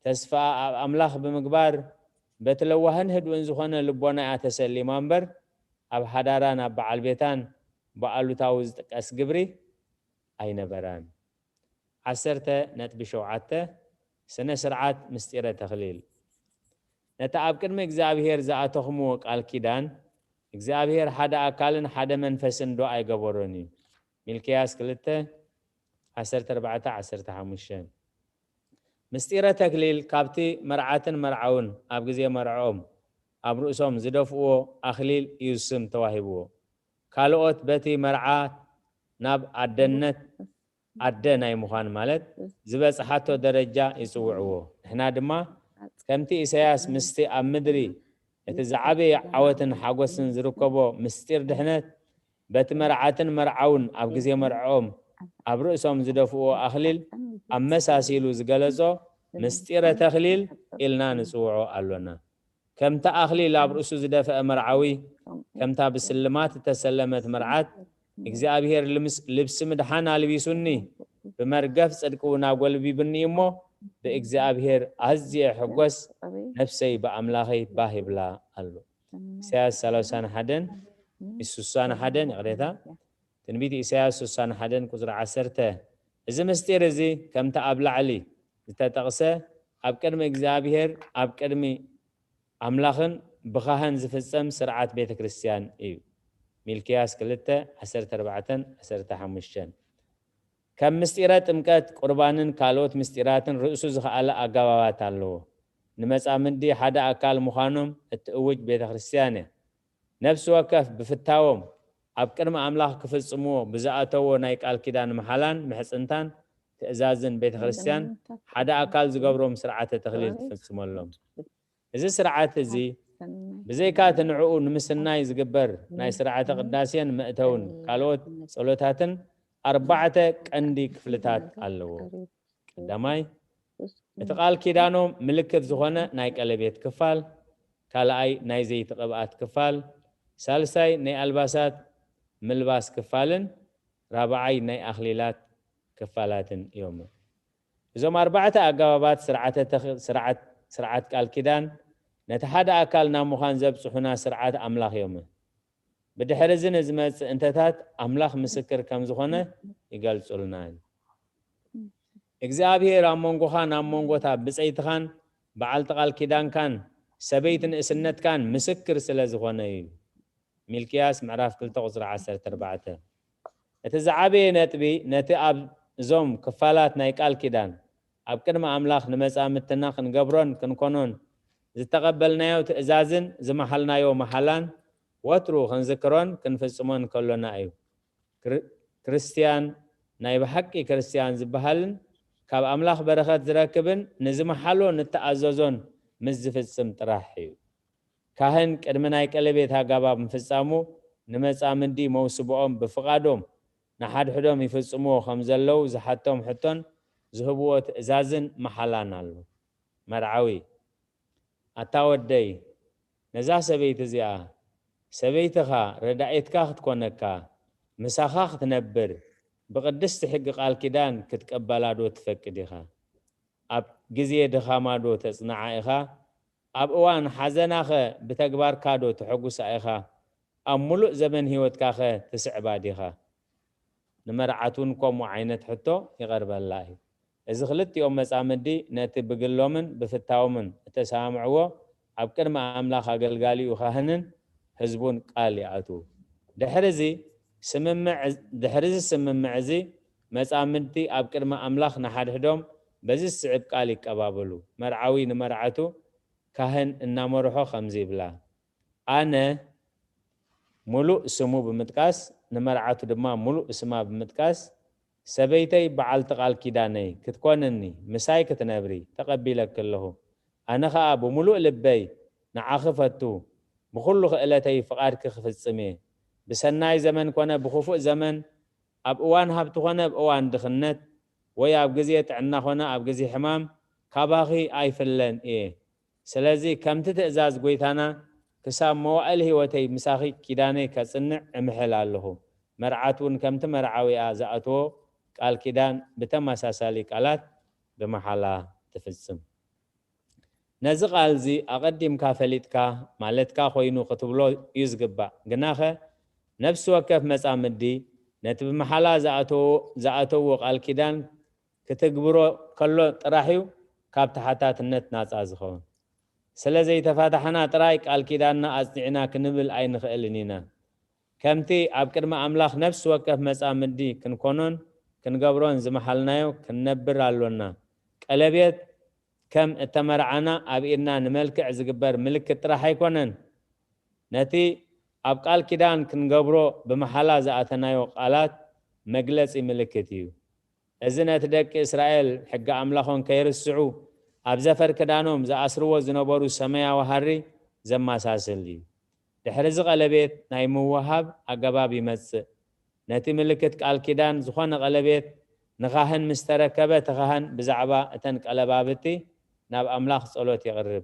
ተስፋኣ ኣብ ኣምላኽ ብምግባር፣ በቲ ለዋህን ህዱእን ዝኾነ ልቦና እያ ተሰሊማ እምበር፣ ኣብ ሓዳራን ኣብ በዓል ቤታን ብኣሉታዊ ዝጥቀስ ግብሪ ኣይነበራን። ዓሰርተ ነጥቢ ሸውዓተ፣ ስነ ስርዓት ምስጢረ ተኽሊል። ነቲ ኣብ ቅድሚ እግዚኣብሔር ዝኣተኽምዎ ቃል ኪዳን፣ እግዚኣብሔር ሓደ ኣካልን ሓደ መንፈስን ዶ ኣይገበሮን እዩ? ሚልክያስ ክልተ፣ ዓሰርተ ኣርባዕተ፣ ዓሰርተ ሓሙሽተ። ምስጢረ ተክሊል ካብቲ መርዓትን መርዓውን ኣብ ግዜ መርዕኦም ኣብ ርእሶም ዝደፍእዎ ኣኽሊል እዩ ስም ተዋሂብዎ። ካልኦት በቲ መርዓ ናብ ኣደነት፣ ኣደ ናይ ምዃን ማለት፣ ዝበጽሓቶ ደረጃ ይጽውዕዎ። ንሕና ድማ ከምቲ ኢሳያስ ምስቲ ኣብ ምድሪ እቲ ዝዓበየ ዓወትን ሓጎስን ዝርከቦ ምስጢር ድሕነት በቲ መርዓትን መርዓውን ኣብ ግዜ መርዕኦም ኣብ ርእሶም ዝደፍእዎ ኣኽሊል ኣመሳሲሉ ዝገለጾ ምስጢረ ተኽሊል ኢልና ንጽውዖ ኣሎና። ከምቲ ኣኽሊል ኣብ ርእሱ ዝደፍአ መርዓዊ፣ ከምታ ብስልማት እተሰለመት መርዓት፣ እግዚኣብሔር ልምስ-፣ ልብሲ ምድሓን ኣልቢሱኒ፣ ብመርገፍ ጽድቂ እውን ኣጎልቢብኒ እሞ፣ ብእግዚኣብሔር ኣዝየ ሕጎስ፣ ነፍሰይ ብኣምላኸይ ባህ ይብላ ኣሎ። ኢሳያስ ሰላሳን ሓደን፣ ስሳን ሓደን፣ ይቕሬታ፣ ትንቢት ኢሳያስ ስሳን ሓደን ቁጽሪ ዓሰርተ። እዚ ምስጢር እዚ ከምቲ ኣብ ላዕሊ ዝተጠቕሰ ኣብ ቅድሚ እግዚኣብሔር፣ ኣብ ቅድሚ ኣምላኽን ብኻህን ዝፍጸም ስርዓት ቤተ ክርስቲያን እዩ። ሚልክያስ ክልተ፣ ዓሰርተ ኣርባዕተን ዓሰርተ ሓሙሽተን። ከም ምስጢረ ጥምቀት፣ ቁርባንን ካልኦት ምስጢራትን ርእሱ ዝኸኣለ ኣገባባት ኣለዎ። ንመጻምዲ ሓደ ኣካል ምዃኖም እትእውጅ ቤተ ክርስቲያን እያ። ነፍሲ ወከፍ ብፍታዎም ኣብ ቅድሚ ኣምላኽ ክፍጽምዎ ብዝኣተዎ ናይ ቃል ኪዳን መሓላን ምሕጽንታን ትእዛዝን ቤተ ክርስቲያን ሓደ ኣካል ዝገብሮም ስርዓተ ተኽሊል ትፍጽመሎም። እዚ ስርዓት እዚ ብዘይካ እቲ ንዕኡ ንምስናይ ዝግበር ናይ ስርዓተ ቅዳሴን መእተውን ካልኦት ጸሎታትን ኣርባዕተ ቀንዲ ክፍልታት ኣለዎ። ቀዳማይ፣ እቲ ቃል ኪዳኖም ምልክት ዝኾነ ናይ ቀለቤት ክፋል፣ ካልኣይ ናይ ዘይቲ ቅብኣት ክፋል፣ ሳልሳይ ናይ ኣልባሳት ምልባስ ክፋልን ራብዓይ ናይ ኣኽሊላት ክፋላትን እዮም። እዞም ኣርባዕተ ኣገባባት ስርዓተ ተኽ-፣ ስርዓት፣ ስርዓት ቃል ኪዳን ነቲ ሓደ ኣካል ናብ ምዃን ዘብጽሑና ስርዓት ኣምላኽ እዮም። ብድሕሪ እዚ ንዝመጽእ እንተታት ኣምላኽ ምስክር ከም ዝኾነ ይገልጹልና። እግዚኣብሔር ኣብ መንጎኻን ኣብ መንጎታ ብጸይትኻን በዓልቲ ቃል ኪዳንካን ሰበይቲ ንእስነትካን ምስክር ስለ ዝኾነ እዩ። ሚልክያስ ምዕራፍ ክልተ ቁጽሪ ዓሰርተ ኣርባዕተ። እቲ ዝዓበየ ነጥቢ ነቲ ኣብ እዞም ክፋላት ናይ ቃል ኪዳን ኣብ ቅድሚ ኣምላኽ ንመጻምድትና ክንገብሮን ክንኮኖን ዝተቐበልናዮ ትእዛዝን ዝመሓልናዮ መሓላን ወትሩ ክንዝክሮን ክንፍጽሞን ከሎና እዩ። ክር-፣ ክርስትያን ናይ ብሓቂ ክርስትያን ዝበሃልን ካብ ኣምላኽ በረኸት ዝረክብን ንዝመሓሎ ንተኣዘዞን ምስ ዝፍጽም ጥራሕ እዩ። ካህን ቅድሚ ናይ ቀለቤት ኣጋባብ ምፍጻሙ ንመጻምዲ መውስብኦም ብፍቓዶም ንሓድሕዶም ይፍጽምዎ ከም ዘለዉ ዝሓቶም ሕቶን ዝህብዎ ትእዛዝን መሓላን ኣሎ። መርዓዊ፣ ኣታ ወደይ፣ ነዛ ሰበይቲ እዚኣ ሰበይትኻ ረዳኤትካ ክትኮነካ፣ ምሳኻ ክትነብር፣ ብቅድስቲ ሕጊ ቃል ኪዳን ክትቀበላ ዶ ትፈቅድ ኢኻ? ኣብ ግዜ ድኻማ ዶ ተጽንዓ ኢኻ? ኣብ እዋን ሓዘናኸ ብተግባርካ ዶ ተሐጉሳ ኢኻ? ኣብ ምሉእ ዘመን ህይወትካኸ ትስዕባ ዲኻ? ንመርዓት እውን ከምኡ ዓይነት ሕቶ ይቐርበላ እዩ። እዚ ክልቲኦም መጻምዲ ነቲ ብግሎምን ብፍታዎምን እተሰማምዕዎ ኣብ ቅድሚ ኣምላኽ ኣገልጋሊኡ ካህንን ህዝቡን ቃል ይኣትዉ። ድሕሪ እዚ ስምምዕ፣ ድሕሪ እዚ ስምምዕ እዚ መጻምድቲ ኣብ ቅድሚ ኣምላኽ ንሓድሕዶም በዚ ዝስዕብ ቃል ይቀባበሉ። መርዓዊ ንመርዓቱ ካህን እናመርሖ ከምዚ ይብላ። ኣነ ምሉእ ስሙ ብምጥቃስ፣ ንመርዓቱ ድማ ምሉእ ስማ ብምጥቃስ፣ ሰበይተይ በዓልቲ ቃል ኪዳነይ ክትኮንኒ፣ ምሳይ ክትነብሪ ተቐቢለኪ ኣለኹ። ኣነ ኸኣ ብምሉእ ልበይ ንዓኺ ፈቱ፣ ብኹሉ ክእለተይ ፍቓድኪ ክፍጽም እየ። ብሰናይ ዘመን ኮነ ብኽፉእ ዘመን፣ ኣብ እዋን ሃብቲ ኮነ ኣብ እዋን ድኽነት፣ ወይ ኣብ ግዜ ጥዕና ኮነ ኣብ ግዜ ሕማም፣ ካባኺ ኣይፍለን እየ። ስለዚ ከምቲ ትእዛዝ ጐይታና፣ ክሳብ መዋእል ህይወተይ ምሳኺ ኪዳነይ ከጽንዕ እምሕል ኣለኹ። መርዓት እውን ከምቲ መርዓዊኣ ዝኣትዎ ቃል ኪዳን ብተመሳሳሊ ቃላት ብመሓላ ትፍጽም። ነዚ ቃል እዚ ኣቐዲምካ ፈሊጥካ ማለትካ ኮይኑ ክትብሎ እዩ ዝግባእ። ግናኸ ነፍሲ ወከፍ መጻምዲ ነቲ ብመሓላ ዝኣተዎ፣ ዝኣተዎ ቃል ኪዳን ክትግብሮ ከሎ ጥራሕ እዩ ካብ ተሓታትነት ናጻ ዝኸውን። ስለ ዘይተፋታሕና ጥራይ ቃል ኪዳንና ኣጽኒዕና ክንብል ኣይንኽእልን ኢና። ከምቲ ኣብ ቅድሚ ኣምላኽ ነፍሲ ወከፍ መጻምዲ ክንኮኖን ክንገብሮን ዝመሓልናዮ ክንነብር ኣሎና። ቀለቤት ከም እተመርዓና ኣብ ኢድና ንመልክዕ ዝግበር ምልክት ጥራሕ ኣይኮነን። ነቲ ኣብ ቃል ኪዳን ክንገብሮ ብመሓላ ዝኣተናዮ ቃላት መግለጺ ምልክት እዩ። እዚ ነቲ ደቂ እስራኤል ሕጊ ኣምላኾም ከይርስዑ ኣብ ዘፈር ክዳኖም ዝኣስርዎ ዝነበሩ ሰማያዊ ሃሪ ዘመሳስል እዩ። ድሕሪ እዚ ቀለቤት ናይ ምውሃብ ኣገባብ ይመጽእ። ነቲ ምልክት ቃል ኪዳን ዝኾነ ቀለቤት ንኻህን ምስ ተረከበ፣ እቲ ኻህን ብዛዕባ እተን ቀለባብቲ ናብ ኣምላኽ ጸሎት የቕርብ።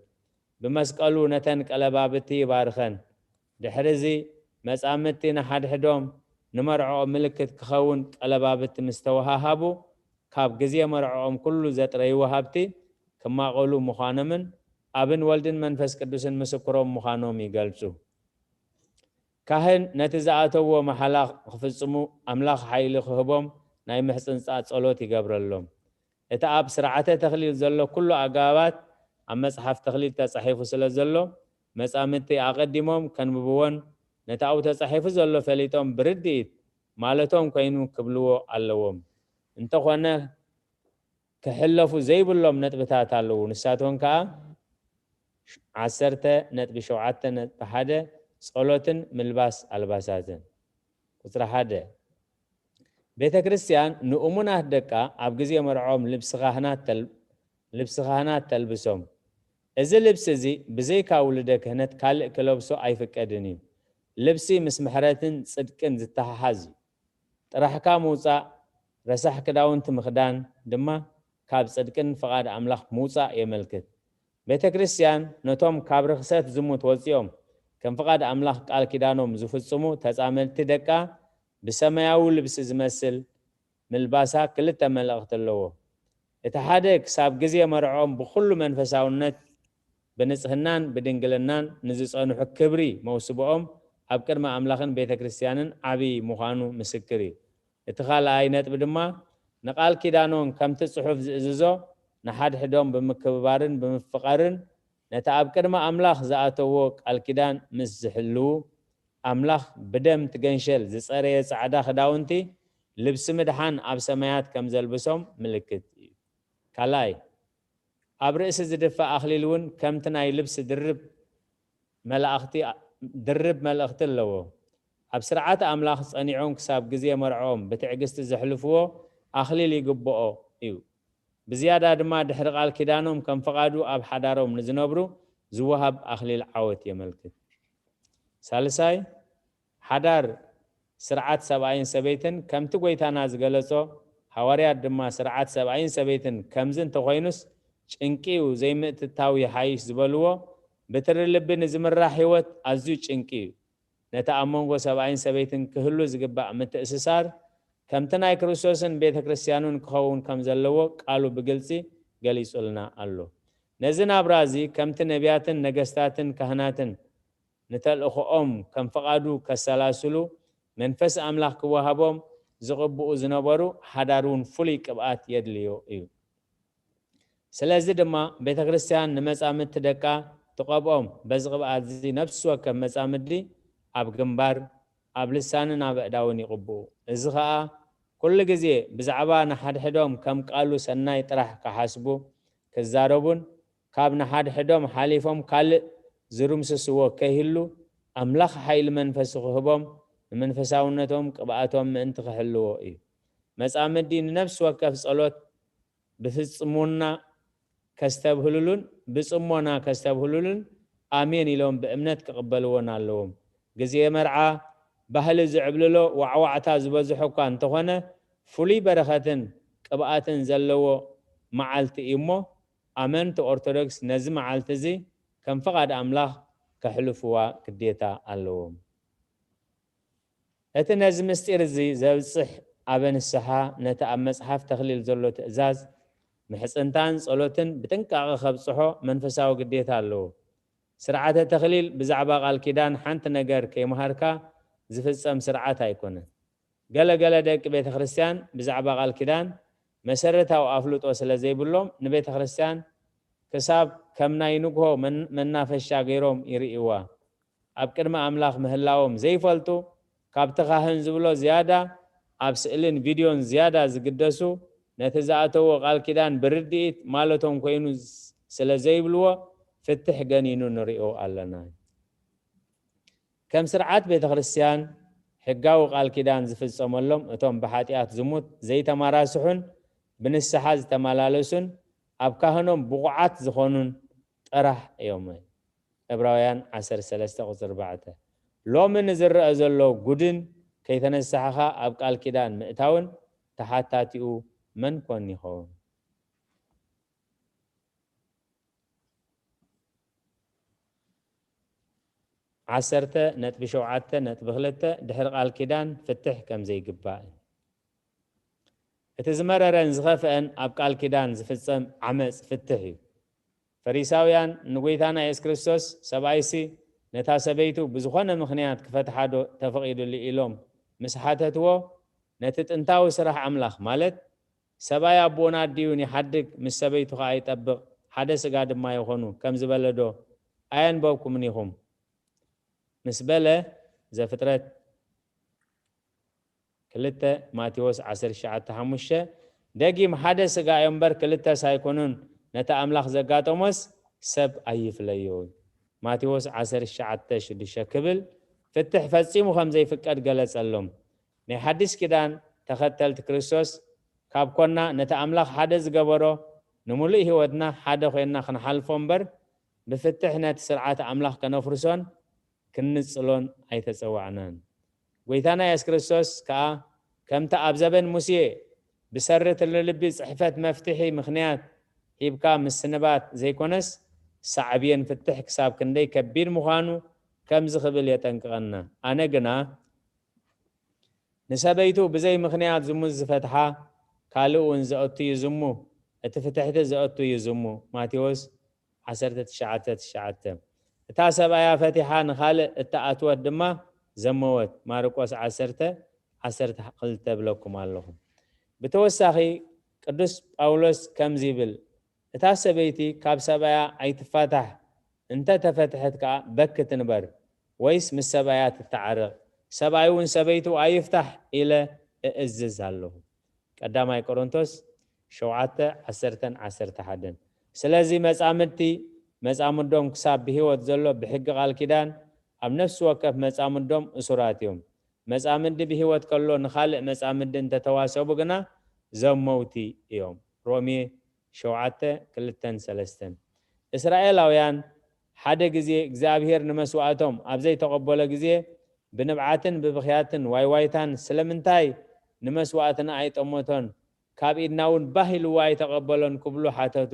ብመስቀሉ ነተን ቀለባብቲ ይባርኸን። ድሕሪ እዚ መጻምድቲ ንሓድሕዶም ንመርዕኦም ምልክት ክኸውን ቀለባብቲ ምስ ተወሃሃቡ፣ ካብ ግዜ መርዕኦም ኩሉ ዘጥረይዎ ሃብቲ ክማቐሉ ምዃኖምን ኣብን ወልድን መንፈስ ቅዱስን ምስክሮም ምዃኖም ይገልጹ። ካህን ነቲ ዝኣተዎ መሓላ ክፍጽሙ ኣምላኽ ሓይሊ ክህቦም ናይ ምሕጽንጻ ጸሎት ይገብረሎም። እቲ ኣብ ስርዓተ ተክሊል ዘሎ ኩሉ ኣገባባት ኣብ መጽሓፍ ተክሊል ተጻሒፉ ስለ ዘሎ፣ መጻምድቲ ኣቐዲሞም ከንብብዎን ነቲ ኣብኡ ተጻሒፉ ዘሎ ፈሊጦም ብርድኢት ማለቶም ኮይኑ ክብልዎ ኣለዎም። እንተኾነ ክሕለፉ ዘይብሎም ነጥብታት ኣለዉ። ንሳቶም ከኣ ዓሰርተ ነጥቢ ሸውዓተ ነጥቢ ሓደ ጸሎትን ምልባስ ኣልባሳትን። ቁጽሪ ሓደ፣ ቤተ ክርስቲያን ንእሙናት ደቃ ኣብ ግዜ መርዖም ልብሲ ካህናት ተል-፣ ልብሲ ካህናት ተልብሶም። እዚ ልብሲ እዚ ብዘይካ ውሉደ ክህነት ካልእ ክለብሶ ኣይፍቀድን እዩ። ልብሲ ምስ ምሕረትን ጽድቅን ዝተሓሓዝ እዩ። ጥራሕካ ምውጻእ፣ ረሳሕ ክዳውንቲ ምኽዳን ድማ ካብ ጽድቅን ፍቓድ ኣምላኽ ምውጻእ የመልክት። ቤተ ክርስቲያን ነቶም ካብ ርኽሰት ዝሙት ወጺኦም ከም ፍቓድ ኣምላኽ ቃል ኪዳኖም ዝፍጽሙ ተጻመድቲ ደቃ ብሰማያዊ ልብሲ ዝመስል ምልባሳ ክልተ መልእኽቲ ኣለዎ። እቲ ሓደ ክሳብ ግዜ መርዕኦም ብኹሉ መንፈሳውነት ብንጽህናን ብድንግልናን ንዝጸንሑ ክብሪ መውስብኦም ኣብ ቅድሚ ኣምላኽን ቤተ ክርስቲያንን ዓቢ ምዃኑ ምስክር እዩ። እቲ ካልኣይ ነጥቢ ድማ ንቃል ኪዳኖም ከምቲ ጽሑፍ ዝእዝዞ ንሓድሕዶም ብምክብባርን ብምፍቓርን ነቲ ኣብ ቅድሚ ኣምላኽ ዝኣተዎ ቃል ኪዳን ምስ ዝሕልዉ፣ ኣምላኽ ብደም ትገንሸል ዝጸረየ ጻዕዳ ክዳውንቲ፣ ልብሲ ምድሓን ኣብ ሰማያት ከም ዘልብሶም ምልክት እዩ። ካልኣይ፣ ኣብ ርእሲ ዝድፋእ ኣኽሊል እውን ከምቲ ናይ ልብሲ ድርብ መላእኽቲ፣ ድርብ መልእኽቲ ኣለዎ። ኣብ ስርዓት ኣምላኽ ጸኒዖም ክሳብ ግዜ መርዕኦም ብትዕግስቲ ዘሕልፍዎ ኣኽሊል ይግብኦ እዩ። ብዝያዳ ድማ ድሕሪ ቃል ኪዳኖም ከም ፍቓዱ ኣብ ሓዳሮም ንዝነብሩ ዝወሃብ ኣኽሊል ዓወት የመልክት። ሳልሳይ፣ ሓዳር ስርዓት ሰብኣይን ሰበይትን ከምቲ ጎይታና ዝገለጾ፣ ሃዋርያት ድማ ስርዓት ሰብኣይን ሰበይትን ከምዚ እንተኾይኑስ ጭንቂ እዩ፣ ዘይምእትታው ይሓይሽ ዝበልዎ፣ ብትሪ ልቢ ንዝምራሕ ህይወት ኣዝዩ ጭንቂ እዩ። ነቲ ኣብ መንጎ ሰብኣይን ሰበይትን ክህሉ ዝግባእ ምትእስሳር ከምቲ ናይ ክርስቶስን ቤተ ክርስቲያኑን ክኸውን ከም ዘለዎ ቃሉ ብግልጺ ገሊጹልና ኣሎ። ነዚ ናብራ እዚ ከምቲ ነቢያትን ነገስታትን ካህናትን ንተልእኾኦም ከም ፍቓዱ ከሰላስሉ መንፈስ ኣምላኽ ክወሃቦም ዝቕብኡ ዝነበሩ ሓዳር እውን ፍሉይ ቅብኣት የድልዮ እዩ። ስለዚ ድማ ቤተ ክርስቲያን ንመጻምድቲ ደቃ ትቐብኦም። በዚ ቅብኣት እዚ ነፍሲ ወከፍ መጻምዲ ኣብ ግንባር፣ ኣብ ልሳንን ኣብ ኣእዳውን ይቕብኡ። እዚ ኸኣ ኩሉ ግዜ ብዛዕባ ንሓድሕዶም ከም ቃሉ ሰናይ ጥራሕ ክሓስቡ፣ ክዛረቡን ካብ ንሓድሕዶም ሓሊፎም ካልእ ዝርምስስዎ ከይህሉ ኣምላኽ ሓይሊ መንፈሱ ክህቦም ንመንፈሳውነቶም ቅብኣቶም ምእንቲ ክሕልዎ እዩ። መጻምዲ ንነፍሲ ወከፍ ጸሎት ብፍጽሙና ከስተብህሉሉን ብጽሞና ከስተብህሉሉን ኣሜን ኢሎም ብእምነት ክቕበልዎን ኣለዎም። ግዜ መርዓ ባህሊ ዝዕብልሎ ዋዕዋዕታ ዝበዝሖ እኳ እንተኾነ ፍሉይ በረኸትን ቅብኣትን ዘለዎ መዓልቲ እዩ እሞ ኣመንቲ ኦርቶዶክስ ነዚ መዓልቲ እዚ ከም ፍቓድ ኣምላኽ ከሕልፍዋ ግዴታ ኣለዎም። እቲ ነዚ ምስጢር እዚ ዘብጽሕ ኣበ ንስሓ ነቲ ኣብ መጽሓፍ ተኽሊል ዘሎ ትእዛዝ ምሕጽንታን ጸሎትን ብጥንቃቐ ከብጽሖ መንፈሳዊ ግዴታ ኣለዎ። ስርዓተ ተኽሊል ብዛዕባ ቃል ኪዳን ሓንቲ ነገር ከይመሃርካ ዝፍጸም ስርዓት ኣይኮነን። ገለ ገለ ደቂ ቤተ ክርስቲያን ብዛዕባ ቃል ኪዳን መሰረታዊ ኣፍልጦ ስለ ዘይብሎም ንቤተ ክርስቲያን ክሳብ ከም ናይ ንግሆ መን- መናፈሻ ገይሮም ይርእይዋ። ኣብ ቅድሚ ኣምላኽ ምህላዎም ዘይፈልጡ ካብቲ ካህን ዝብሎ ዝያዳ ኣብ ስእልን ቪድዮን ዝያዳ ዝግደሱ ነቲ ዝኣተዎ ቃል ኪዳን ብርድኢት ማለቶም ኮይኑ ስለ ዘይብልዎ ፍትሕ ገኒኑ ንሪኦ ኣለና። ከም ስርዓት ቤተ ክርስቲያን ሕጋዊ ቃል ኪዳን ዝፍጸመሎም እቶም ብሓጢኣት ዝሙት ዘይተማራስሑን ብንስሓ ዝተመላለሱን ኣብ ካህኖም ብቑዓት ዝኾኑን ጥራሕ እዮም። ዕብራውያን ዓሰርተ ሰለስተ ቁጽሪ ኣርባዕተ። ሎሚ ንዝረአ ዘሎ ጉድን ከይተነሳሕኻ ኣብ ቃል ኪዳን ምእታውን ተሓታቲኡ መን ኮን ይኸውን? ዓሰርተ ነጥቢ ሸውዓተ ነጥቢ ክልተ ድሕሪ ቃል ኪዳን ፍትሕ ከም ዘይግባእ። እቲ ዝመረረን ዝኸፍአን ኣብ ቃል ኪዳን ዝፍጸም ዓመጽ ፍትሕ እዩ። ፈሪሳውያን ንጎይታና የሱስ ክርስቶስ ሰብኣይሲ ነታ ሰበይቱ ብዝኾነ ምኽንያት ክፈትሓዶ ተፈቒዱሉ ኢሎም ምስ ሓተትዎ ነቲ ጥንታዊ ስራሕ ኣምላኽ ማለት ሰብኣይ ኣቦኡን ኣዲኡን ይሓድግ ምስ ሰበይቱ ኸኣ ይጠብቕ ሓደ ስጋ ድማ ይኾኑ ከም ዝበለዶ ኣየንበብኩምን ኢኹም? ምስ በለ ዘፍጥረት ክልተ ማቴዎስ ዓሰርተ ትሽዓተ ሓሙሽተ ደጊም ሓደ ስጋ እዮም እምበር ክልተስ ኣይኮኑን ነቲ ኣምላኽ ዘጋጠሞስ ሰብ ኣይፍለዮ። ማቴዎስ ዓሰርተ ትሽዓተ ሽዱሽተ ክብል ፍትሕ ፈጺሙ ከም ዘይፍቀድ ገለጸሎም። ናይ ሓድሽ ኪዳን ተኸተልቲ ክርስቶስ ካብ ኮና ነቲ ኣምላኽ ሓደ ዝገበሮ ንምሉእ ህይወትና ሓደ ኮይንና ክንሓልፎ እምበር ብፍትሕ ነቲ ስርዓት ኣምላኽ ከነፍርሶን ክንጽሎን ኣይተጸዋዕናን። ጎይታና የሱስ ክርስቶስ ከኣ ከምቲ ኣብ ዘበን ሙሴ ብሰሪ ትልልቢ ጽሕፈት መፍትሒ ምኽንያት ሂብካ ምስንባት ዘይኮነስ ሳዕብየን ፍትሕ ክሳብ ክንደይ ከቢድ ምዃኑ ከምዚ ክብል የጠንቅቐና። ኣነ ግና ንሰበይቱ ብዘይ ምኽንያት ዝሙት ዝፈትሓ ካልእ እውን ዘእቱ ይዝሙ፣ እቲ ፍትሕቲ ዘእቱ ይዝሙ። ማቴዎስ ዓሰርተ ትሽዓተ ትሽዓተ። እታ ሰብኣያ ፈቲሓ ንኻልእ እተኣትወት ድማ ዘመወት። ማርቆስ ዓሰርተ ዓሰርተ ክልተ እብለኩም ኣለኹ። ብተወሳኺ ቅዱስ ጳውሎስ ከምዚ ይብል፣ እታ ሰበይቲ ካብ ሰብኣያ ኣይትፋታሕ፣ እንተ ተፈትሐት ከኣ በኪ ትንበር፣ ወይስ ምስ ሰብኣያ ትተዓረቕ፣ ሰብኣይ እውን ሰበይቱ ኣይፍታሕ ኢለ እእዝዝ ኣለኹ። ቀዳማይ ቆሮንቶስ ሸውዓተ፣ ዓሰርተን ዓሰርተ ሓደን። ስለዚ መጻምድቲ መጻምዶም ክሳብ ብህይወት ዘሎ ብሕጊ ቃል ኪዳን ኣብ ነፍሲ ወከፍ መጻምዶም እሱራት እዮም። መጻምዲ ብህይወት ከሎ ንኻልእ መጻምዲ እንተተዋሰቡ ግና ዘመውቲ እዮም። ሮሜ ሸውዓተ፣ ክልተን ሰለስተን። እስራኤላውያን ሓደ ግዜ እግዚኣብሔር ንመስዋእቶም ኣብ ዘይተቐበሎ ግዜ ብንብዓትን ብብኽያትን ዋይዋይታን ስለምንታይ ንመስዋእትና ኣይጠመቶን ካብ ኢድና እውን ባህ ኢልዎ ኣይተቐበሎን ክብሉ ሓተቱ።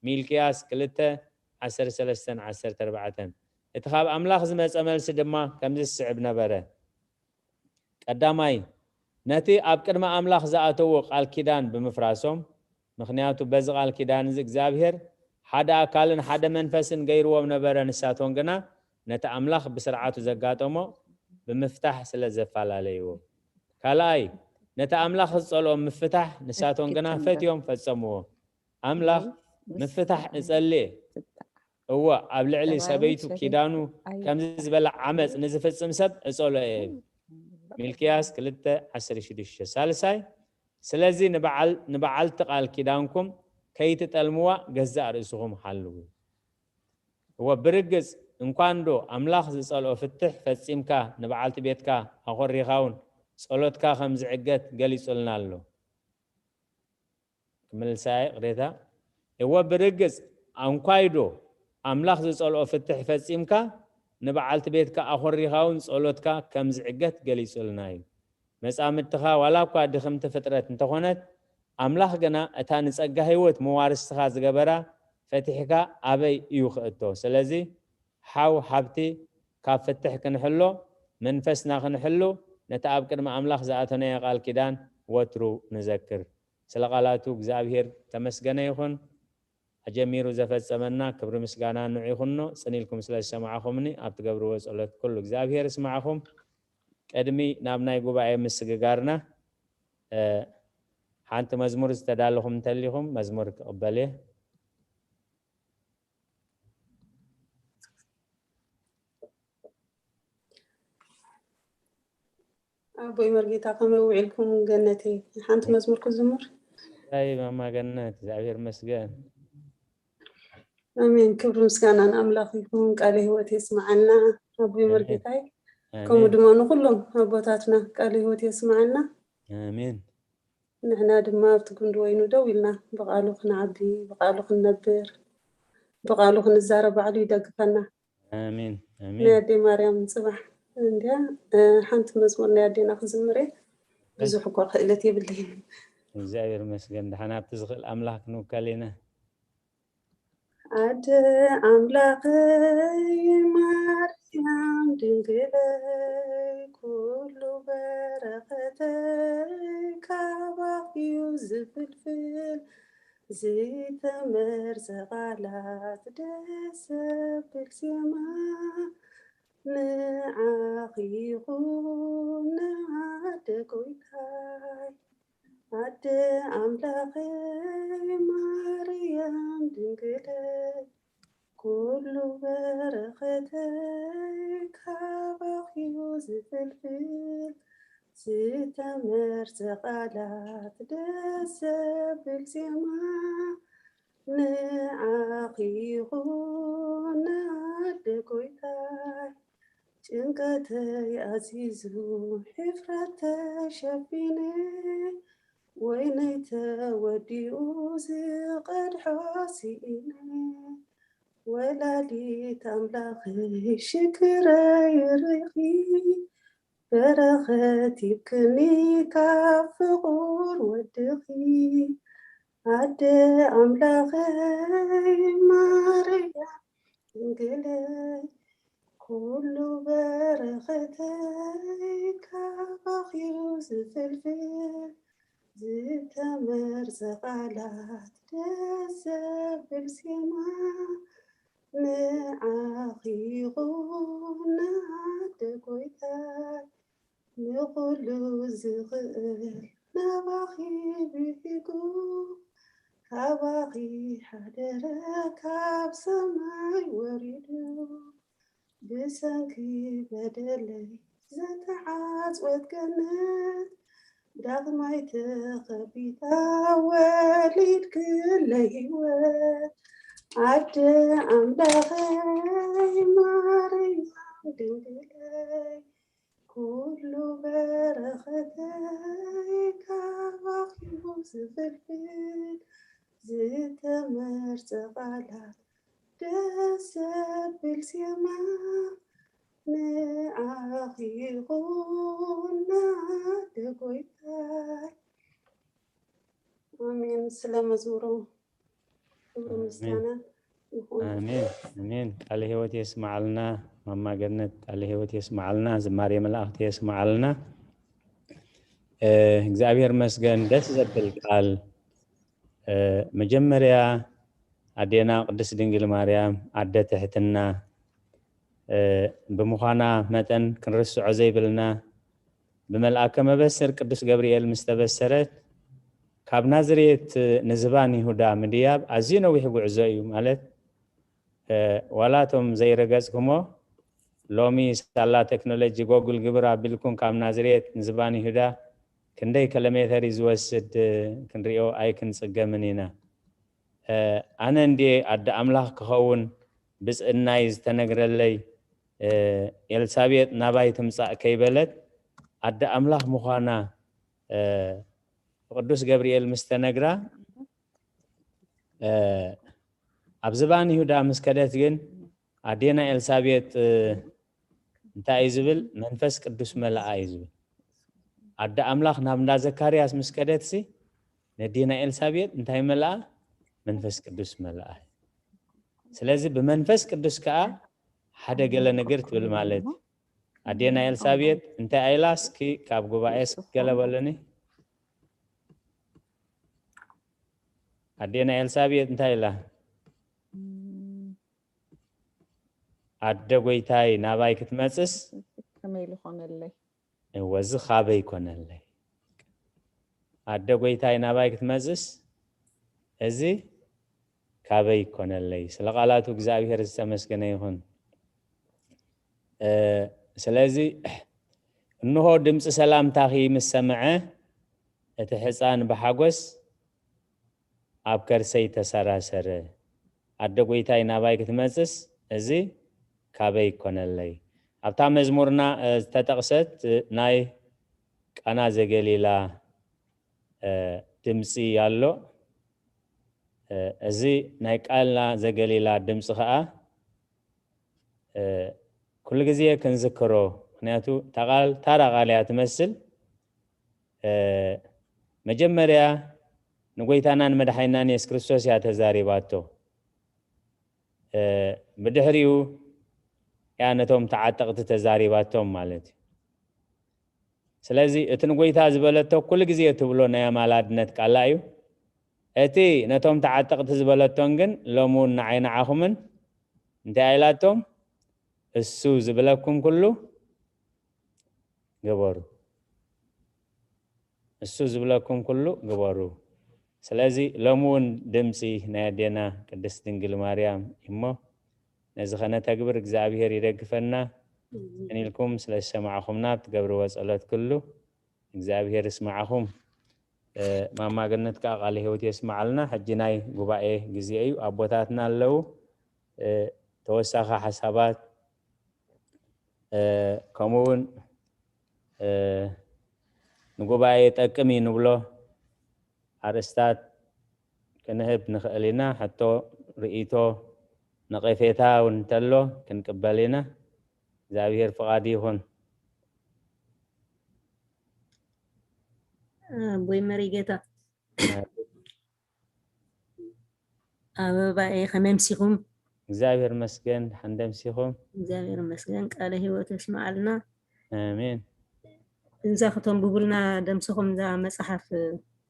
ሚልክያስ ክልተ፣ ዓሰርተ ሰለስተን ዓሰርተ ኣርባዕተን። እቲ ካብ ኣምላኽ ዝመጸ መልሲ ድማ ከምዚ ዝስዕብ ነበረ። ቀዳማይ፣ ነቲ ኣብ ቅድሚ ኣምላኽ ዝኣተዎ ቃል ኪዳን ብምፍራሶም፣ ምኽንያቱ በዚ ቃል ኪዳን እዚ እግዚኣብሔር ሓደ ኣካልን ሓደ መንፈስን ገይርዎም ነበረ፣ ንሳቶም ግና ነቲ ኣምላኽ ብስርዓቱ ዘጋጠሞ ብምፍታሕ ስለ ዘፈላለይዎ። ካልኣይ፣ ነቲ ኣምላኽ ዝጸልኦ ምፍታሕ ንሳቶም ግና ፈትዮም ፈጸምዎ። ኣምላኽ ምፍታሕ እጸልየ፣ እወ ኣብ ልዕሊ ሰበይቱ ኪዳኑ ከምዚ ዝበለ ዓመፅ ንዝፍጽም ሰብ እጸልኦ እየ። ሚልክያስ ክልተ፣ ዓሰርተ ሽዱሽተ። ሳልሳይ፣ ስለዚ ንበዓል-፣ ንበዓልቲ ቃል ኪዳንኩም ከይትጠልምዋ ገዛእ ርእስኹም ሓልዉ። እወ ብርግጽ እንኳንዶ ኣምላኽ ዝጸልኦ ፍትሕ ፈጺምካ ንበዓልቲ ቤትካ ኣኾሪኻውን ጸሎትካ ከም ዝዕገት ገሊጹልና ኣሎ። ክምልሳ ይቕሬታ። እወ ብርግጽ ኣንኳይዶ ኣምላኽ ዝጸልኦ ፍትሕ ፈጺምካ ንበዓልቲ ቤትካ ኣኾሪኻውን ጸሎትካ ከም ዝዕገት ገሊጹልና እዩ። መጻምድትኻ ዋላ እኳ ድኽምቲ ፍጥረት እንተኾነት ኣምላኽ ግና እታ ንጸጋ ህይወት መዋርስትኻ ዝገበራ ፈቲሕካ ኣበይ እዩ ክእቶ? ስለዚ ሓው ሓብቲ ካብ ፍትሕ ክንሕሎ መንፈስና ክንሕሉ ነቲ ኣብ ቅድሚ ኣምላኽ ዝኣተናዮ ቃል ኪዳን ወትሩ ንዘክር። ስለ ቃላቱ እግዚኣብሔር ተመስገነ ይኹን። ኣጀሚሩ ዘፈጸመና ክብሪ ምስጋና ንዑ ይኹኖ። ጽን ኢልኩም ስለ ዝሰማዕኹምኒ ኣብ ትገብርዎ ጸሎት ኩሉ እግዚኣብሔር ይስማዕኹም። ቅድሚ ናብ ናይ ጉባኤ ምስግጋርና ሓንቲ መዝሙር ዝተዳለኹም እንተሊኹም መዝሙር ክቕበል እየ። ኣቦይ መርጌታ ከመይ ውዒልኩም? ገነተይ ሓንቲ መዝሙር ክዝምር። ኣይ ማማ ገነት እግዚኣብሔር መስገን። ኣሜን። ክብሪ ምስጋና ንኣምላኽ ይኹን። ቃለ ህይወት የስምዓልና ኣቦይ መርጌታይ። ከምኡ ድማ ንኩሎም ኣቦታትና ቃለ ህይወት የስምዓልና። ኣሜን። ንሕና ድማ ኣብቲ ጉንዲ ወይኑ ደው ኢልና ብቃሉ ክንዓቢ፣ ብቃሉ ክንነብር፣ ብቃሉ ክንዛረብ ባዕሉ ይደግፈና። ኣሜን ኣሜን። ናይ ኣደይ ማርያም ጽባሕ እንድያ። ሓንቲ መዝሙር ናይ ኣዴና ክዝምር እየ። ብዙሕ እኳ ክእለት የብለይን። እግዚኣብሔር ይመስገን። ደሓን ኣብቲ ዝኽእል ኣምላኽ ክንውከል ኢና። ኣደ ኣምላኸይ ማርያም ድንግለይ፣ ኩሉ በረኸተይ ካባኺ እዩ ዝፍልፍል። ዘይተመርዘ ቃላት ደስ ዘብል ዜማ፣ ንዓኺ ይኹን ኣደ ጎይታይ። ኣደ ኣምላኸይ ማርያም ድንግለይ፣ ኩሉ በረኸተይ ካባኺ እዩ ዝፍልፍል። ዝተመርዘ ቃላት ደስ ዘብል ዜማ፣ ንዓኺ ይኹን ኣደ ጎይታይ። ጭንቀተይ ኣዚዙ ሕፍረት ተሸፊነ፣ ወይነይ ተወዲኡ ዝቐድሖ ስኢነ። ወላዲት ኣምላኸይ ሽግረይ ርኢኺ፣ በረኸት ሂብክኒ ካብ ፍቑር ወድኺ። ኣደ ኣምላኸይ ማርያም ድንግለይ፣ ኩሉ በረኸተይ ካባኺ እዩ ዝፍልፍል። ዝተመርዘ ቃላት ደስ ዘብል ዜማ፣ ንዓኺ ይኹን ኣደ ጎይታይ። ንኹሉ ዝኽእል ናባኺ ብሂጉ፣ ካባኺ ሓደረ፣ ካብ ሰማይ ወሪዱ። ብሰንኪ በደለይ ዝተዓጽወት ገነት፣ ዳግማይ ተኸፊታ፣ ወሊድክለይ ህይወት። ኣደ ኣምላኸይ ማርያም ድንግለይ፣ ኩሉ በረኸተይ ካባኺ ዝፍልፍል፣ ዝተመርጸ ቃላት ደስ ዘብል ዜማ፣ ንዓኺ ይኹን ኣደ ጎይታይ። ኣሜን። ስለ መዝሙሩ ክብሪ ምስጋና ይኹን። ኣሜን፣ ኣሜን። ቃለ ህይወት የስምዓልና ማማ ገነት፣ ቃለ ህይወት የስምዓልና፣ ዝማሬ መላእኽቲ የስምዓልና። እ፣ እግዚኣብሔር መስገን፣ ደስ ዘብል ቃል። እ፣ መጀመርያ ኣዴና ቅድስት ድንግል ማርያም ኣደ ትሕትና፣ እ፣ ብምዃና መጠን ክንርስዖ ዘይብልና፣ ብመልኣከ መበስር ቅዱስ ገብርኤል ምስ ተበሰረት፣ ካብ ናዝሬት ንዝባን ይሁዳ ምድያብ ኣዝዩ ነዊሕ ጉዕዞ እዩ። ማለት፣ እ፣ ዋላ እቶም ዘይረገጽኩሞ፣ ሎሚ ሳላ ቴክኖሎጂ ጎግል ግብር ኣቢልኩም ካብ ናዝሬት ንዝባን ይሁዳ ክንደይ ኪሎሜተር እዩ ዝወስድ፣ እ፣ ክንሪኦ ኣይክንጽገምን ኢና። እ፣ ኣነ እንድየ ኣደ ኣምላኽ ክኸውን ብጽእናይ ዝተነግረለይ፣ እ፣ ኤልሳቤጥ ናባይ ትምጻእ ከይበለት፣ ኣደ ኣምላኽ ምዃና፣ እ፣ ብቅዱስ ገብርኤል ምስ ተነግራ፣ እ፣ ኣብ ዝባን ይሁዳ ምስ ከደት ግን፣ ኣዴና ኤልሳቤጥ፣ እ፣ እንታይ እዩ ዝብል? መንፈስ ቅዱስ መለኣ እዩ ዝብል። ኣደ ኣምላኽ ናብ እንዳ ዘካርያስ ምስ ከደትሲ፣ ነዴና ኤልሳቤጥ እንታይ መለኣ? መንፈስ ቅዱስ መለኣ። ስለዚ ብመንፈስ ቅዱስ ከኣ ሓደ ገለ ነገር ትብል ማለት እዩ። ኣዴና ኤልሳቤጥ እንታይ ኢላ? እስኪ ካብ ጉባኤ እስኪ ገለ በሉኒ። ኣዴና ኤልሳቤጥ እንታይ ኢላ? "ኣደ ጎይታይ ናባይ ክትመጽስ ከመይ ኢሉ ኮነለይ?" እወ፣ እዚ ካበይ ኮነለይ? ኣደ ጎይታይ ናባይ ክትመጽስ እዚ ካበይ ኮነለይ? ስለ ቃላቱ እግዚኣብሔር ዝተመስገነ ይኹን። እ፣ ስለዚ እንሆ ድምፂ ሰላምታኺ ምስ ሰምዐ እቲ ሕፃን ብሓጎስ ኣብ ከርሰይ ተሰራሰረ። ኣደ ጎይታይ ናባይ ክትመጽስ እዚ ካበይ ኮነለይ? ኣብታ መዝሙርና፣ እ፣ ዝተጠቕሰት፣ እ፣ ናይ ቃና ዘገሊላ፣ እ፣ ድምጺ ኣሎ። እ፣ እዚ ናይ ቃና ዘገሊላ ድምጺ ኸኣ፣ እ፣ ኩሉ ግዜ ክንዝክሮ፣ ምኽንያቱ እታ ቃል ታራ ቃል እያ ትመስል። እ፣ መጀመርያ ንጎይታናን መድሓኒናን የሱስ ክርስቶስ እያ ተዛሪባቶ። እ፣ ብድሕሪኡ እያ ነቶም ተዓጠቕቲ ተዛሪባቶም ማለት እዩ። ስለዚ እቲ ንጎይታ ዝበለቶ ኩሉ ግዜ ትብሎ ናይ ኣማላድነት ቃላ እዩ። እቲ ነቶም ተዓጠቕቲ ዝበለቶን ግን ሎሚ እውን ንዓይ ንዓኹምን እንታይ ኢላቶም? "እሱ ዝብለኩም ኩሉ ግበሩ። እሱ ዝብለኩም ኩሉ ግበሩ።" ስለዚ ሎሚ እውን ድምፂ ናይ ኣዴና ቅድስት ድንግል ማርያም እሞ ነዚ ኸነተግብር እግዚኣብሔር ይደግፈና። ኣሜን። እን ኢልኩም ስለ ዝሰማዕኹምና ብትገብርዎ ጸሎት ኩሉ እግዚኣብሔር ይስማዕኹም። እ፣ ማማ ገነት ከኣ ቃለ ህይወት የስምዓልና። ሕጂ ናይ ጉባኤ ግዜ እዩ። ኣቦታትና ኣለዉ። እ፣ ተወሳኺ ሓሳባት፣ እ፣ ከምኡ እውን፣ እ፣ ንጉባኤ ይጠቅም እዩ ንብሎ ኣርእስታት ክንህብ ንኽእል ኢና። ሕቶ፣ ርእይቶ፣ ነቐፌታ እውን እንተሎ ክንቅበል ኢና። እግዚኣብሔር ፍቓድ ይኹን። ኣቦይ መሪጌታ፣ ኣበባኤ፣ ከመይ ኣምሲኹም? እግዚኣብሔር መስገን፣ ደሓን ደምሲኹም። እግዚኣብሔር መስገን፣ ቃለ ህይወት የስምዓልና። ኣሜን። እዛ ክተንብቡልና ደምሲኹም፣ እዛ መጽሓፍ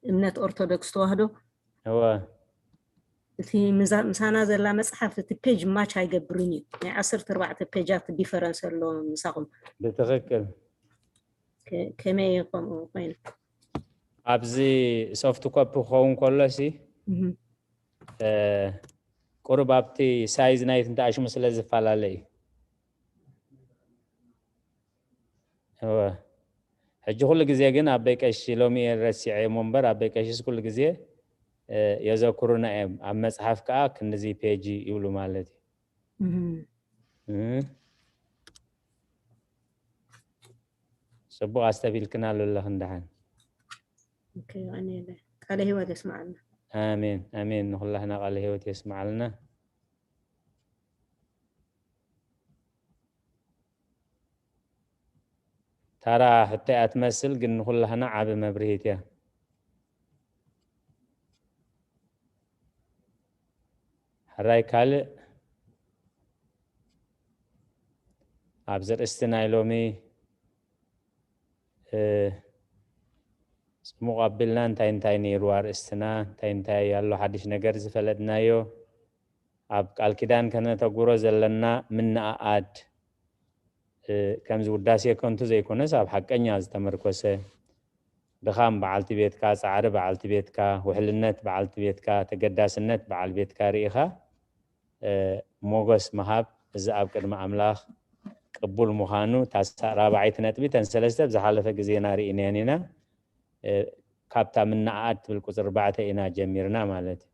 እምነት ኦርቶዶክስ ተዋህዶ። እወ። እቲ ምዛ-፣ ምሳና ዘላ መጽሓፍ፣ እቲ ፔጅ ማች ኣይገብርን እዩ። ናይ ዓሰርተ ኣርባዕተ ፔጃት ዲፈረንስ ኣሎ ምሳኹም። ብትኽክል። ከ-፣ ከመይ እዩ ከምኡ ኮይኑ? ኣብዚ ሶፍት ኮፒ ክኸውን ከሎ ሲ እህ። እ፣ ቁሩብ ኣብቲ ሳይዝ ናይቲ እንተኣሽሙ ስለ ዝፈላለ እዩ። እወ። ሕጂ ኩሉ ግዜ ግን ኣበይ ቀሺ ሎሚ እየ ረሲዐ እሞ እምበር ኣበይ ቀሺስ ኩሉ ግዜ እ፣ የዘክሩና እዮም። ኣብ መጽሓፍ ከዓ ክንድዚ ፔጅ ይብሉ ማለት እዩ። እህ። እ፣ ጽቡቕ ኣስተቢልክና ኣለለኽን ደሓን። ኦኬ፣ የቐንየለይ። ቃለ ህይወት የስምዓልና። ኣሜን ኣሜን። ንኹላህና ቃለ ህይወት የስምዓልና። ታራ ሕቶ እያ ትመስል፣ ግን ንኹላህና ዓቢ መብርሂት እያ። ሕራይ ካልእ ኣብዚ ርእስቲ ናይ ሎሚ እ፣ ጽሙቕ ኣቢልና እንታይ እንታይ ነይሩ ኣርእስትና፣ እንታይ እንታይ ኣሎ ሓድሽ ነገር ዝፈለጥናዮ፣ ኣብ ቃል ኪዳን ከነተግብሮ ዘለና ምንኣኣድ እ፣ ከምዚ ውዳሴ ከንቱ ዘይኮነስ ኣብ ሓቀኛ ዝተመርኮሰ ድኻም በዓልቲ ቤትካ፣ ጻዕሪ በዓልቲ ቤትካ፣ ውሕልነት በዓልቲ ቤትካ፣ ተገዳስነት በዓል ቤትካ ርኢኻ እ፣ ሞገስ ምሃብ እዚ ኣብ ቅድሚ ኣምላኽ ቅቡል ምዃኑ እታ ሳ- ራብዓይቲ ነጥቢ ተን ሰለስተ ብዝሓለፈ ግዜና ርኢናየን ኢና። እ፣ ካብታ ምንኣኣድ ትብል ቁጽሪ ኣርባዕተ ኢና ጀሚርና ማለት እዩ።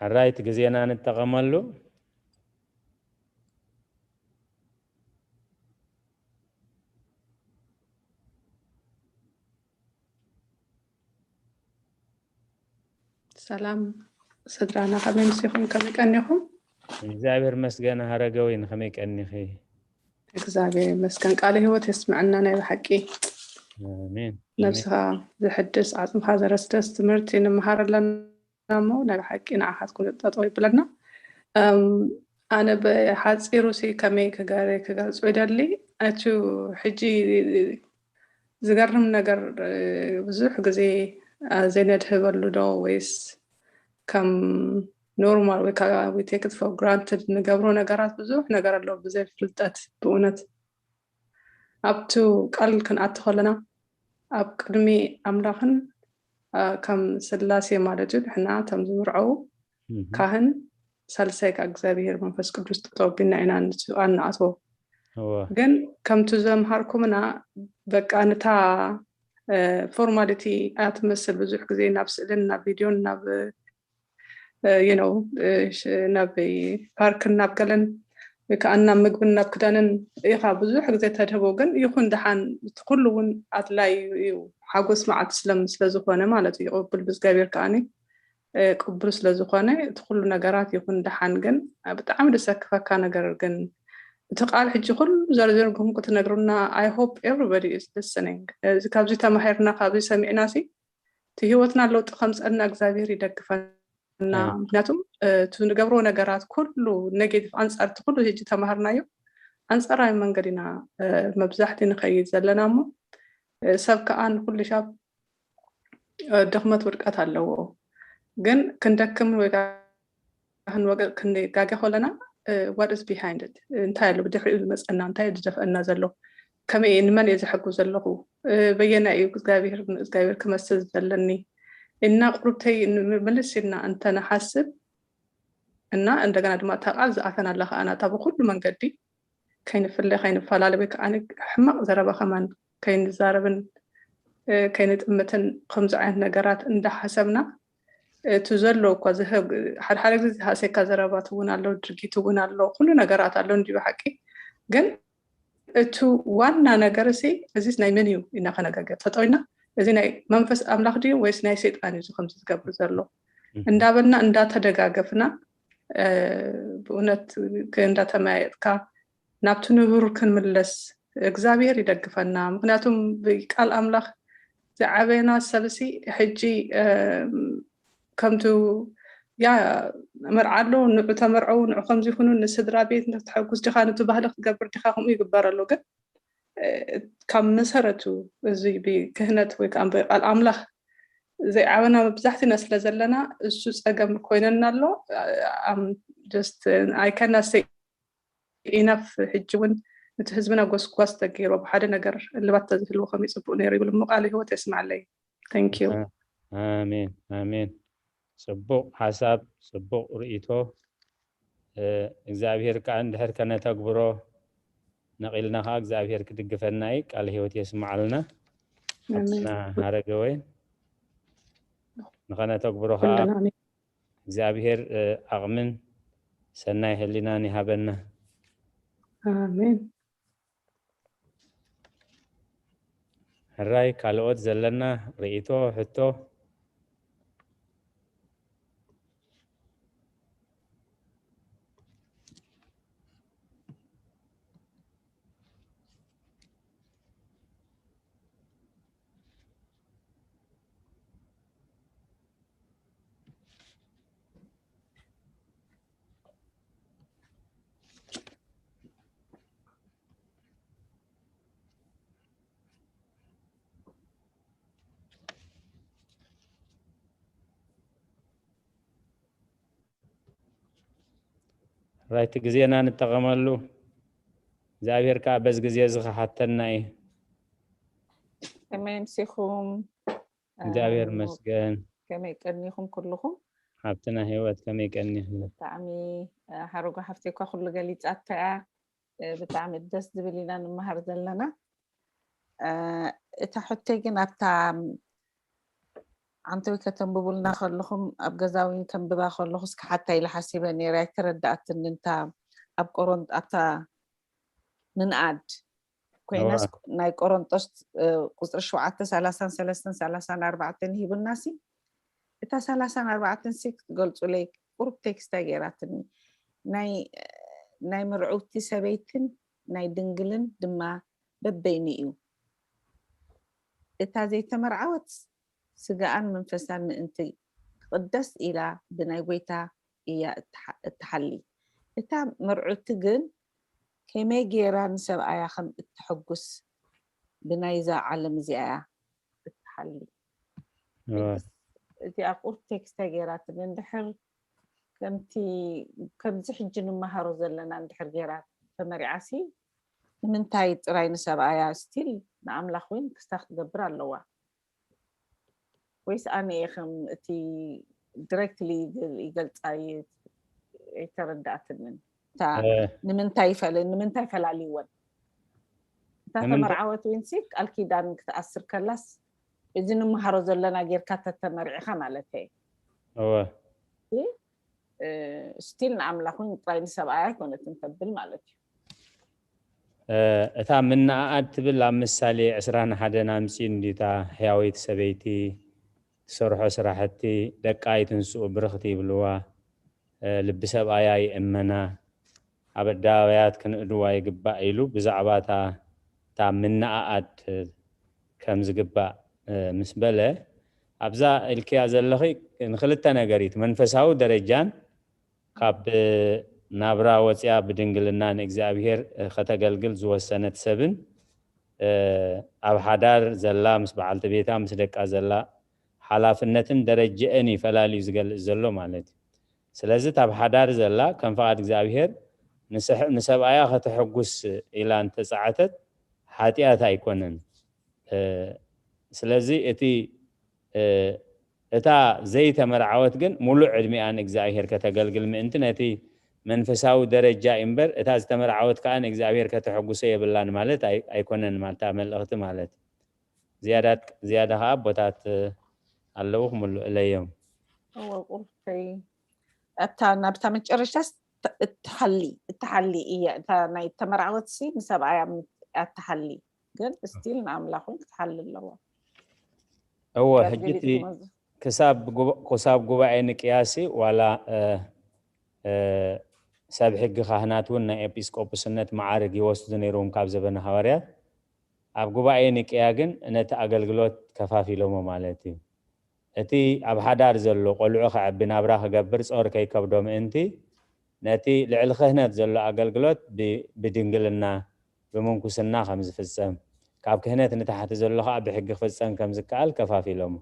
ሕራይ እቲ ግዜና ንጠቐመሉ። ሰላም ስድራና፣ ከመይ ምሲኹም? ከመይ ቀኒኹም? እግዚኣብሔር መስገን ሃረገወይን፣ ከመይ ቀኒኺ? እግዚኣብሔር ይመስገን። ቃለ ህይወት የስምዐና ናይ ብሓቂ። ኣሜን። ነብስኻ ዘሕድስ፣ ዓጽምኻ ዘረስደስ ትምህርቲ ንምሃር ኣለና እሞ ናይ ብሓቂ ንዓኻትኩም ጠጠው ይብለና። ኣነ ብሓፂሩ ሲ ከመይ ክገርፁ ይደሊ። እቲ ሕጂ ዝገርም ነገር ብዙሕ ግዜ ዘይነድህበሉ ዶ ወይስ ከም ኖርማል ወይ ከዓ we take it for granted ንገብሮ ነገራት ብዙሕ ነገር ኣሎ ብዘይ ፍልጠት። ብእውነት ኣብቲ ቃል ክንኣቲ ከለና ኣብ ቅድሚ ኣምላኽን ከም ስላሴ ማለት እዩ ንሕና ከም ዝምርዐው ካህን ሳልሳይ ካብ እግዚኣብሔር መንፈስ ቅዱስ ጠጠው ኣቢልና ኢና ኣንኣትዎ። ግን ከምቲ ዘምሃርኩምና በቃ ንታ ፎርማሊቲ ኣትመስል ብዙሕ ግዜ ናብ ስእልን ናብ ቪድዮን ናብ you know ናብ ፓርክን ናብ ገለን ወይ ከዓ ናብ ምግብን ናብ ክዳንን ኢኻ ብዙሕ ግዜ ተድህቦ። ግን ይኹን ደሓን እቲ ኩሉ እውን ኣድላይ እዩ። ሓጎስ መዓልቲ ስለም ስለዝኾነ ማለት እዩ። ቅቡል ብእግዚኣብሔር ከዓኒ ቅቡል ስለዝኾነ እቲ ኩሉ ነገራት ይኹን ደሓን። ግን ብጣዕሚ ደሰክፈካ ነገር ግን እቲ ቃል ሕጂ ኩሉ ዘርዚርኩም ክትነግሩና I hope everybody is listening። ካብዚ ተማሂርና ካብዚ ሰሚዕና ሲ እቲ ህይወትና ለውጢ ከምፀና እግዚኣብሔር ይደግፈና። ምክንያቱም እቲ ንገብሮ ነገራት ኩሉ ኔጌቲቭ ኣንፃር እቲ ኩሉ ሕጂ ተማሃርናዮ ኣንፃራዊ መንገድ ኢና መብዛሕቲ ንኸይድ ዘለና እሞ ሰብ ከዓ ንኩሉ ሻብ ድኽመት ውድቀት ኣለዎ። ግን ክንደክምን ወይ ክንወገ ክንጋገ ከለና what is behind it እንታይ ኣሎ ብድሕሪኡ ዝመፀና እንታይ እዩ ዝደፍአና ዘሎ ከመይ እየ ንመን እየ ዘሐጉ ዘለኹ በየናይ እዩ እግዚኣብሔር እግዚኣብሔር ክመስል ዘለኒ እና ቁርብተይ ምልስ ኢልና እንተንሓስብ እና እንደገና ድማ እታ ቃል ዝኣተናላ ከዓ ናታ ብኩሉ መንገዲ ከይንፍለ ከይንፈላለ ወይ ከዓ ሕማቕ ዘረባ ከማን ከይንዛረብን ከይንጥምትን ከምዚ ዓይነት ነገራት እንዳሓሰብና እቲ ዘሎ እኳ ዝህብ ሓደ ሓደ ግዜ ዝሃሰካ ዘረባት እውን ኣሎ ድርጊት እውን ኣሎ ኩሉ ነገራት ኣሎ እንዲ ብሓቂ ግን እቲ ዋና ነገር ሲ እዚስ ናይ መን እዩ ኢና ከነጋገር ተጠዊና እዚ ናይ መንፈስ ኣምላኽ ድዩ ወይስ ናይ ሰይጣን እዩ ከምዚ ዝገብር ዘሎ እንዳበልና እንዳተደጋገፍና ብእውነት እንዳተመያየጥካ ናብቲ ንቡር ክንምለስ እግዚኣብሔር ይደግፈና። ምክንያቱም ብቃል ኣምላኽ ዝዓበየና ሰብሲ ሕጂ ከምቱ ያ መርዓ ኣሎ፣ ንዑ ተመርዐው፣ ንዑ ከምዚ ይኹኑ፣ ንስድራ ቤት ንተሐጉስ ዲኻ፣ ነቲ ባህሊ ክትገብር ዲኻ፣ ከምኡ ይግበር ኣሎ። ግን ካብ መሰረቱ እዚ ብክህነት ወይ ከዓ ብቃል ኣምላኽ ዘይዓበና መብዛሕትና ስለ ዘለና እሱ ጸገም ኮይነና ኣሎ። ጀስት ኣይከና ኢናፍ ሕጂ እውን እቲ ህዝብና ጎስጓስ ተገይሩ ብሓደ ነገር እልባት ተዝህልዎ ከመይ ጽቡቅ ነይሩ ይብል እሞ ቃለ ህይወት የስማዓለይ። Thank you። ኣሜን ኣሜን። ጽቡቕ ሓሳብ፣ ጽቡቕ ርእይቶ። እግዚኣብሔር ከዓ እንድሕር ከነተግብሮ ነቒልና ከዓ እግዚኣብሔር ክድግፈና እዩ። ቃል ህይወት የስምዓልና። ሓብትና ሃረገወይን ንኸነተግብሮ ከዓ እግዚኣብሔር ዓቕምን ሰናይ ህሊናን ይሃበና። ኣሜን። ሕራይ ካልኦት ዘለና ርእይቶ፣ ሕቶ? ራይት ግዜና ንጠቐመሉ። እግዚኣብሔር ከዓ በዚ ግዜ እዚ ክሓተና እዩ። ከመይ ኣምሲኹም? እግዚኣብሔር መስገን። ከመይ ቀኒኹም ኩልኹም? ሓብትና ህይወት ከመይ ቀኒኹም? ብጣዕሚ ሓረጎ ሓፍተይ እኳ ኩሉ ገሊፃቶ እያ። ብጣዕሚ ደስ ዝብል ኢና ንመሃር ዘለና። እታ ሕቶይ ግን ኣብታ ዓንተወይ ከተንብቡልና ከለኹም ኣብ ገዛ እውን ከንብባ ከለኹ እስኪ ሓታ ኢለ ሓሲበ ነይረ ኣይተረዳኣትኒ። እንታ ኣብ ቆሮንት ኣብታ ምንኣድ ኮይናስ ናይ ቆሮንጦስ ቁፅሪ ሸውዓተ ሰላሳን ሰለስተን ሰላሳን ኣርባዕተን ሂቡናሲ እታ ሰላሳን ኣርባዕተን ሲ ክትገልፁለይ ቁሩብ ቴክስታ ገይራትኒ ናይ ናይ ምርዕውቲ ሰበይትን ናይ ድንግልን ድማ በበይኑ እዩ። እታ ዘይተመርዓወት ስጋኣን መንፈሳን ምእንቲ ክቕደስ ኢላ ብናይ ጎይታ እያ እትሓሊ። እታ መርዑቲ ግን ከመይ ገይራ ንሰብኣያ ከም እትሕጉስ ብናይዛ ዓለም እዚኣ እያ እትሓሊ። እቲኣ ቁርብ ቴክስታ ገይራትኒ እንድሕር ከምቲ ከምዚ ሕጂ ንመሃሮ ዘለና እንድሕር ገይራ ተመሪዓሲ ንምንታይ ጥራይ ንሰብኣያ ስቲል ንኣምላኽ እውን ክስታ ክትገብር ኣለዋ ወይስ ኣነ እየ ከም እቲ ዲሬክትሊ ይገልፃ ኣይተረዳእትንን እታ ንምንታይ ፈለ ንምንታይ ፈላልይወን እታ ተመርዓወት ዊንሲ ቃል ኪዳን ክትኣስር ከላስ እዚ ንምሃሮ ዘለና ጌርካ ተተመሪዕኻ ማለት እየ እወ ስቲል ንኣምላኽ እውን ጥራይ ንሰብኣይ ኣይኮነትን ተብል ማለት እዩ እታ ምንኣኣድ ትብል ኣብ ምሳሌ ዕስራን ሓደን ኣምፂኡ እንዲታ ሕያወይቲ ሰበይቲ ትሰርሖ ስራሕቲ ደቃ ኣይትንስኡ ብርኽቲ ይብልዋ ልቢ ሰብኣያ ይእመና ኣብ ኣደባባያት ክንእድዋ ይግባእ ኢሉ ብዛዕባ እታ ምንኣኣድ ከም ዝግባእ ምስ በለ ኣብዛ ኢልክያ ዘለኺ ንክልተ ነገር እዩ መንፈሳዊ ደረጃን ካብ ናብራ ወፅያ ብድንግልና ንእግዚኣብሔር ከተገልግል ዝወሰነት ሰብን ኣብ ሓዳር ዘላ ምስ በዓልቲ ቤታ ምስ ደቃ ዘላ ሓላፍነትን ደረጀአን እዩ ፈላልዩ ዝገልፅ ዘሎ ማለት እዩ። ስለዚ እታ ኣብ ሓዳር ዘላ ከም ፍቓድ እግዚኣብሔር ንሰብኣያ ከተሐጉስ ኢላ እንተፀዓተት ሓጢኣት ኣይኮነን። ስለዚ እቲ እታ ዘይተመርዓወት ግን ሙሉእ ዕድሚኣ ንእግዚኣብሔር ከተገልግል ምእንቲ ነቲ መንፈሳዊ ደረጃ እዩ እምበር እታ ዝተመርዓወት ከዓ ንእግዚኣብሔር ከተሐጉሶ የብላን ማለት ኣይኮነን ማለት መልእኽቲ ማለት ዝያዳ ከዓ ቦታት ኣለዉ ክምልእለዮም ቁርተይ ኣብታ ናብታ መጨረሻ እትሓሊ እትሓሊ እያ እታ ናይ ተመርዓወት ሲ ንሰብኣያ እትሓሊ ግን ስቲል ንኣምላኽ እውን ክትሓሊ ኣለዋ እወ ሕጂ ክሳብ ጉባኤ ንቅያሲ ዋላ ሰብ ሕጊ ካህናት እውን ናይ ኤጲስቆጶስነት መዓርግ ይወስዱ ነይርዎም ካብ ዘበነ ሃዋርያት ኣብ ጉባኤ ንቅያ ግን ነቲ ኣገልግሎት ከፋፊሎሞ ማለት እዩ እቲ ኣብ ሓዳር ዘሎ ቆልዑ ከዕቢ ናብራ ክገብር ጾር ከይከብዶ ምእንቲ ነቲ ልዕሊ ክህነት ዘሎ ኣገልግሎት ብ- ብድንግልና ብምንኩስና ከም ዝፍጸም ካብ ክህነት ንታሕቲ ዘሎ ከዓ ብሕጊ ክፍጸም ከም ዝከኣል ከፋፊሎሞ።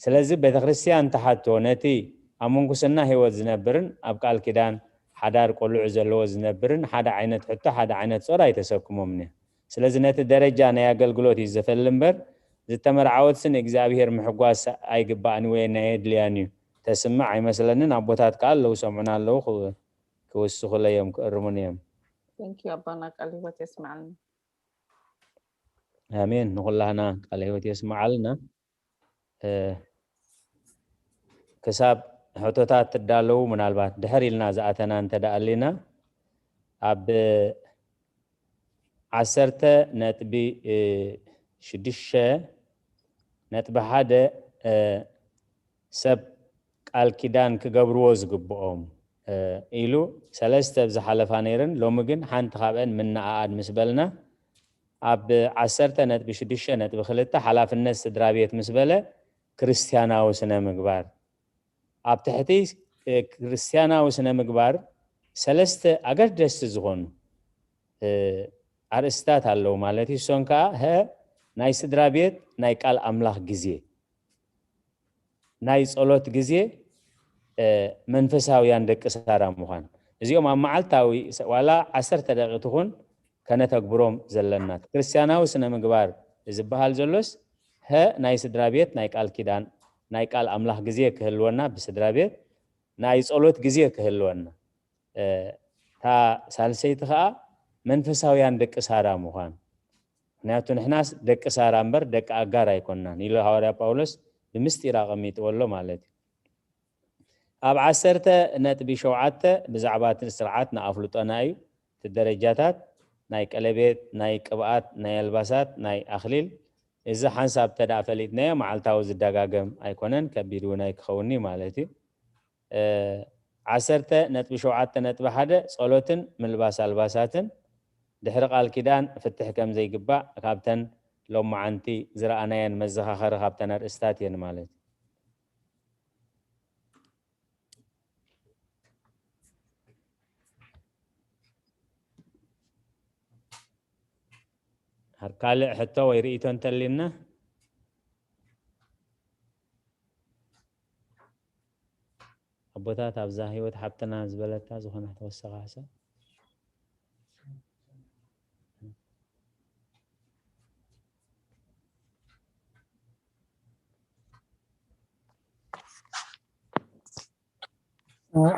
ስለዚ ቤተክርስትያን ትሓቶ ነቲ ኣብ ምንኩስና ህይወት ዝነብርን ኣብ ቃል ኪዳን ሓዳር ቆልዑ ዘለዎ ዝነብርን ሓደ ዓይነት ሕቶ ሓደ ዓይነት ጾር ኣይተሰክሞምን እያ። ስለዚ ነቲ ደረጃ ናይ ኣገልግሎት እዩ ዘፈሊ እምበር ዝተመርዓወትሲ ንእግዚኣብሔር ምሕጓስ ኣይግባእን ወይ ናይ የድልያን እዩ ተስምዕ ኣይመስለንን። ኣቦታት ከዓ ኣለዉ ሰምዑና ኣለዉ ክውስኹለይ እዮም ክእርሙን እዮም። Thank you ኣቦና ቃል ህይወት የስምዓልና። ኣሜን። ንኩላህና ቃለ ህይወት የስምዓልና። ክሳብ ሕቶታት ትዳለዉ ምናልባት ድሕር ኢልና ዝኣተና እንተ ደኣሊና ኣብ ዓሰርተ ነጥቢ ሽዱሽተ ነጥቢ ሓደ ሰብ ቃል ኪዳን ክገብርዎ ዝግብኦም ኢሉ ሰለስተ ብዝሓለፋ ነይረን ሎሚ ግን ሓንቲ ካብአን ምንኣኣድ ምስ በልና ኣብ ዓሰርተ ነጥቢ ሽዱሽተ ነጥቢ ክልተ ሓላፍነት ስድራ ቤት ምስ በለ ክርስትያናዊ ስነ ምግባር ኣብ ትሕቲ ክርስትያናዊ ስነ ምግባር ሰለስተ ኣገደስቲ ዝኾኑ ኣርእስታት ኣለዉ ማለት እዩ። እሶን ከዓ ሀ ናይ ስድራ ቤት ናይ ቃል ኣምላኽ ግዜ ናይ ጸሎት ግዜ መንፈሳውያን ደቂ ሳራ ምዃን እዚኦም ኣብ መዓልታዊ ዋላ ዓሰርተ ደቂ ትኹን ከነተግብሮም ዘለና ክርስትያናዊ ስነ ምግባር ዝበሃል ዘሎስ ሀ ናይ ስድራ ቤት ናይ ቃል ኪዳን ናይ ቃል ኣምላኽ ግዜ ክህልወና ብስድራ ቤት ናይ ጸሎት ግዜ ክህልወና እታ ሳልሰይቲ ከዓ መንፈሳውያን ደቂ ሳራ ምዃን ምክንያቱ ንሕናስ ደቂ ሳራ እምበር ደቂ ኣጋር ኣይኮንናን ኢሉ ሃዋርያ ጳውሎስ ብምስጢር ኣቐሚጥዎ ኣሎ ማለት እዩ። ኣብ ዓሰርተ ነጥቢ ሸውዓተ ብዛዕባ እቲ ስርዓት ንኣፍልጦና እዩ። እቲ ደረጃታት ናይ ቀለቤት፣ ናይ ቅብኣት፣ ናይ ኣልባሳት፣ ናይ ኣኽሊል እዚ ሓንሳብ ተዳ ፈሊጥናዮ መዓልታዊ ዝደጋገም ኣይኮነን ከቢድ እውን ኣይክኸውን እዩ ማለት እዩ። ዓሰርተ ነጥቢ ሸውዓተ ነጥቢ ሓደ ጸሎትን ምልባስ ኣልባሳትን ድሕሪ ቃል ኪዳን ፍትሕ ከም ዘይግባእ ካብተን ሎማዓንቲ ዝረኣናየን መዘኻኸሪ ካብተን ኣርእስታት እየን ማለት እዩ። ካልእ ሕቶ ወይ ርእይቶ እንተሊና ኣቦታት ኣብዛ ህይወት ሓብትና ዝበለታ ዝኾነ ተወሰኸ ሓሳብ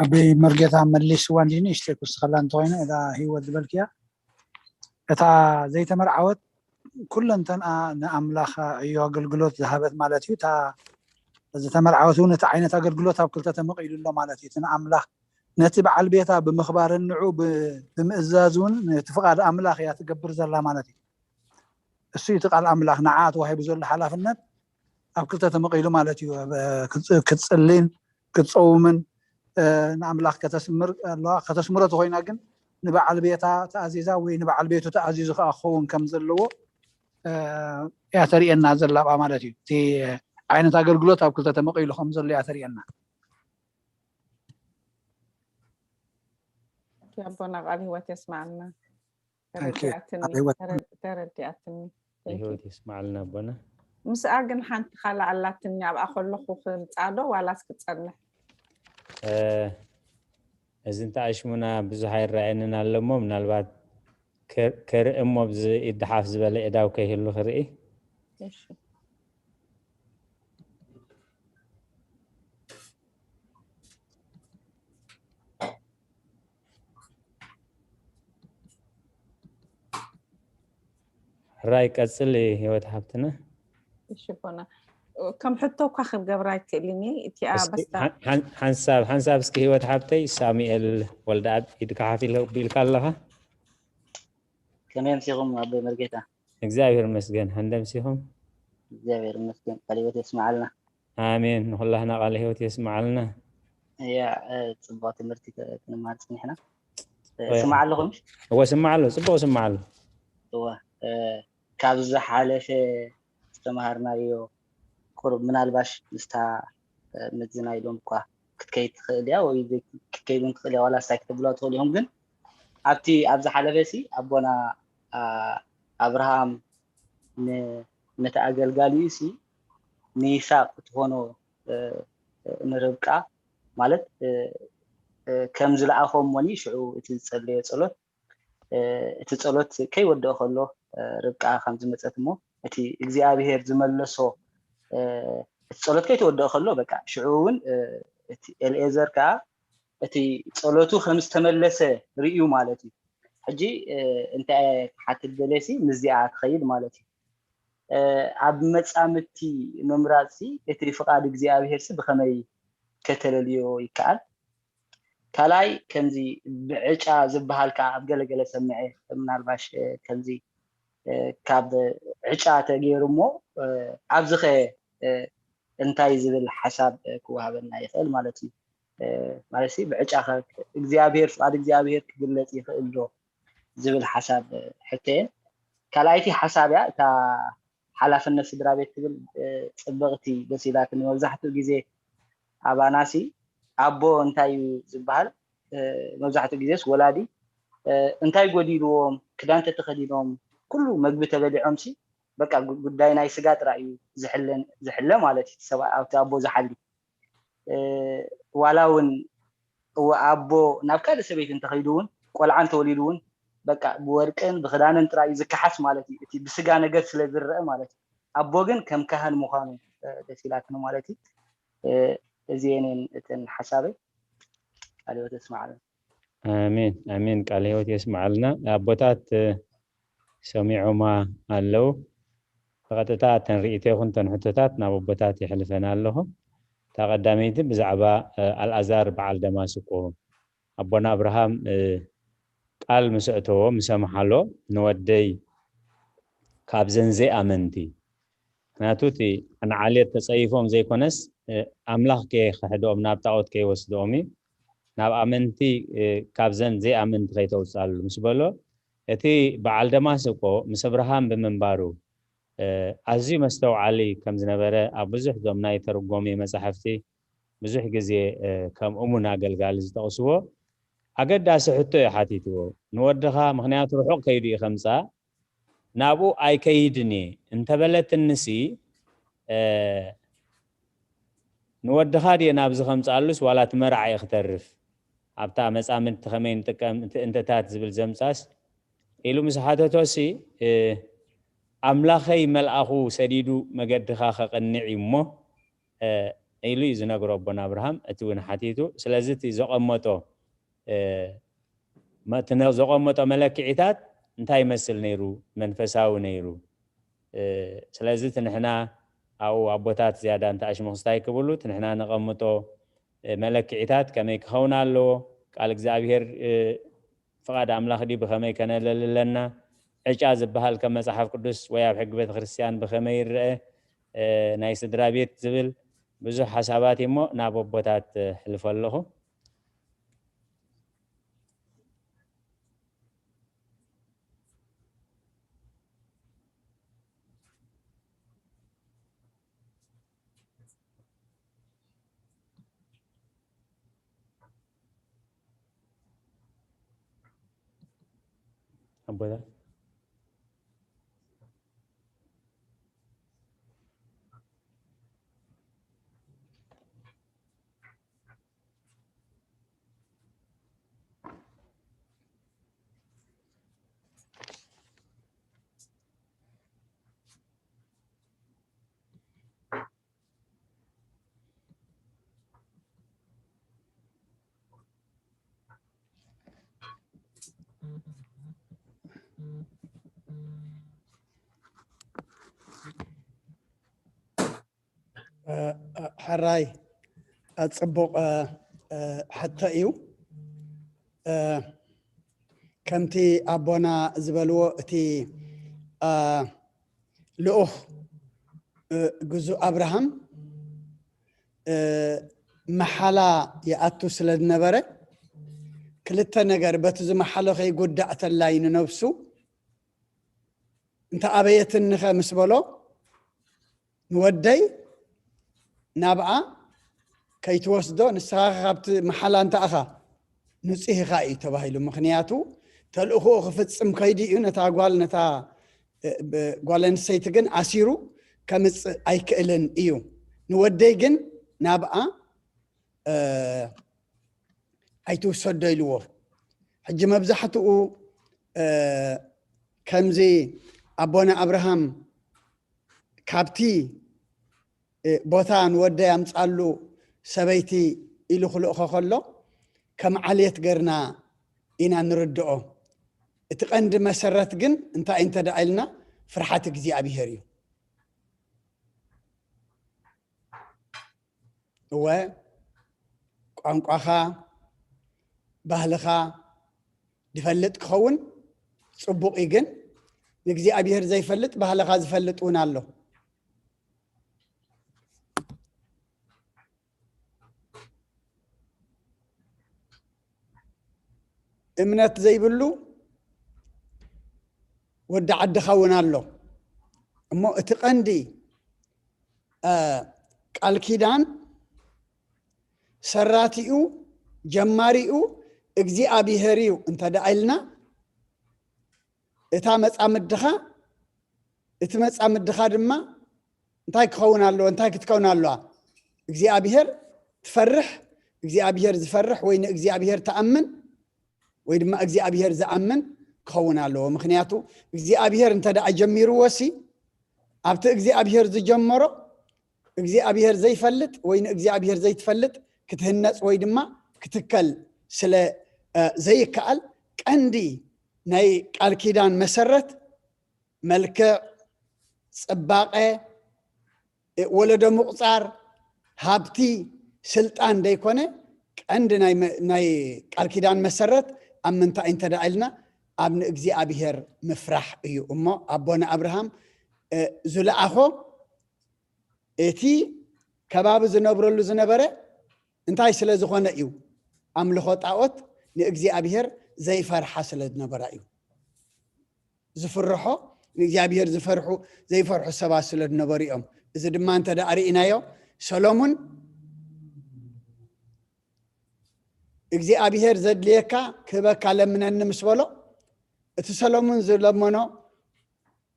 ኣበይ መርጌታ መሊስዋ እንጂ ንእሽተይ ክውስኸላ እንተኮይነ እዛ ህይወት ዝበልክያ እታ ዘይተመርዓወት ኩለንተንኣ ንኣምላኽ ዕዮ ኣገልግሎት ዝሃበት ማለት እዩ። እታ ዝተመርዓወት እውን እቲ ዓይነት ኣገልግሎት ኣብ ክልተ ተመቒሉ ኣሎ ማለት እዩ። እቲ ንኣምላኽ ነቲ በዓል ቤታ ብምኽባርን ንዑ ብምእዛዝ እውን ነቲ ፍቓድ ኣምላኽ እያ ትገብር ዘላ ማለት እዩ። እሱ እቲ ቃል ኣምላኽ ንዓ ተዋሂቡ ዘሎ ሓላፍነት ኣብ ክልተ ተመቒሉ ማለት እዩ። ክትፅሊን ክትፀውምን ንኣምላኽ ከተስምር ኣለዋ። ከተስምሮ ተኮይና ግን ንበዓል ቤታ ተኣዚዛ ወይ ንበዓል ቤቱ ተኣዚዙ ከዓ ክኸውን ከም ዘለዎ እያ ተርእየና ዘላ ብኣ ማለት እዩ። እቲ ዓይነት ኣገልግሎት ኣብ ክልተ ተመቒሉ ከም ዘሎ እያ ተርእየና። ኣቦና ቃል ህይወት የስማዕልና። ተረዲኣትኒ። ምስኣ ግን ሓንቲ ካልእ ኣላትኒ ኣብኣ ከለኹ ክምፃ ዶ ዋላስ ክፀንሕ? እዚ እንተ ኣሽሙና ብዙሕ ኣይረኣየንን ኣሎ እሞ ምናልባት ክርኢ እሞ ብዚ ኢድ ሓፍ ዝበለ እዳው ከይህሉ ክርኢ። ሕራይ ቀፅሊ ህይወት ሓብትና። እሺ ኣቦና ከም ሕቶ እኳ ክገብራ ኣይክእልን እየ እቲኣ በስታ ሓንሳብ ሓንሳብ እስኪ ህይወት ሓብተይ ሳሙኤል ወልደኣብ ኢድካ ሓፍ ኢልካ ኣለኻ። ከመይ ኣምሲኹም ኣቦይ መርጌታ? እግዚኣብሔር ይመስገን። ሃንደምሲኹም? እግዚኣብሔር ይመስገን። ቃለ ህይወት የስምዓልና። ኣሜን። ንኹላህና ቃለ ህይወት የስምዓልና። እያ ጽቡቕ ትምህርቲ ክንመሃር ጽኒሕና። ስማዕ ኣለኹም? እወ ስማዕ ኣሎ። ጽቡቕ ስማዕ ኣሎ። እወ ካብ ዝሓለፈ ዝተምሃርናዮ ቁሩብ ምናልባሽ ምስታ ምዝና ኢሎም እኳ ክትከይድ ትኽእል እያ ወይ ክትከይድ እውን ትኽእል እያ ዋላ ሳይ ክተብልዋ ትኽእል ኢኹም። ግን ኣብቲ ኣብ ዝሓለፈ ሲ ኣቦና ኣብርሃም ነቲ ኣገልጋሊኡ ሲ ንይስሓቅ ትኾኖ ንርብቃ ማለት ከም ዝለኣኾ እሞኒ ሽዑ እቲ ዝጸለዮ ጸሎት እቲ ጸሎት ከይወደኦ ከሎ ርብቃ ከም ዝመጸት እሞ እቲ እግዚኣብሔር ዝመለሶ እቲ ጸሎት ከይተወደኦ ከሎ በቃ ሽዑ እውን እቲ ኤልኤዘር ከዓ እቲ ጸሎቱ ከም ዝተመለሰ ርእዩ ማለት እዩ። ሕጂ እንታይ ክሓትት ደለሲ ምስዚኣ ትኸይድ ማለት እዩ። ኣብ መጻምድቲ ምምራጽ እቲ ፍቓድ እግዚኣብሔር ሲ ብኸመይ ከተለልዮ ይከኣል? ካልኣይ ከምዚ ብዕጫ ዝበሃል ከዓ ኣብ ገለገለ ሰምዐ ምናልባሽ ከምዚ ካብ ዕጫ ተገይሩ እሞ ኣብዚ ኸ እንታይ ዝብል ሓሳብ ክወሃበና ይኽእል ማለት እዩ። ማለት ብዕጫ እግዚኣብሔር ፍቓድ እግዚኣብሔር ክግለፅ ይኽእል ዶ ዝብል ሓሳብ ሕተየን። ካልኣይቲ ሓሳብ እያ እታ ሓላፍነት ስድራ ቤት ትብል ጽብቕቲ ደስ ኢላትኒ። መብዛሕትኡ ግዜ ኣባናሲ ኣቦ እንታይ እዩ ዝበሃል? መብዛሕትኡ ግዜስ ወላዲ እንታይ ጎዲልዎም ክዳን ተተኸዲኖም ኩሉ መግቢ ተበሊዖም ሲ በቃ ጉዳይ ናይ ስጋ ጥራይ እዩ ዝሕለ ማለት እዩ። ሰብኣይ ኣብቲ ኣቦ ዝሓሊ ዋላ እውን ኣቦ ናብ ካልእ ሰበይቲ እንተኸይዱ እውን ቆልዓ እንተወሊዱ እውን በቃ ብወርቅን ብክዳንን ጥራይ እዩ ዝከሓስ ማለት እዩ። እቲ ብስጋ ነገር ስለ ዝረአ ማለት እዩ። ኣቦ ግን ከም ካህን ምዃኑ ደስ ኢላትኒ ማለት እዩ። እዚኤን እየን እተን ሓሳበይ። ቃለ ህይወት የስምዓልና። ኣሜን ኣሜን። ቃለ ህይወት የስምዓልና። ኣቦታት ሰሚዖማ ኣለዉ። ብቐጥታ እተን ርእይቶ ይኹን እተን ሕቶታት ናብ ኣቦታት የሕልፈን ኣለኹ። እታ ቀዳመይቲ ብዛዕባ ኣልኣዛር በዓል ደማስቆ ኣቦና ኣብርሃም ቃል ምስ ኣእተዎ ምስ ኣምሓሎ ንወደይ ካብዘን ዘይኣመንቲ ምክንያቱ እቲ ንዓሌት ተፀይፎም ዘይኮነስ ኣምላኽ ከየኽሕድኦም ናብ ጣዖት ከይወስድኦም እዩ። ናብ ኣመንቲ ካብዘን ዘይኣመንቲ ከይተውፅኣሉ ምስ በሎ እቲ በዓል ደማስቆ ምስ ኣብርሃም ብምንባሩ ኣዝዩ መስተውዓሊ ከም ዝነበረ ኣብ ብዙሕ ዞም ናይ ተርጎሚ መፃሕፍቲ ብዙሕ ግዜ ከም እሙን ኣገልጋሊ ዝጠቕስዎ ኣገዳሲ ሕቶ እዩ ሓቲትዎ። ንወድኻ ምክንያቱ ርሑቕ ከይዱ እዩ ከምፃ ናብኡ ኣይከይድን እየ እንተበለትንሲ ንወድኻ ድየ ናብዚ ከምፅኣሉስ ዋላ እቲ መርዓ እዩ ክተርፍ ኣብታ መፃምድቲ ከመይ ንጥቀም እቲ እንተታት ዝብል ዘምፃስ ኢሉ ምስ ሓተቶሲ ኣምላኸይ መልኣኹ ሰዲዱ መገድኻ ከቕንዕ እዩ እሞ ኢሉ እዩ ዝነግሮ ኣቦና ኣብርሃም እቲ እውን ሓቲቱ ስለዚ እቲ ዘቐመጦ ዘቐመጦ መለክዒታት እንታይ ይመስል ነይሩ መንፈሳዊ ነይሩ ስለዚ እቲ ንሕና ኣብኡ ኣቦታት ዝያዳ እንተ ኣሽመኽስታይ ክብሉ እቲ ንሕና ነቐምጦ መለክዒታት ከመይ ክኸውን ኣለዎ ቃል እግዚኣብሄር ፍቓድ ኣምላኽ ድዩ ብኸመይ ከነለሊ ኣለና ዕጫ ዝበሃል ከም መፅሓፍ ቅዱስ ወይ ኣብ ሕጊ ቤተክርስትያን ብኸመይ ይረአ ናይ ስድራ ቤት ዝብል ብዙሕ ሓሳባት እሞ ናብ ኣቦታት ሕልፎ ኣለኹ ኣቦታት ሕራይ ጽቡቕ ሕቶ እዩ። ከምቲ ኣቦና ዝበልዎ እቲ ልኡኽ ግዙእ ኣብርሃም መሓላ ይኣቱ ስለ ዝነበረ ክልተ ነገር በቲ ዝመሓሎ ከይጉዳእ ተላይ ንነብሱ እንተ ኣበየትንኸ ምስ በሎ ንወደይ ናብኣ ከይትወስዶ፣ ንስኻ ካብቲ መሓላ እንተ ኣኻ ንጹህ ኢኻ እዩ ተባሂሉ። ምኽንያቱ ተልእኾኡ ክፍጽም ከይዱ እዩ። ነታ ጓል፣ ነታ፣ እ፣ ብ-፣ ጓል ኣንስተይቲ ግን ኣሲሩ ከምጽእ ኣይክእልን እዩ። ንወደይ ግን ናብኣ፣ እ፣ ኣይትውሰዶ ኢልዎ። ሕጂ መብዛሕትኡ፣ እ፣ ከምዚ ኣቦና ኣብርሃም ካብቲ፣ እ፣ ቦታ ንወደይ ኣምጻሉ ሰበይቲ ኢሉ ክልእኾ ከሎ ከም ዓሌት ገርና ኢና ንርድኦ። እቲ ቀንዲ መሰረት ግን እንታይ እንተ ደኣ ኢልና ፍርሓት እግዚኣብሄር እዩ። እወ፣ ቋንቋኻ፣ ባህልኻ ዝፈልጥ ክኸውን ጽቡቕ እዩ፣ ግን ንእግዚኣብሄር ዘይፈልጥ ባህልኻ ዝፈልጥ እውን ኣሎ። እምነት ዘይብሉ ወዲ ዓድኻ እውን ኣሎ። እሞ እቲ ቀንዲ፣ እ፣ ቃል ኪዳን ሰራቲኡ፣ ጀማሪኡ እግዚኣብሄር እዩ እንተ ደኣ ኢልና፣ እታ መጻምድኻ፣ እቲ መጻምድኻ ድማ እንታይ ክኸውን ኣለዎ? እንታይ ክትከውን ኣለዋ? እግዚኣብሄር ትፈርሕ፣ እግዚኣብሄር ዝፈርሕ ወይ ንእግዚኣብሄር ትኣምን ወይ ድማ እግዚኣብሄር ዝኣምን ክኸውን ኣለዎ። ምኽንያቱ እግዚኣብሄር እንተ ደኣ ጀሚርዎ ሲ፣ ኣብቲ እግዚኣብሄር ዝጀመሮ እግዚኣብሄር ዘይፈልጥ ወይ ንእግዚኣብሄር ዘይትፈልጥ ክትህነጽ ወይ ድማ ክትከል ስለ፣ እ፣ ዘይከኣል፣ ቀንዲ ናይ ቃል ኪዳን መሰረት መልክዕ፣ ጽባቐ፣ እ፣ ወለዶ ምቑጻር፣ ሃብቲ፣ ስልጣን ደይኮነ፣ ቀንዲ ናይ መ-፣ ናይ ቃል ኪዳን መሰረት ኣብ ምንታይ እንተ ደኣ ኢልና፣ ኣብ ንእግዚኣብሄር ምፍራሕ እዩ። እሞ ኣቦና ኣብርሃም፣ እ፣ ዝለኣኾ እቲ ከባቢ ዝነብረሉ ዝነበረ እንታይ ስለ ዝኾነ እዩ? ኣምልኾ ጣዖት ንእግዚኣብሄር ዘይፈርሓ ስለ ዝነበራ እዩ። ዝፍርሖ፣ ንእግዚኣብሄር ዝፈርሑ፣ ዘይፈርሑ ሰባት ስለ ዝነበሩ እዮም። እዚ ድማ እንተ ደኣ ርኢናዮ፣ ሰሎሙን እግዚኣብሄር ዘድልየካ ክህበካ ለምነኒ ምስ በሎ፣ እቲ ሰሎሙን ዝለመኖ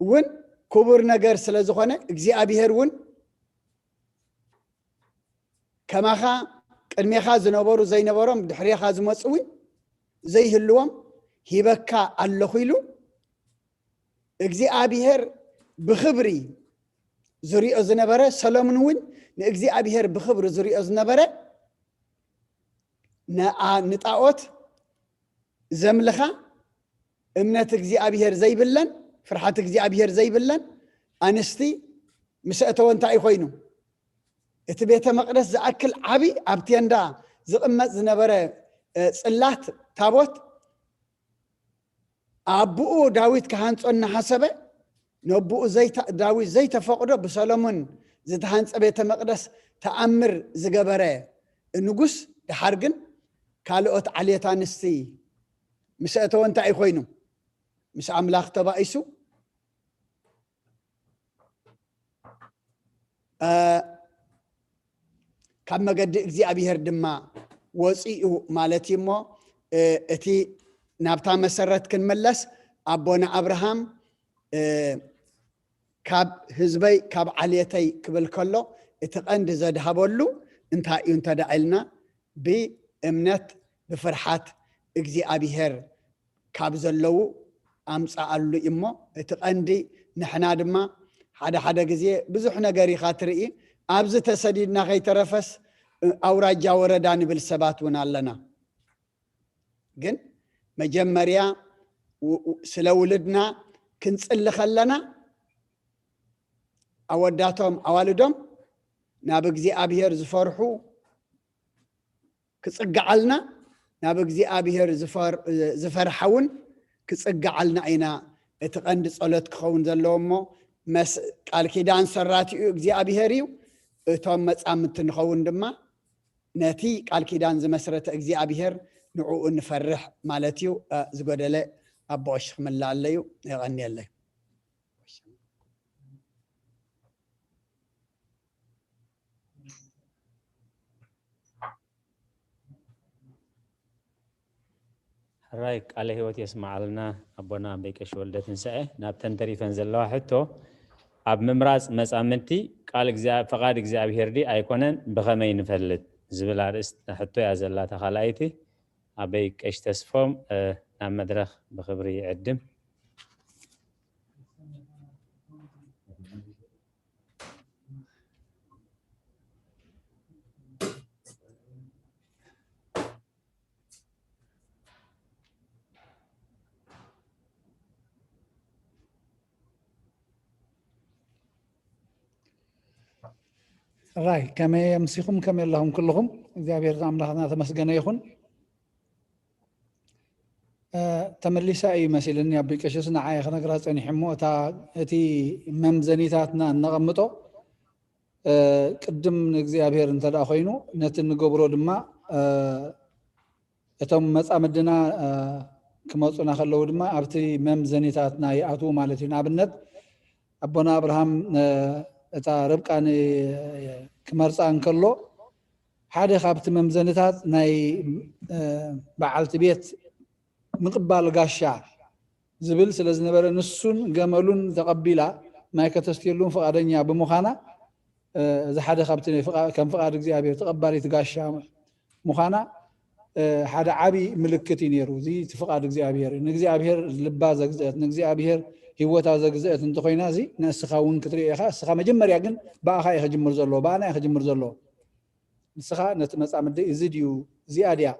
እውን ክቡር ነገር ስለ ዝኾነ፣ እግዚኣብሄር እውን ከማኻ ቅድሜኻ ዝነበሩ ዘይነበሮም፣ ድሕሬኻ ዝመጹ እውን ዘይህልዎም ሂበካ ኣለኹ ኢሉ እግዚኣብሄር ብኽብሪ ዝሪኦ ዝነበረ፣ ሰሎሙን እውን ንእግዚኣብሄር ብኽብሪ ዝሪኦ ዝነበረ፣ ንኣ-፣ ንጣዖት ዘምልኻ፣ እምነት እግዚኣብሄር ዘይብለን፣ ፍርሓት እግዚኣብሄር ዘይብለን ኣንስቲ ምስ ኣእተወ እንታይ ኮይኑ? እቲ ቤተ መቕደስ ዝኣክል ዓቢ ኣብ ቴንዳ ዝቕመጥ ዝነበረ፣ እ፣ ጽላት ታቦት ኣቦኡ ዳዊት ክሃንጾ እናሓሰበ፣ ነቦኡ ዘይተ-፣ ዳዊት ዘይተፈቕዶ ብሰሎሞን ዝተሃንጸ ቤተ መቕደስ ተኣምር ዝገበረ ንጉስ፣ ደሓር ግን ካልኦት ዓሌት ኣንስቲ ምስ ኣእተወ እንታይ እዩ ኮይኑ? ምስ ኣምላኽ ተባኢሱ፣ እ፣ ካብ መገዲ እግዚኣብሄር ድማ ወፂኡ ማለት እዩ። እሞ፣ እ፣ እቲ ናብታ መሰረት ክንምለስ፣ ኣቦና ኣብርሃም፣ እ፣ ካብ ህዝበይ፣ ካብ ዓሌተይ ክብል ከሎ፣ እቲ ቀንዲ ዘድሃበሉ እንታይ እዩ እንተ ደኣ ኢልና፣ ብእምነት ብፍርሓት እግዚኣብሄር ካብ ዘለዉ ኣምጽኣሉ እዩ። እሞ እቲ ቀንዲ ንሕና ድማ ሓደ ሓደ ግዜ ብዙሕ ነገር ኢኻ ትርኢ። ኣብዚ ተሰዲድና ከይተረፈስ ኣውራጃ ወረዳ ንብል ሰባት እውን ኣለና። ግን መጀመርያ ው-፣ ው-፣ ስለ ውልድና ክንጽሊ ከለና ኣወዳቶም ኣዋልዶም ናብ እግዚኣብሄር ዝፈርሑ ክጽግዓልና፣ ናብ እግዚኣብሄር ዝፈር-፣ ዝፈርሓ እውን ክጽግዓልና ኢና። እቲ ቀንዲ ጸሎት ክኸውን ዘለዎ እሞ መስ-፣ ቃል ኪዳን ሰራቲኡ እግዚኣብሄር እዩ። እቶም መጻምድቲ ንኸውን ድማ ነቲ ቃል ኪዳን ዝመስረተ እግዚኣብሄር ንዕኡ ንፈርሕ ማለት እዩ። እ፣ ዝጎደለ ኣቦ ቀሺ ክምልኣለዩ። የቐንየለይ። ራይ ቃለ ህይወት የስማዓልና ኣቦና ኣበይ ቀሺ ወልደ ትንሳኤ። ናብተን ተሪፈን ዘለዋ ሕቶ፣ ኣብ ምምራፅ መፃምድቲ ቃል እግዚኣብ-፣ ፈቓድ እግዚኣብሄር ድዩ ኣይኮነን ብኸመይ ንፈልጥ ዝብል ኣርእስቲ ሕቶ እያ ዘላታ ካልኣይቲ። ኣበይ ቀሺ ተስፎም፣ እ፣ ናብ መድረኽ ብኽብሪ ይዕድም። ራይ ከመይ ኣምሲኹም፣ ከመይ ኣለኹም ኩልኹም? እግዚኣብሔር ኣምላኽና ተመስገነ ይኹን። እ፣ ተመሊሳ እዩ መሲልኒ፣ ኣቦይ ቀሽስ ንዓይ ክነግራ ጸኒሐ እሞ፣ እታ፣ እቲ መምዘኒታትና እነቐምጦ፣ እ፣ ቅድም ንእግዚኣብሔር እንተ ደኣ ኮይኑ፣ ነቲ እንገብሮ ድማ፣ እ፣ እቶም መጻምድና፣ እ፣ ክመጹና ከለዉ ድማ ኣብቲ መምዘኒታትና ይኣትዉ ማለት እዩ። ንኣብነት ኣቦና ኣብርሃም፣ እ፣ እታ ርብቃ ን-፣ ክመርጻ እንከሎ ሓደ ካብቲ መምዘንታት ናይ፣ እ፣ በዓልቲ ቤት ምቕባል ጋሻ ዝብል ስለ ዝነበረ ንሱን ገመሉን ተቐቢላ ማይ ከተስትየሉን ፍቓደኛ ብምዃና፣ እ፣ እዚ ሓደ ካብቲ ናይ ፍቓ-፣ ከም ፍቓድ እግዚኣብሔር ተቐባሊት ጋሻ ምዃና፣ እ፣ ሓደ ዓቢ ምልክት እዩ ነይሩ። እዚ እቲ ፍቓድ እግዚኣብሔር እዩ። ንእግዚኣብሔር ልባ ዘግዝአት፣ ንእግዚኣብሔር ህይወታ ዘግዝአት እንተኾይና፣ እዚ ንእስኻ እውን ክትርእዮ ኢኻ። እስኻ መጀመርያ ግን ብኣኻ እዩ ክጅምር ዘለዎ፣ ብኣና እዩ ክጅምር ዘለዎ። ንስኻ ነቲ መጻምዲ፣ እዚ ድዩ፣ እዚኣ ድያ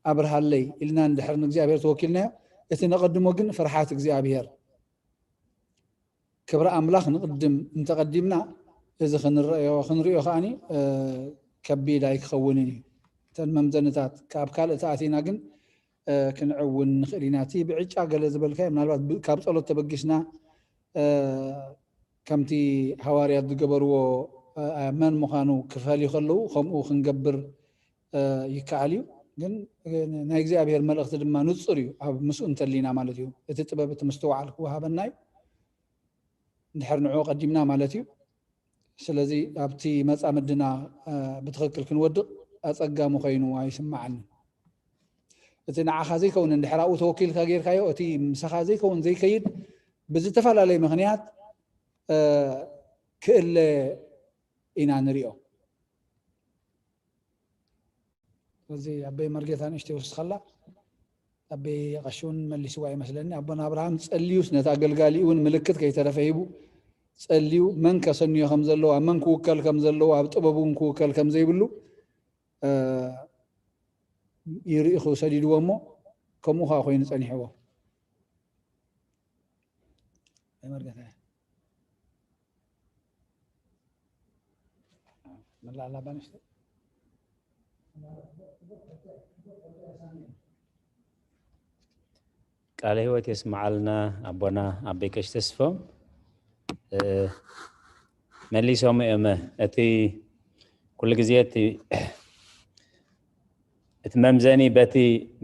ኣብርሃለይ ኢልና እንድሕር ንእግዚኣብሔር ተወኪልናዮ፣ እቲ ነቐድሞ ግን ፍርሓት እግዚኣብሔር። ክብሪ ኣምላኽ ንቕድም እንተቐዲምና፣ እዚ ክንረዮ-፣ ክንሪኦ ከኣኒ፣ እ፣ ከቢድ ኣይክኸውንን እዩ። እተን መምዘንታት ካብ ካልእ ተኣቲና ግን፣ እ፣ ክንዕውን ንኽእል ኢና። እቲ ብዕጫ ገለ ዝበልካዮ፣ ምናልባት ብ-፣ ካብ ጸሎት ተበጊስና፣ እ፣ ከምቲ ሃዋርያት ዝገበርዎ፣ እ፣ መን ምዃኑ ክፈልዩ ከለዉ፣ ከምኡ ክንገብር፣ እ፣ ይከኣል እዩ። ግን፣ እ፣ ናይ እግዚኣብሔር መልእኽቲ ድማ ንጹር እዩ፣ ኣብ ምስኡ እንተሊና ማለት እዩ። እቲ ጥበብ፣ እቲ ምስትውዓል ክወሃበና እዩ። እንድሕር ንዕኡ ቀዲምና ማለት እዩ። ስለዚ ኣብቲ መጻምድና፣ እ፣ ብትኽክል ክንወድቕ ኣጸጋሚ ኮይኑ ኣይስምዓንን። እቲ ንዓኻ ዘይከውን እንድሕር ኣብኡ ተወኪልካ ጌርካዮ፣ እቲ ምሳኻ ዘይከውን ዘይከይድ ብዝተፈላለየ ምኽንያት፣ እ፣ ክእለ ኢና ንሪኦ። እዚ ኣበይ መርጌታ ንእሽተይ ወስኸላ፣ ኣበይ ቀሺ እውን መሊስዋ ይመስለኒ። ኣቦና ኣብርሃም ጸልዩስ ነቲ ኣገልጋሊኡ እውን ምልክት ከይተረፈ ሂቡ፣ ጸልዩ መን ከሰንዮ ከም ዘለዎ፣ ኣብ መን ክውከል ከም ዘለዎ፣ ኣብ ጥበቡ እውን ክውከል ከም ዘይብሉ፣ እ፣ ይርኢ ክሰዲድዎ እሞ ከምኡ ኸዓ ኮይኑ ጸኒሕዎ። ኣይ መርጌታ። መላእ ላባ ንእሽተይ። ቃለ ህይወት የስምዓልና ኣቦና ኣበይ ቀሺ ተስፎም። እ፣ መሊሶም እዮም። እቲ ኩሉ ግዜ እቲ፣ እቲ መምዘኒ በቲ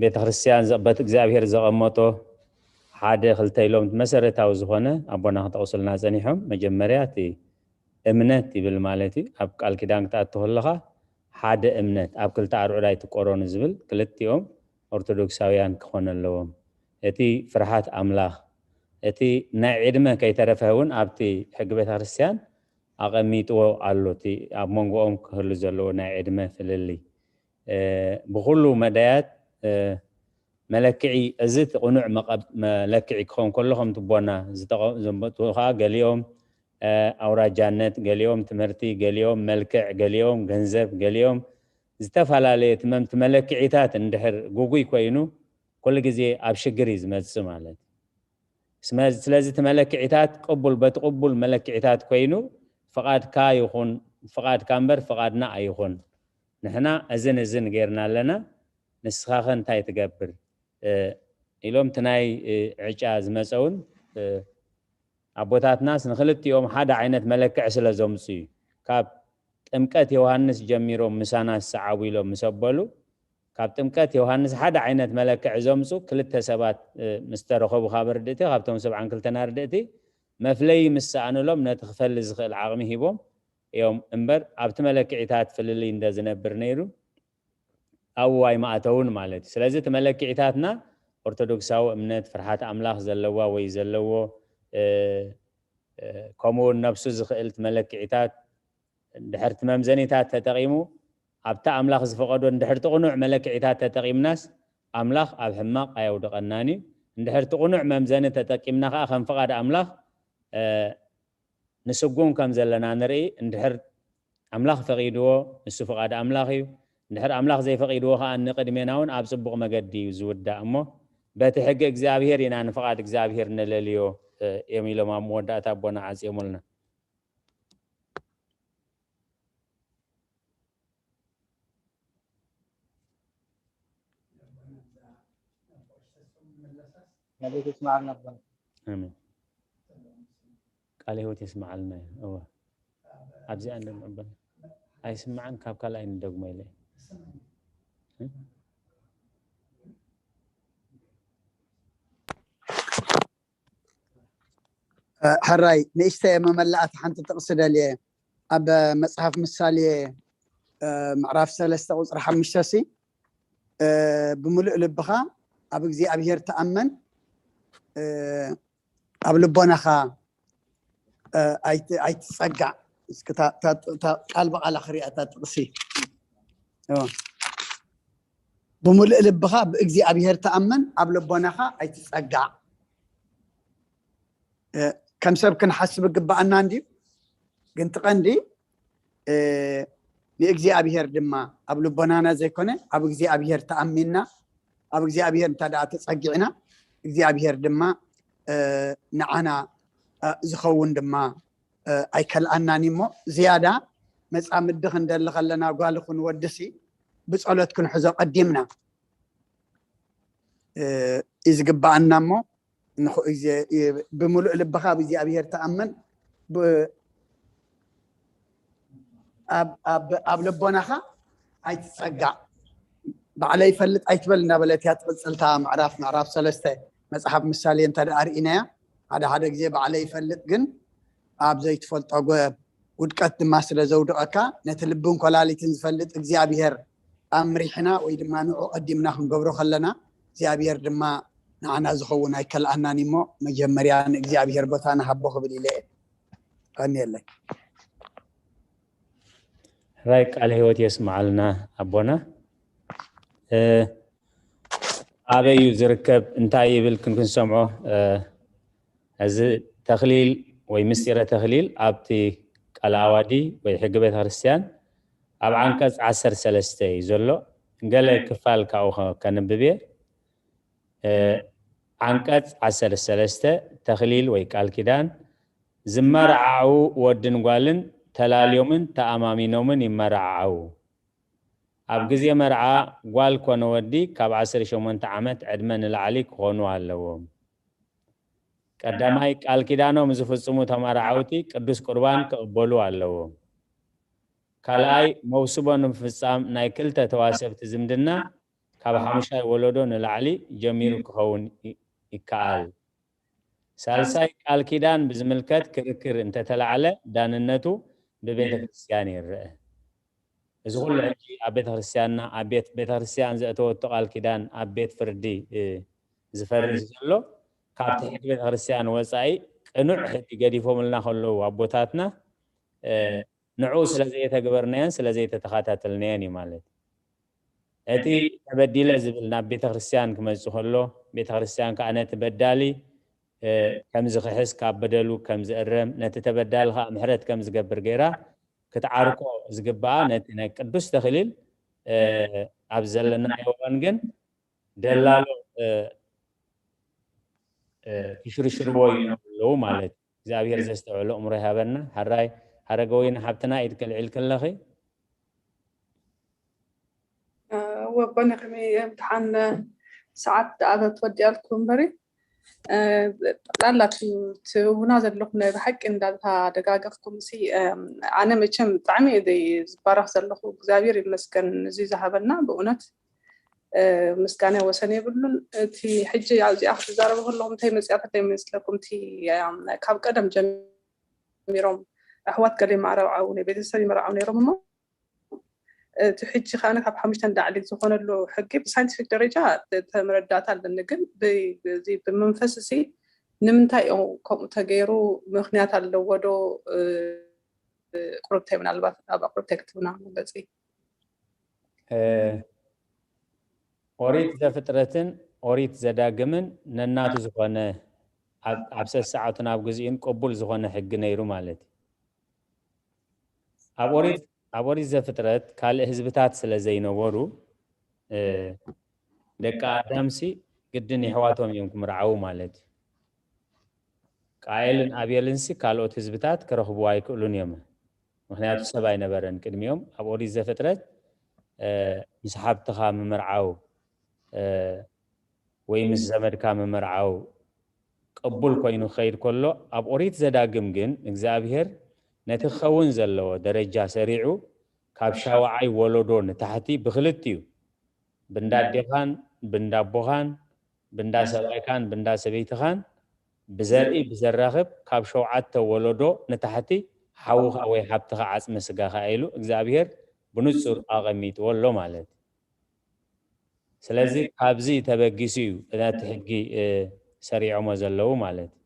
ቤተክርስትያን ዘ-፣ በቲ እግዚኣብሔር ዘቐመጦ ሓደ ክልተ ኢሎም መሰረታዊ ዝኾነ ኣቦና ክጠቕሱልና ጸኒሖም። መጀመርያ እቲ እምነት ይብል ማለት እዩ። ኣብ ቃል ኪዳን ክትኣቱ ከለኻ ሓደ እምነት ኣብ ክልተ ኣርዑድ ኣይትቆረኑ ዝብል ክልቲኦም ኦርቶዶክሳውያን ክኾኑ ኣለዎም። እቲ ፍርሃት ኣምላኽ፣ እቲ ናይ ዕድመ ከይተረፈ እውን ኣብቲ ሕጊ ቤተክርስትያን ኣቐሚጥዎ ኣሎ። እቲ ኣብ መንጎኦም ክህሉ ዘለዎ ናይ ዕድመ ፍልልይ፣ እ፣ ብኹሉ መዳያት፣ እ፣ መለክዒ፣ እዚ እቲ ቅኑዕ መቐብ-፣ መለክዒ ክኸውን ከሎ፣ ከምቲ ኣቦና ዝተቐ-፣ ዘመትዎ ከዓ ገሊኦም፣ እ፣ ኣውራጃነት፣ ገሊኦም ትምህርቲ፣ ገሊኦም መልክዕ፣ ገሊኦም ገንዘብ፣ ገሊኦም ዝተፈላለየ፣ እቲ መም-፣ እቲ መለክዒታት እንድሕር ጉጉይ ኮይኑ፣ ኩሉ ግዜ ኣብ ሽግር እዩ ዝመጽእ ማለት እዩ። ስመ-፣ ስለዚ እቲ መለክዒታት ቅቡል፣ በቲ ቅቡል መለክዒታት ኮይኑ፣ ፍቓድካ ይኹን፣ ፍቓድካ እምበር ፍቓድና ኣይኹን። ንሕና እዝን እዝን ጌርና ኣለና፣ ንስኻኸ እንታይ ትገብር? እ፣ ኢሎም እቲ ናይ፣ እ፣ ዕጫ ዝመጸ እውን፣ እ፣ ኣቦታትናስ ንክልቲኦም ሓደ ዓይነት መለክዒ ስለ ዘምጽኡ እዩ። ካብ ጥምቀት ዮሃንስ ጀሚሮም ምሳና ዝሰዓቡ ኢሎም ምስ ኣበሉ፣ ካብ ጥምቀት ዮሃንስ ሓደ ዓይነት መለክዒ ዘምጹ ክልተ ሰባት፣ እ፣ ምስ ተረኸቡ ካብ ኣርድእቲ፣ ካብቶም ሰብዓን ክልተን ኣርድእቲ መፍለዪ ምስ ሰኣኑሎም ነቲ ክፈሊ ዝኽእል ዓቕሚ ሂቦም እዮም እምበር፣ ኣብቲ መለክዒታት ፍልልይ እንደ ዝነብር ነይሩ፣ ኣብኡ ኣይምኣተውን ማለት እዩ። ስለዚ እቲ መለክዒታትና ኦርቶዶክሳዊ እምነት ፍርሃት ኣምላኽ ዘለዋ ወይ ዘለዎ ከምኡ እውን ነብሱ ዝኽእልቲ መለክዒታት ድሕርቲ መምዘኒታት ተጠቒሙ ኣብታ ኣምላኽ ዝፈቐዶ እንድሕርቲ ቅኑዕ መለክዒታት ተጠቒምናስ ኣምላኽ ኣብ ሕማቕ ኣየውድቐናን እዩ። እንድሕርቲ ቅኑዕ መምዘኒ ተጠቂምና ከዓ ከም ፍቓድ ኣምላኽ ንስጉም ከም ዘለና ንርኢ። እንድሕር ኣምላኽ ፈቒድዎ ንሱ ፍቓድ ኣምላኽ እዩ። እንድሕር ኣምላኽ ዘይፈቒድዎ ከዓ ንቕድሜና እውን ኣብ ፅቡቕ መገዲ እዩ ዝውዳእ። እሞ በቲ ሕጊ እግዚኣብሄር ኢና ንፍቓድ እግዚኣብሄር ንለልዮ እዮም ኢሎም ኣብ መወዳእታ ኣቦና ዓፅዮምልና። መሬት ይስማዕና ኣቦና። ኣሜን። ቃለ ህይወት የስምዓልና እዩ። እወ። ኣብዚኣ እንደምዕበል ኣይስምዓን፣ ካብ ካልኣይ ንደግሞ ኢለ። ሕራይ ንእሽተ መመላእቲ ሓንቲ ጥቕሲ ደልየ ኣብ መፅሓፍ ምሳሌ ምዕራፍ ሰለስተ ቁፅሪ ሓሙሽተ ሲ ብምሉእ ልብኻ ኣብ እግዚኣብሔር ተኣመን ኣብ ልቦናኻ ኣይትፀጋዕ። ቃል ብቃላ ክሪኣ እታ ጥቕሲ ብምሉእ ልብኻ ብእግዚኣብሔር ተኣመን ኣብ ልቦናኻ ኣይትፀጋዕ። ከም ሰብ ክንሓስብ ግባኣና እንድዩ፣ ግን ትቐንዲ ንእግዚኣብሔር ድማ ኣብ ልቦናና ዘይኮነ ኣብ እግዚኣብሔር ተኣሚንና ኣብ እግዚኣብሔር እንተ ደኣ ተጸጊዕና እግዚኣብሔር ድማ ንዓና ዝኸውን ድማ ኣይከልኣናን እሞ ዝያዳ መጻምዲ ክንደሊ ከለና ጓል ኹን ወድሲ ብጸሎት ክንሕዞ ቀዲምና እዩ ዝግባኣና እሞ ብምሉእ ልብኻ ኣብ እግዚኣብሔር ተኣመን ኣብ ልቦናኻ ኣይትፀጋዕ ባዕለ ይፈልጥ ኣይትበል እንዳበለት እያ ትቕፅልታ ምዕራፍ ምዕራፍ ሰለስተ መፅሓፍ ምሳሌ እንተ ደኣ ርኢናያ ሓደ ሓደ ግዜ ባዕለ ይፈልጥ ግን ኣብ ዘይትፈልጦ ጎብ ውድቀት ድማ ስለ ዘውድቐካ ነቲ ልብን ኮላሊትን ዝፈልጥ እግዚኣብሔር ኣምሪሕና ወይ ድማ ንዑ ቀዲምና ክንገብሮ ከለና እግዚኣብሔር ድማ ንዓና ዝኸውን ኣይከልኣናን እሞ መጀመርያ ንእግዚኣብሔር ቦታ ንሃቦ ክብል ኢለ እየ። ቀንየለይ። ሕራይ ቃለ ህይወት የስምዓልና ኣቦና። ኣበይ እዩ ዝርከብ እንታይ ይብል ክንክንሰምዖ እዚ ተክሊል ወይ ምስጢረ ተክሊል ኣብቲ ቃለ ኣዋዲ ወይ ሕጊ ቤተክርስትያን ኣብ ዓንቀፅ ዓሰርተ ሰለስተ እዩ ዘሎ። ገለ ክፋል ካብኡ ከንብብ እየ። ዓንቀፅ ዓሰርተ ሰለስተ ተክሊል ወይ ቃል ኪዳን ዝመራዓዓዉ ወድን ጓልን ተላልዮምን ተኣማሚኖምን ይመራዓዓዉ። ኣብ ግዜ መርዓ ጓል ኮነ ወዲ ካብ ዓሰርተ ሸሞንተ ዓመት ዕድመ ንላዕሊ ክኾኑ ኣለዎም። ቀዳማይ ቃል ኪዳኖም ዝፍጽሙ ተመራዓውቲ ቅዱስ ቁርባን ክቕበሉ ኣለዎም። ካልኣይ መውስቦ ንምፍጻም ናይ ክልተ ተዋሰብቲ ዝምድና ካብ ሓሙሻይ ወለዶ ንላዕሊ ጀሚሩ ክኸውን ይከኣል። ሳልሳይ ቃል ኪዳን ብዝምልከት ክርክር እንተተላዕለ ዳንነቱ ብቤተ ክርስቲያን ይረአ። እዚ ኩሉ ሕጂ ኣብ ቤተ ክርስቲያንና ኣብ ቤት ቤተ ክርስቲያን ዘእተወቶ ቃል ኪዳን ኣብ ቤት ፍርዲ ዝፈርስ ዘሎ ካብቲ ሕጊ ቤተ ክርስቲያን ወፃኢ ቅኑዕ ሕጊ ገዲፎምልና ከለዉ ኣቦታትና ንዕኡ ስለ ዘየተግበርናዮን ስለ ዘይተተኻታተልናዮን እዩ ማለት። እቲ ተበዲለ ዝብል ናብ ቤተ ክርስቲያን ክመፅእ ከሎ ቤተ ክርስቲያን ከዓ ነቲ በዳሊ ከም ዝኽሕስ ካብ በደሉ ከም ዝእረም ነቲ ተበዳሊ ከዓ ምሕረት ከም ዝገብር ገይራ ክትዓርቆ ዝግባኣ ነቲ ናይ ቅዱስ ተክሊል ኣብ ዘለናዮ እዋን ግን ደላሎ ክሽርሽርዎ ይነብሩ ኣለዉ ማለት እዩ። እግዚኣብሔር ዘስተውዕሎ እምሮ ይሃበና። ሓራይ ሓረገወይኒ ሓብትና ኢድ ከልዒል ከለኺ ወቦነ ከመይ ድሓን ሰዓት ደኣ ተወዲኣልኩም እምበሪ ጠቕላላ ትህቡና ዘለኹም ናይ ብሓቂ እንዳተደጋገፍኩም ሲ ኣነ መቸም ብጣዕሚ እየ ዝባረኽ ዘለኹ። እግዚኣብሔር ይመስገን እዚ ዝሃበና ብእውነት ምስጋና ወሰን የብሉን። እቲ ሕጂ ኣብዚኣ ክትዛረቡ ከለኹም እንታይ መፅያት ዶ ይመስለኩም? እቲ ካብ ቀደም ጀሚሮም ኣሕዋት ገለ ይማረዓው ናይ ቤተሰብ ይመርዓው ነይሮም እሞ እቲ ሕጂ ከኣ ካብ ሓሙሽተ ንላዕሊ ዝኾነሉ ሕጊ ብሳይንቲፊክ ደረጃ ተመረዳእታ ኣለኒ፣ ግን ብ- ብዚ ብመንፈስ እዚ ንምንታይ እዩ ከምኡ ተገይሩ? ምኽንያት ኣለዎ ዶ? እ፣ ቁርብተይ ምናልባት ኣብ ኣቁርብተይ ክትብና መግለፂ። እ፣ ኦሪት ዘፍጥረትን ኦሪት ዘዳግምን ነናቱ ዝኾነ ኣብ- ኣብ ሰሰዓቱን ኣብ ግዚኡን ቅቡል ዝኾነ ሕጊ ነይሩ ማለት እዩ። ኣብ ኦሪት ኣብ ኦሪት ዘፍጥረት ካልእ ህዝብታት ስለ ዘይነበሩ፣ እ፣ ደቂ ኣዳምሲ ግድን የሕዋቶም እዮም ክምርዓዉ ማለት እዩ። ቃኤልን ኣቤልንሲ ካልኦት ህዝብታት ክረኽብዎ ኣይክእሉን እዮም። ምኽንያቱ ሰብ ኣይነበረን ቅድሚኦም። ኣብ ኦሪት ዘፍጥረት፣ እ፣ ምስ ሓብትኻ ምምርዓው፣ እ፣ ወይ ምስ ዘመድካ ምምርዓው ቅቡል ኮይኑ ክኸይድ ከሎ፣ ኣብ ኦሪት ዘዳግም ግን እግዚኣብሔር ነቲ ክኸውን ዘለዎ ደረጃ ሰሪዑ ካብ ሻውዓይ ወለዶ ንታሕቲ ብክልቲኡ ብንዳ ኣዴኻን ብንዳ ኣቦኻን ብንዳ ሰብኣይካን ብንዳ ሰበይትኻን ብዘርኢ ብዘራኽብ ካብ ሸውዓተ ወለዶ ንታሕቲ ሓውኻ ወይ ሓብትኻ ዓጽመ ስጋኻ ኢሉ እግዚኣብሔር ብንጹር ኣቐሚጥዎ ኣሎ ማለት እዩ። ስለዚ ካብዚ ተበጊሱ እዩ ነቲ ሕጊ፣ እ፣ ሰሪዖሞ ዘለዉ ማለት እዩ።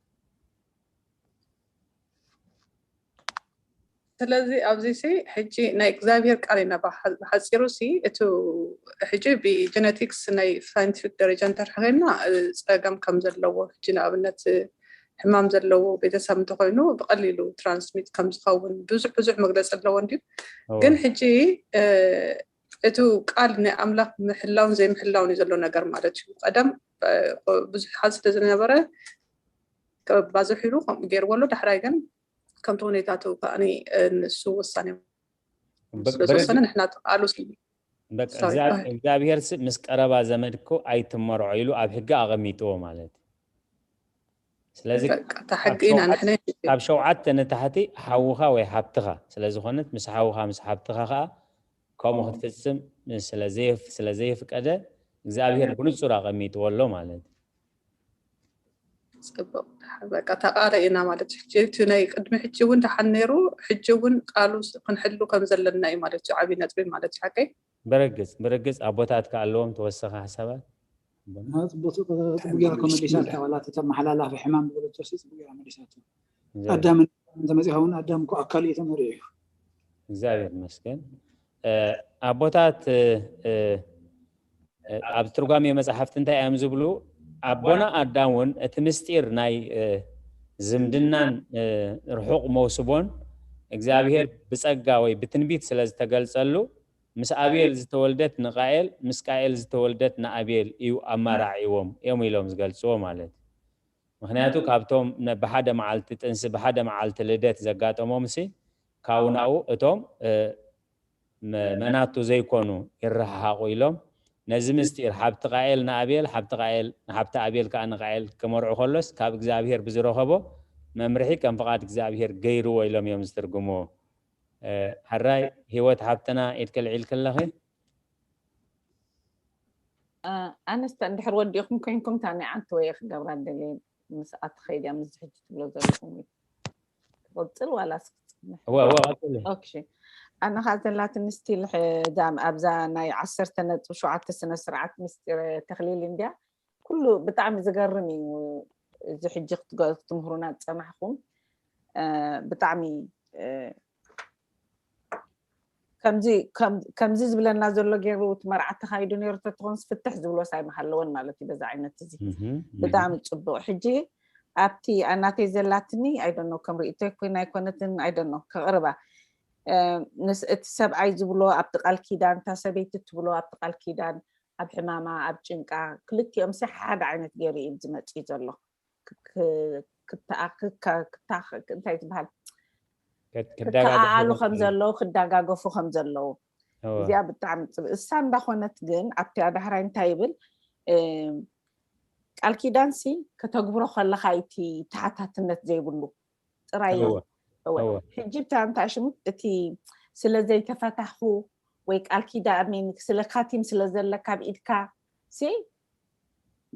ስለዚ ኣብዚ ሲ ሕጂ ናይ እግዚኣብሔር ቃል ኢና ብሓ- ብሓፂሩ ሲ እቲ ሕጂ ብጀነቲክስ ናይ ሳይንቲፊክ ደረጃ እንተርሕኸና ጸገም ከም ዘለዎ ሕጂ ንኣብነት ሕማም ዘለዎ ቤተሰብ እንተኮይኑ ብቀሊሉ ትራንስሚት ከም ዝኸውን ብዙሕ ብዙሕ መግለፂ ኣለዎ እንድዩ። እወ። ግን ሕጂ እ፣ እቲ ቃል ናይ ኣምላኽ ምሕላውን ዘይምሕላውን እዩ ዘሎ ነገር ማለት እዩ። ቀደም እ፣ ብዙሕ ሓዝ ስለ ዝነበረ ባዝሕ ኢሉ ከምኡ ገይርዎ ኣሎ። ዳሕራይ ግን ከምቲ ሁኔታቱ ከኣኒ ንሱ ውሳኔ በ- ስለዝወሰነ በረድ- ንሕና ቃሉ ሲ- በቃ sorry፣ እግዚኣብ- go ahead። እግዚኣብሔር ስ- ምስ ቀረባ ዘመድኮ ኣይትመርዖ ኢሉ ኣብ ሕጊ ኣቐሚጥዎ ማለት እዩ። ስለዚ በቃ እታ ካብ ሕጊ ኢና ሸውዓተ- ንሕና ካብ ሸውዓተ ንታሕቲ ሓውኻ ወይ ሓብትኻ ስለ ዝኾነት ምስ ሓውኻ ምስ ሓብትኻ ከዓ ከምኡ ክትፍጽም ስለ ዘየፍ- ስለ ዘየፍቀደ እግዚኣብሔር ብንጹር ኣቐሚጥዎ ኣሎ ማለት እዩ። ጽቡቅ። በቃ ተቃለ ኢና ማለት እዩ። ሕጂ እቲ ናይ ቅድሚ ሕጂ እውን ደሓን ነይሩ፣ ሕጂ እውን ቃሉ ስ- ክንሕሉ ከም ዘለና እዩ ማለት እዩ። ዓብዪ ነጥቢ ማለት እዩ። ሓቀይ? ብርግጽ ብርግጽ ኣቦታት ከ ኣለዎም ተወሰኸ ሓሳባት? ጽቡቅ ጌርኩም መሊሳት ዋላ ተመሓላላፊ ሕማም ዝበለቶ ሲ ጽቡቅ ጌራ መሊሳት። እግዚኣብሔር- ኣዳምን እንተመፂኻ እውን ኣዳም እኮ ኣካል እዩ ተመሪዑ እዩ። እግዚኣብሔር ይመስገን። እ፣ ኣቦታት እ፣ እ፣ ኣብ ትርጓሜ መጽሓፍቲ እንታይ እዮም ዝብሉ? ኣቦና ኣዳም እውን እቲ ምስጢር ናይ እ፣ ዝምድናን እ፣ ርሑቕ መውስቦን እግዚኣብሔር ብጸጋ ወይ ብትንቢት ስለ ዝተገልጸሉ ምስ ኣቤል ዝተወልደት ንቃኤል ምስ ቃኤል ዝተወልደት ንኣቤል እዩ ኣማራዒዎም እዮም ኢሎም ዝገልጽዎ ማለት እዩ። ምክንያቱ ካብቶም ነ- ብሓደ መዓልቲ ጥንሲ ብሓደ መዓልቲ ልደት ዘጋጠሞም ሲ ካውናኡ እቶም እ፣ መ- መናቱ ዘይኮኑ ይረሓሓቑ ኢሎም ነዚ ምስጢር ሓብቲ ቃኤል ንኣቤል ሓብቲ ቃኤል ንሓብቲ ኣቤል ከዓ ንቃኤል ክመርዑ ከሎስ ካብ እግዚኣብሔር ብዝረኸቦ መምርሒ ከም ፍቓድ እግዚኣብሔር ገይርዎ ኢሎም እዮም ዝትርግምዎ። እ፣ ሕራይ ህይወት ሓብትና ኢድኪ ኣልዒልኪ ኣለኺ። ኣነስተ እንድሕር ወዲእኹም ኮይንኩም እታ ናይ ዓንተወየ ክገብራ ደልየ ምስኣ ትኸይድ እያ ምስዚ ሕጂ ትብሎ ዘለኹም እዩ ትቕፅል ዋላ ስክፅንሕ እወ እወ ቀፅሊ። ኦኬ ኣነ ኸዓ ዘላትኒ ስቲል ኣብዛ ናይ ዓሰርተ ነጥቢ ሸውዓተ ስነ ስርዓት ምስጢር ተኽሊል እንድያ ኩሉ ብጣዕሚ ዝገርም እዩ። እዚ ሕጂ ክትገ- ክትምህሩና ዝፀናሕኩም እ፣ ብጣዕሚ እ፣ ከምዚ ከም- ከምዚ ዝብለና ዘሎ ገይሩ እቲ መርዓ ተኻይዱ ነይሩ ተትኾንስ ፍትሕ ዝብሎስ ኣይምሃለወን ማለት እዩ በዛ ዓይነት እዚ እህም፣ እህም። ብጣዕሚ ፅቡቅ ሕጂ ኣብቲ ኣናተይ ዘላትኒ ኣይደኖ ከም ርእቶ ይኮይን ኣይኮነትን ኣይደኖ ከቕርባ እ፣ ንስ እቲ ሰብኣይ ዝብሎ ኣብቲ ቃል ኪዳን እታ ሰበይቲ ትብሎ ኣብቲ ቃል ኪዳን ኣብ ሕማማ ኣብ ጭንቃ ክልቲኦም ሲ ሓደ ዓይነት ገይሩ እዩ ዝመፅእ ዘሎ ክ- ክ- ክተኣክ- ካ- ክታክ- እንታይ ዝበሃል ከት- ክደጋገፉ ክከኣኣሉ ከም ከለዉ። ዘለዉ ክደጋገፉ ከም ዘለዉ እወ። እዚኣ ብጣዕሚ ፅብ እሳ እንዳኾነት ግን ኣብቲ ኣዳሕራይ እንታይ ይብል እም፣ ቃል ኪዳንሲ ከተግብሮ ከለኻ እዩ እቲ ተሓታትነት ዘይብሉ ጥራይ እዩ እወ። እወ እወ። ሕጂ ብታ እንታይ ሽሙ እቲ ስለ ዘይተፈታኹ ወይ ቃል ኪዳን ሚን ስለ ካቲም ስለ ዘለካ ኣብ ኢድካ ሲ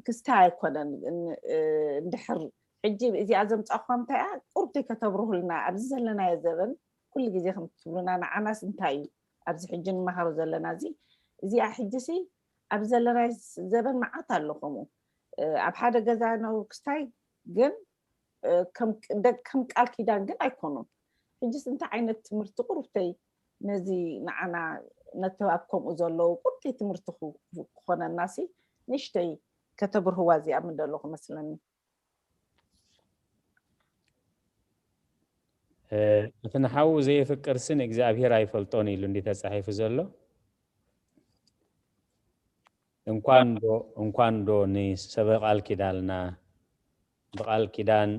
ክስታይ ኣይኮነን ን- እ፣ እንድሕር ሕጂ እዚኣ ዘምፃእኳ እንታይ እያ ቁርብተይ ከተብርሁልና ኣብዚ ዘለናዮ ዘበን ኩሉ ግዜ ከም ትብሉና ንዓናስ እንታይ እዩ ኣብዚ ሕጂ ንመሃሮ ዘለና እዚ እዚኣ ሕጂ ሲ ኣብ ዘለናይ ዘበን መዓት ኣሎ ከምኡ ኣብ ሓደ ገዛ ነው ክስታይ ግን ከም ቃል ኪዳን ግን ኣይኮኑን። ሕጅስ እንታይ ዓይነት ትምህርቲ ቁሩብተይ ነዚ ንዓና ነተባብ ከምኡ ዘለዉ ቁርተይ ትምህርቲ ክኾነና ሲ ንሽተይ ከተብርህዋ እዚኣ ምደለኹ መስለኒ። እቲ ንሓዉ ዘየፍቅር ስን እግዚኣብሔር ኣይፈልጦን ኢሉ እንዲ ተጻሒፉ ዘሎ። እንኳን ዶ እንኳን ዶ ንሰበ ቃል ኪዳልና ብቃል ኪዳን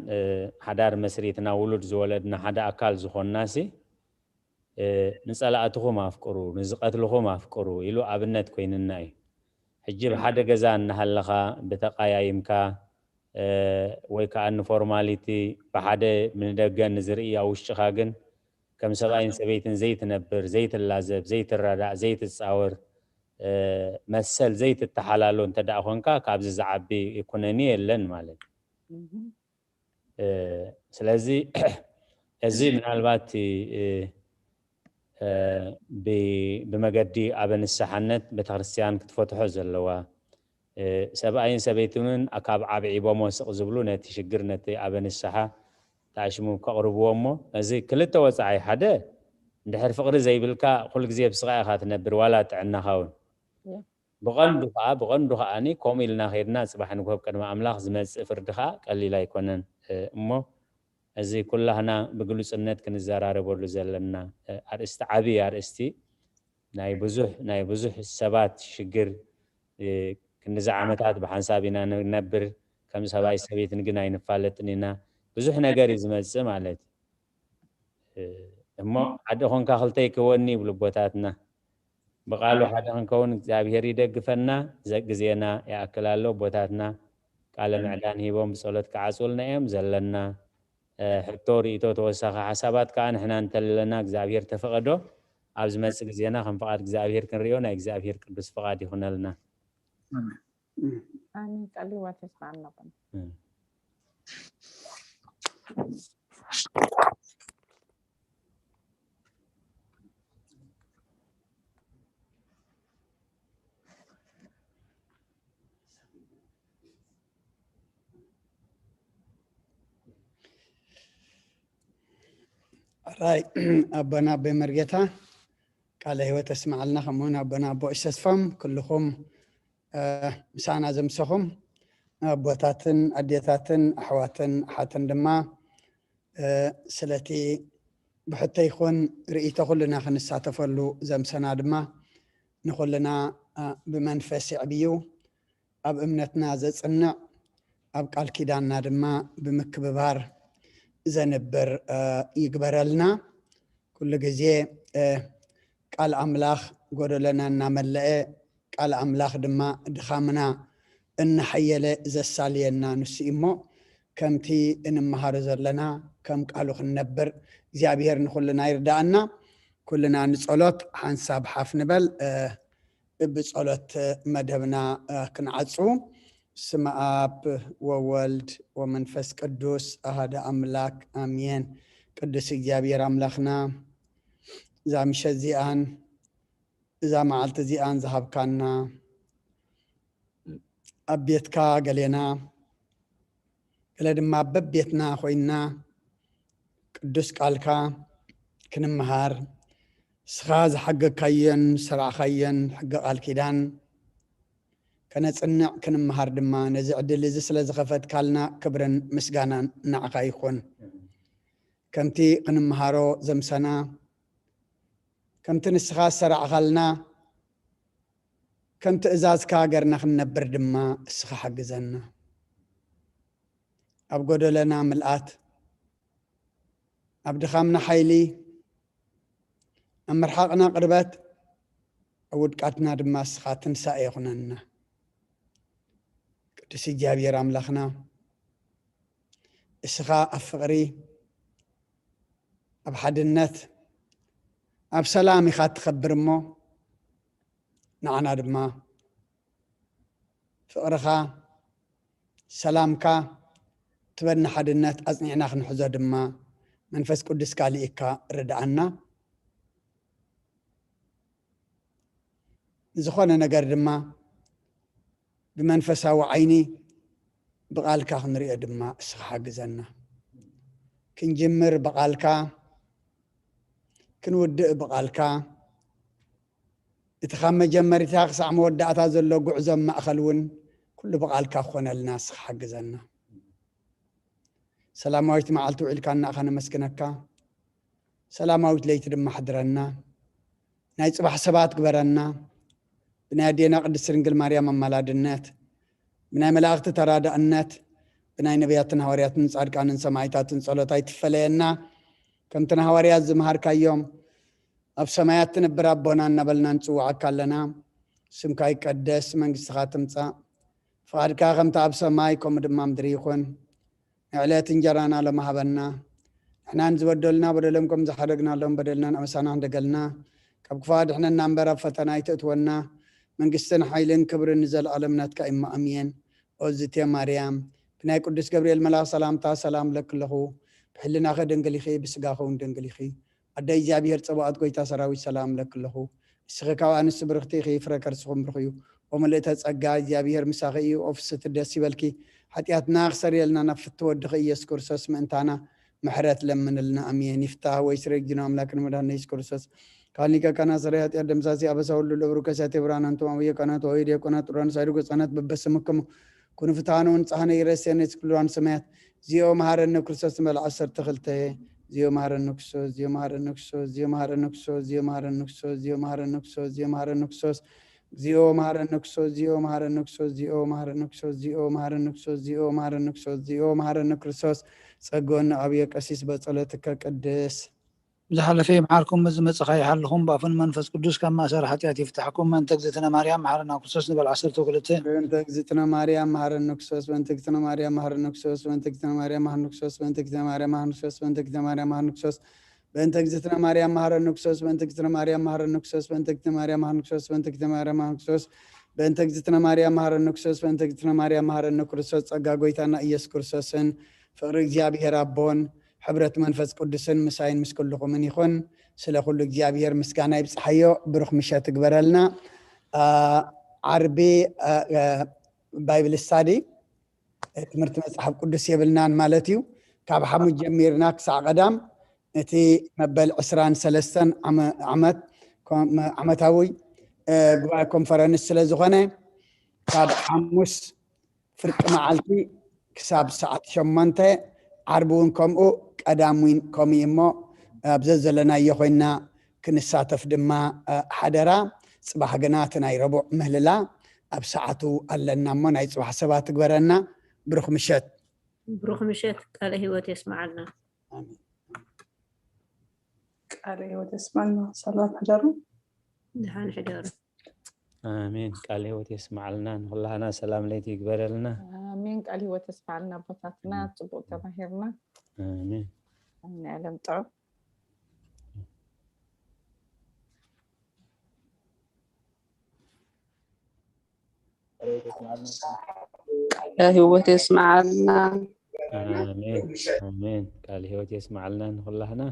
ሓዳር መስሪትና ውሉድ ዝወለድና ሓደ ኣካል ዝኾንና ሲ ንጸላእትኹም ኣፍቅሩ ንዝቀትልኹም ኣፍቅሩ ኢሉ ኣብነት ኮይንና እዩ። ሕጂ ብሓደ ገዛ እናሃለኻ ብተቃያይምካ ወይ ከዓ ንፎርማሊቲ ብሓደ ብንደገ ንዝርኢ ኣብ ውሽጥኻ ግን ከም ሰብኣይን ሰበይትን ዘይትነብር ዘይትላዘብ ዘይትረዳእ ዘይትፃወር መሰል ዘይትተሓላሎ እንተ ደኣ ኮንካ ካብዚ ዝዓቢ ኩነኒ የለን ማለት እዩ። ስለዚ እዚ ምናልባት ብመገዲ ኣበ ንስሓነት ቤተክርስትያን ክትፈትሖ ዘለዋ ሰብኣይን ሰበይትንን ካብ ዓብዒቦሞ ስቕ ዝብሉ ነቲ ሽግር ነቲ ኣበ ንስሓ ተኣሽሙ ከቕርብዎ እሞ እዚ ክልተ ወፃዓይ ሓደ እንድሕር ፍቕሪ ዘይብልካ ኩሉ ግዜ ብስቓ ኢኻ ትነብር ዋላ ጥዕናኻ እውን ብቐንዱ ከዓ ብቐንዱ ከዓኒ ከምኡ ኢልና ከይድና ፅባሕ ንግሆ ቅድሚ ኣምላኽ ዝመፅእ ፍርዲ ከዓ ቀሊል ኣይኮነን እሞ እዚ ኩላህና ብግሉፅነት ክንዘራረበሉ ዘለና ኣርእስቲ ዓብዪ ኣርእስቲ ናይ ብዙሕ ናይ ብዙሕ ሰባት ሽግር ክንዲዚ ዓመታት ብሓንሳብ ኢና ንነብር ከም ሰብኣይ ሰበይትን ግን ኣይንፋለጥን ኢና ብዙሕ ነገር እዩ ዝመፅእ ማለት እዩ እሞ ሓደ ኮንካ ክልተ ይክወኒ ይብሉ ኣቦታትና ብቃሉ ሓደ ክንከውን እግዚኣብሔር ይደግፈና ግዜና ይኣክል ኣሎ ኣቦታትና ቃለ ምዕዳን ሂቦም ብፀሎት ክዓፅውልና እዮም ዘለና ሕቶ ርእቶ ተወሳኺ ሓሳባት ከዓ ንሕና እንተለና እግዚኣብሔር ተፈቐዶ ኣብ ዝመፅእ ግዜና ከም ፍቓድ እግዚኣብሔር ክንሪኦ ናይ እግዚኣብሔር ቅዱስ ፍቓድ ይኹነልና ኣሜን ጸልይዋ ተስፋ ኣለኹም ኣራይ ኣቦና ኣቦይ መርጌታ ቃለ ህይወት ኣስምዓልና ከምኡውን ኣቦና ኣቦ እሸስፋም ኩልኹም ምሳና ዘምሰኹም ኣቦታትን ኣዴታትን ኣሕዋትን ኣሓትን ድማ ስለቲ ብሕቶ ይኹን ርእይቶ ኩልና ክንሳተፈሉ ዘምሰና ድማ ንኹልና ብመንፈስ የዕብዩ ኣብ እምነትና ዘጽንዕ ኣብ ቃል ኪዳንና ድማ ብምክብባር ዘንብር ይግበረልና። ኩሉ ግዜ ቃል ኣምላኽ ጎደለና እናመለአ ቃል ኣምላኽ ድማ ድኻምና እናሓየለ ዘሳልየና ንሱ እዩ እሞ ከምቲ እንመሃሮ ዘለና ከም ቃሉ ክንነብር እግዚኣብሔር ንኩልና ይርዳእና። ኩልና ንጸሎት ሓንሳብ ሓፍ ንበል። ብጸሎት መደብና ክንዓጹ። ስመ ኣብ ወወልድ ወመንፈስ ቅዱስ ኣሃደ ኣምላክ ኣሜን። ቅዱስ እግዚኣብሔር ኣምላኽና እዛ ምሸት እዚኣን እዛ መዓልቲ እዚኣን ዝሃብካና ኣብ ቤትካ ገሌና ገለ ድማ በቤትና ኮይንና ቅዱስ ቃልካ ክንምሃር እስኻ ዝሓገግካዮን ዝሰራዕኻዮን ሕጊ ቃል ኪዳን ከነጽንዕ ክንምሃር ድማ ነዚ ዕድል እዚ ስለ ዝኸፈትካልና ክብርን ምስጋናን ንዓኻ ይኹን። ከምቲ ክንምሃሮ ዘምሰና ከምቲ ንስኻ ዝሰራዕኻልና ከም ትእዛዝካ ገርና ክንነብር ድማ እስኻ ሓግዘና። ኣብ ጎደለና ምልኣት፣ ኣብ ድኻምና ሓይሊ፣ ኣብ ምርሓቕና ቅርበት፣ ኣብ ውድቃትና ድማ እስኻ ትንሳኤ ይኹነና። ቅዱስ እግዚኣብሔር ኣምላኽና እስኻ ኣብ ፍቕሪ ኣብ ሓድነት ኣብ ሰላም ኢኻ ትኸብር እሞ ንዓና ድማ ፍቕርኻ ሰላምካ ትበኒ ሓድነት ኣጽኒዕና ክንሕዞ ድማ መንፈስ ቅዱስካ ልኢካ ርድኣና። ዝኾነ ነገር ድማ ብመንፈሳዊ ዓይኒ ብቓልካ ክንሪኦ ድማ እስኻ ሓግዘና። ክንጅምር ብቓልካ፣ ክንውድእ ብቓልካ፣ እቲ ካብ መጀመርታ ክሳዕ መወዳእታ ዘሎ ጉዕዞ ማእኸል እውን ኩሉ ብቓልካ ክኾነልና እስኻ ሓግዘና። ሰላማዊት መዓልቲ ውዒልካና ኣኻ ነመስግነካ። ሰላማዊት ለይቲ ድማ ሓድረና። ናይ ጽባሕ ሰባት ግበረና። ብናይ ኣዴና ቅድስት ድንግል ማርያም ኣማላድነት፣ ብናይ መላእኽቲ ተራዳእነት፣ ብናይ ነቢያትን ሃዋርያትን ጻድቃንን ሰማዕታትን ጸሎት ኣይትፈለየና። ከምቲ ንሃዋርያት ዝመሃርካዮም፣ ኣብ ሰማያት ትነብር ኣቦና እናበልና ንጽውዓካ ኣለና። ስምካ ይቀደስ፣ መንግስትኻ ትምጻእ፣ ፍቓድካ ከምቲ ኣብ ሰማይ ከምኡ ድማ ምድሪ ይኹን። ንዕለት እንጀራና ሎሚ ሃበና። ንሕና ንዝበደሉና በደሎም ከም ዝሓደግናሎም በደልና ንኣበሳና ንደገልና። ካብ ክፉእ ኣድሕነና እምበር ኣብ ፈተና ኣይተእትወና። መንግስትን ሓይልን ክብርን ንዘለኣለም ናትካ እሞ ኣሜን። ኦዝቴ ማርያም፣ ብናይ ቅዱስ ገብርኤል መልኣኽ ሰላምታ ሰላም እለኪ ኣለኹ። ብሕልናኺ ድንግል ኢኺ፣ ብስጋኺ እውን ድንግል ኢኺ። ኣደ እግዚኣብሔር ጸባኦት ጎይታ ሰራዊት ሰላም እለኪ ኣለኹ። ንስኺ ካብ ኣንስቲ ብርኽቲ ኢኺ፣ ፍረ ከርስኹም ብሩኽ እዩ። ኦ ምልእተ ጸጋ፣ እግዚኣብሔር ምሳኺ እዩ። ኦ ፍስሕቲ ደስ ይበልኪ፣ ሓጢኣትና ክሰርየልና ናብ ፍትወ ወድኺ ኢየሱስ ክርስቶስ ምእንታና ምሕረት ለምንልና። ኣሜን። ይፍታህ ወይ ስሬ ግዝና ኣምላክ ንመድኃኒነ ኢየሱስ ክርስቶስ ካሊቀ ካህናት ሰራይ ኃጢአት ደምሳሲ ኣበሳ ሁሉ ለብሩከ ሲያቴ ብርሃን አንቱም አቡየ ካህናት ወይ ዲያቆናት ጥሩራን ሳይዱ ገጻናት በበስምክሙ ኩኑ ፍትሐነ ወንጽሐነ ይረሴነ ስክሉራን ሰማያት ዚኦ መሐረነ ክርስቶስ ንበል ዓሰርተ ክልተ ዚኦ መሐረነ ክርስቶስ ዚኦ መሐረነ ክርስቶስ ዚኦ መሐረነ ክርስቶስ ዚኦ መሐረነ ክርስቶስ ዚኦ መሐረነ ክርስቶስ ዚኦ መሐረነ ክርስቶስ ዚኦ መሐረነ ክርስቶስ ዚኦ መሐረነ ክርስቶስ ዚኦ መሐረነ ክርስቶስ ዚኦ መሐረነ ክርስቶስ ዚኦ መሐረነ ክርስቶስ ጸግወነ ኣብየ ቀሲስ በጸሎትከ ቅድስ ዝሓለፈ ይምሓርኩም፣ ዝመጽእ ከይሓልኹም፣ ብኣፉን መንፈስ ቅዱስ ካብ ማእሰር ሓጢኣት ይፍትሓኩም። በእንተ እግዝእትነ ማርያም መሓረና ክርስቶስ ንበል ዓሰርተ ክልተ። በእንተ እግዝእትነ ማርያም መሓረነ ክርስቶስ፣ በእንተ እግዝእትነ ማርያም መሓረነ ክርስቶስ፣ በእንተ እግዝእትነ ማርያም መሓረነ ክርስቶስ፣ በእንተ እግዝእትነ ማርያም መሓረነ ክርስቶስ፣ በእንተ እግዝእትነ ማርያም መሓረነ ክርስቶስ፣ በእንተ እግዝእትነ ማርያም መሓረነ ክርስቶስ፣ በእንተ እግዝእትነ ማርያም መሓረነ ክርስቶስ፣ በእንተ እግዝእትነ ማርያም መሓረነ ክርስቶስ፣ በእንተ እግዝእትነ ማርያም መሓረነ ክርስቶስ፣ በእንተ እግዝእትነ ማርያም መሓረነ ክርስቶስ፣ በእንተ እግዝእትነ ማርያም መሓረነ ክርስቶስ፣ ጸጋ ጎይታና ኢየሱስ ክርስቶስን ፍቕሪ እግዚኣብሔር ኣቦን ሕብረት መንፈስ ቅዱስን ምሳይን ምስ ኩልኹምን ይኹን። ስለ ኩሉ እግዚኣብሔር ምስጋና ይብጽሓዮ። ብሩኽ ምሸት ይግበረልና። አ፣ ዓርቢ፣ አ፣ አ፣ ባይብል ስታዲ፣ ትምህርቲ መጽሓፍ ቅዱስ የብልናን ማለት እዩ። ካብ ሓሙስ ጀሚርና ክሳዕ ቀዳም እቲ መበል ዕስራን ሰለስተን ዓመ-፣ ዓመት ኮም-፣ ዓመታዊ፣ እ፣ ጉባኤ ኮንፈረንስ ስለ ዝኾነ ካብ ሓሙስ ፍርቂ መዓልቲ ክሳብ ሰዓት ሸሞንተ፣ ዓርቢ እውን ከምኡ፣ ቀዳም እውን ከምኡ እሞ ኣብ ዘዘለናዮ ኮይና ክንሳተፍ ድማ፣ እ፣ ሓደራ። ጽባሕ ግና እቲ ናይ ረቡዕ ምህልላ ኣብ ሰዓቱ ኣለና እሞ ናይ ጽባሕ ሰባት ትግበረና። ብሩኽ ምሸት። ብሩኽ ምሸት፣ ቃለ ህይወት የስምዓልና። ኣሜን። ቃለ ህይወት የስምዓልና። ሰላም ሕደሩ። ደሓን ሕደሩ። ኣሜን። ቃለ ህይወት የስምዓልና። ንኹላህና ሰላም ለይቲ ይግበረልና። ኣሜን። ቃለ ህይወት የስምዓልና ኣቦታትና፣ ጽቡቕ ተማሂርና። ኣሜን። ኣሜን። ዓለም ጥዑም። ቃለ ህይወት የስምዓልና። ኣሜን፣ ኣሜን። ቃለ ህይወት የስምዓልና ንኹላህና።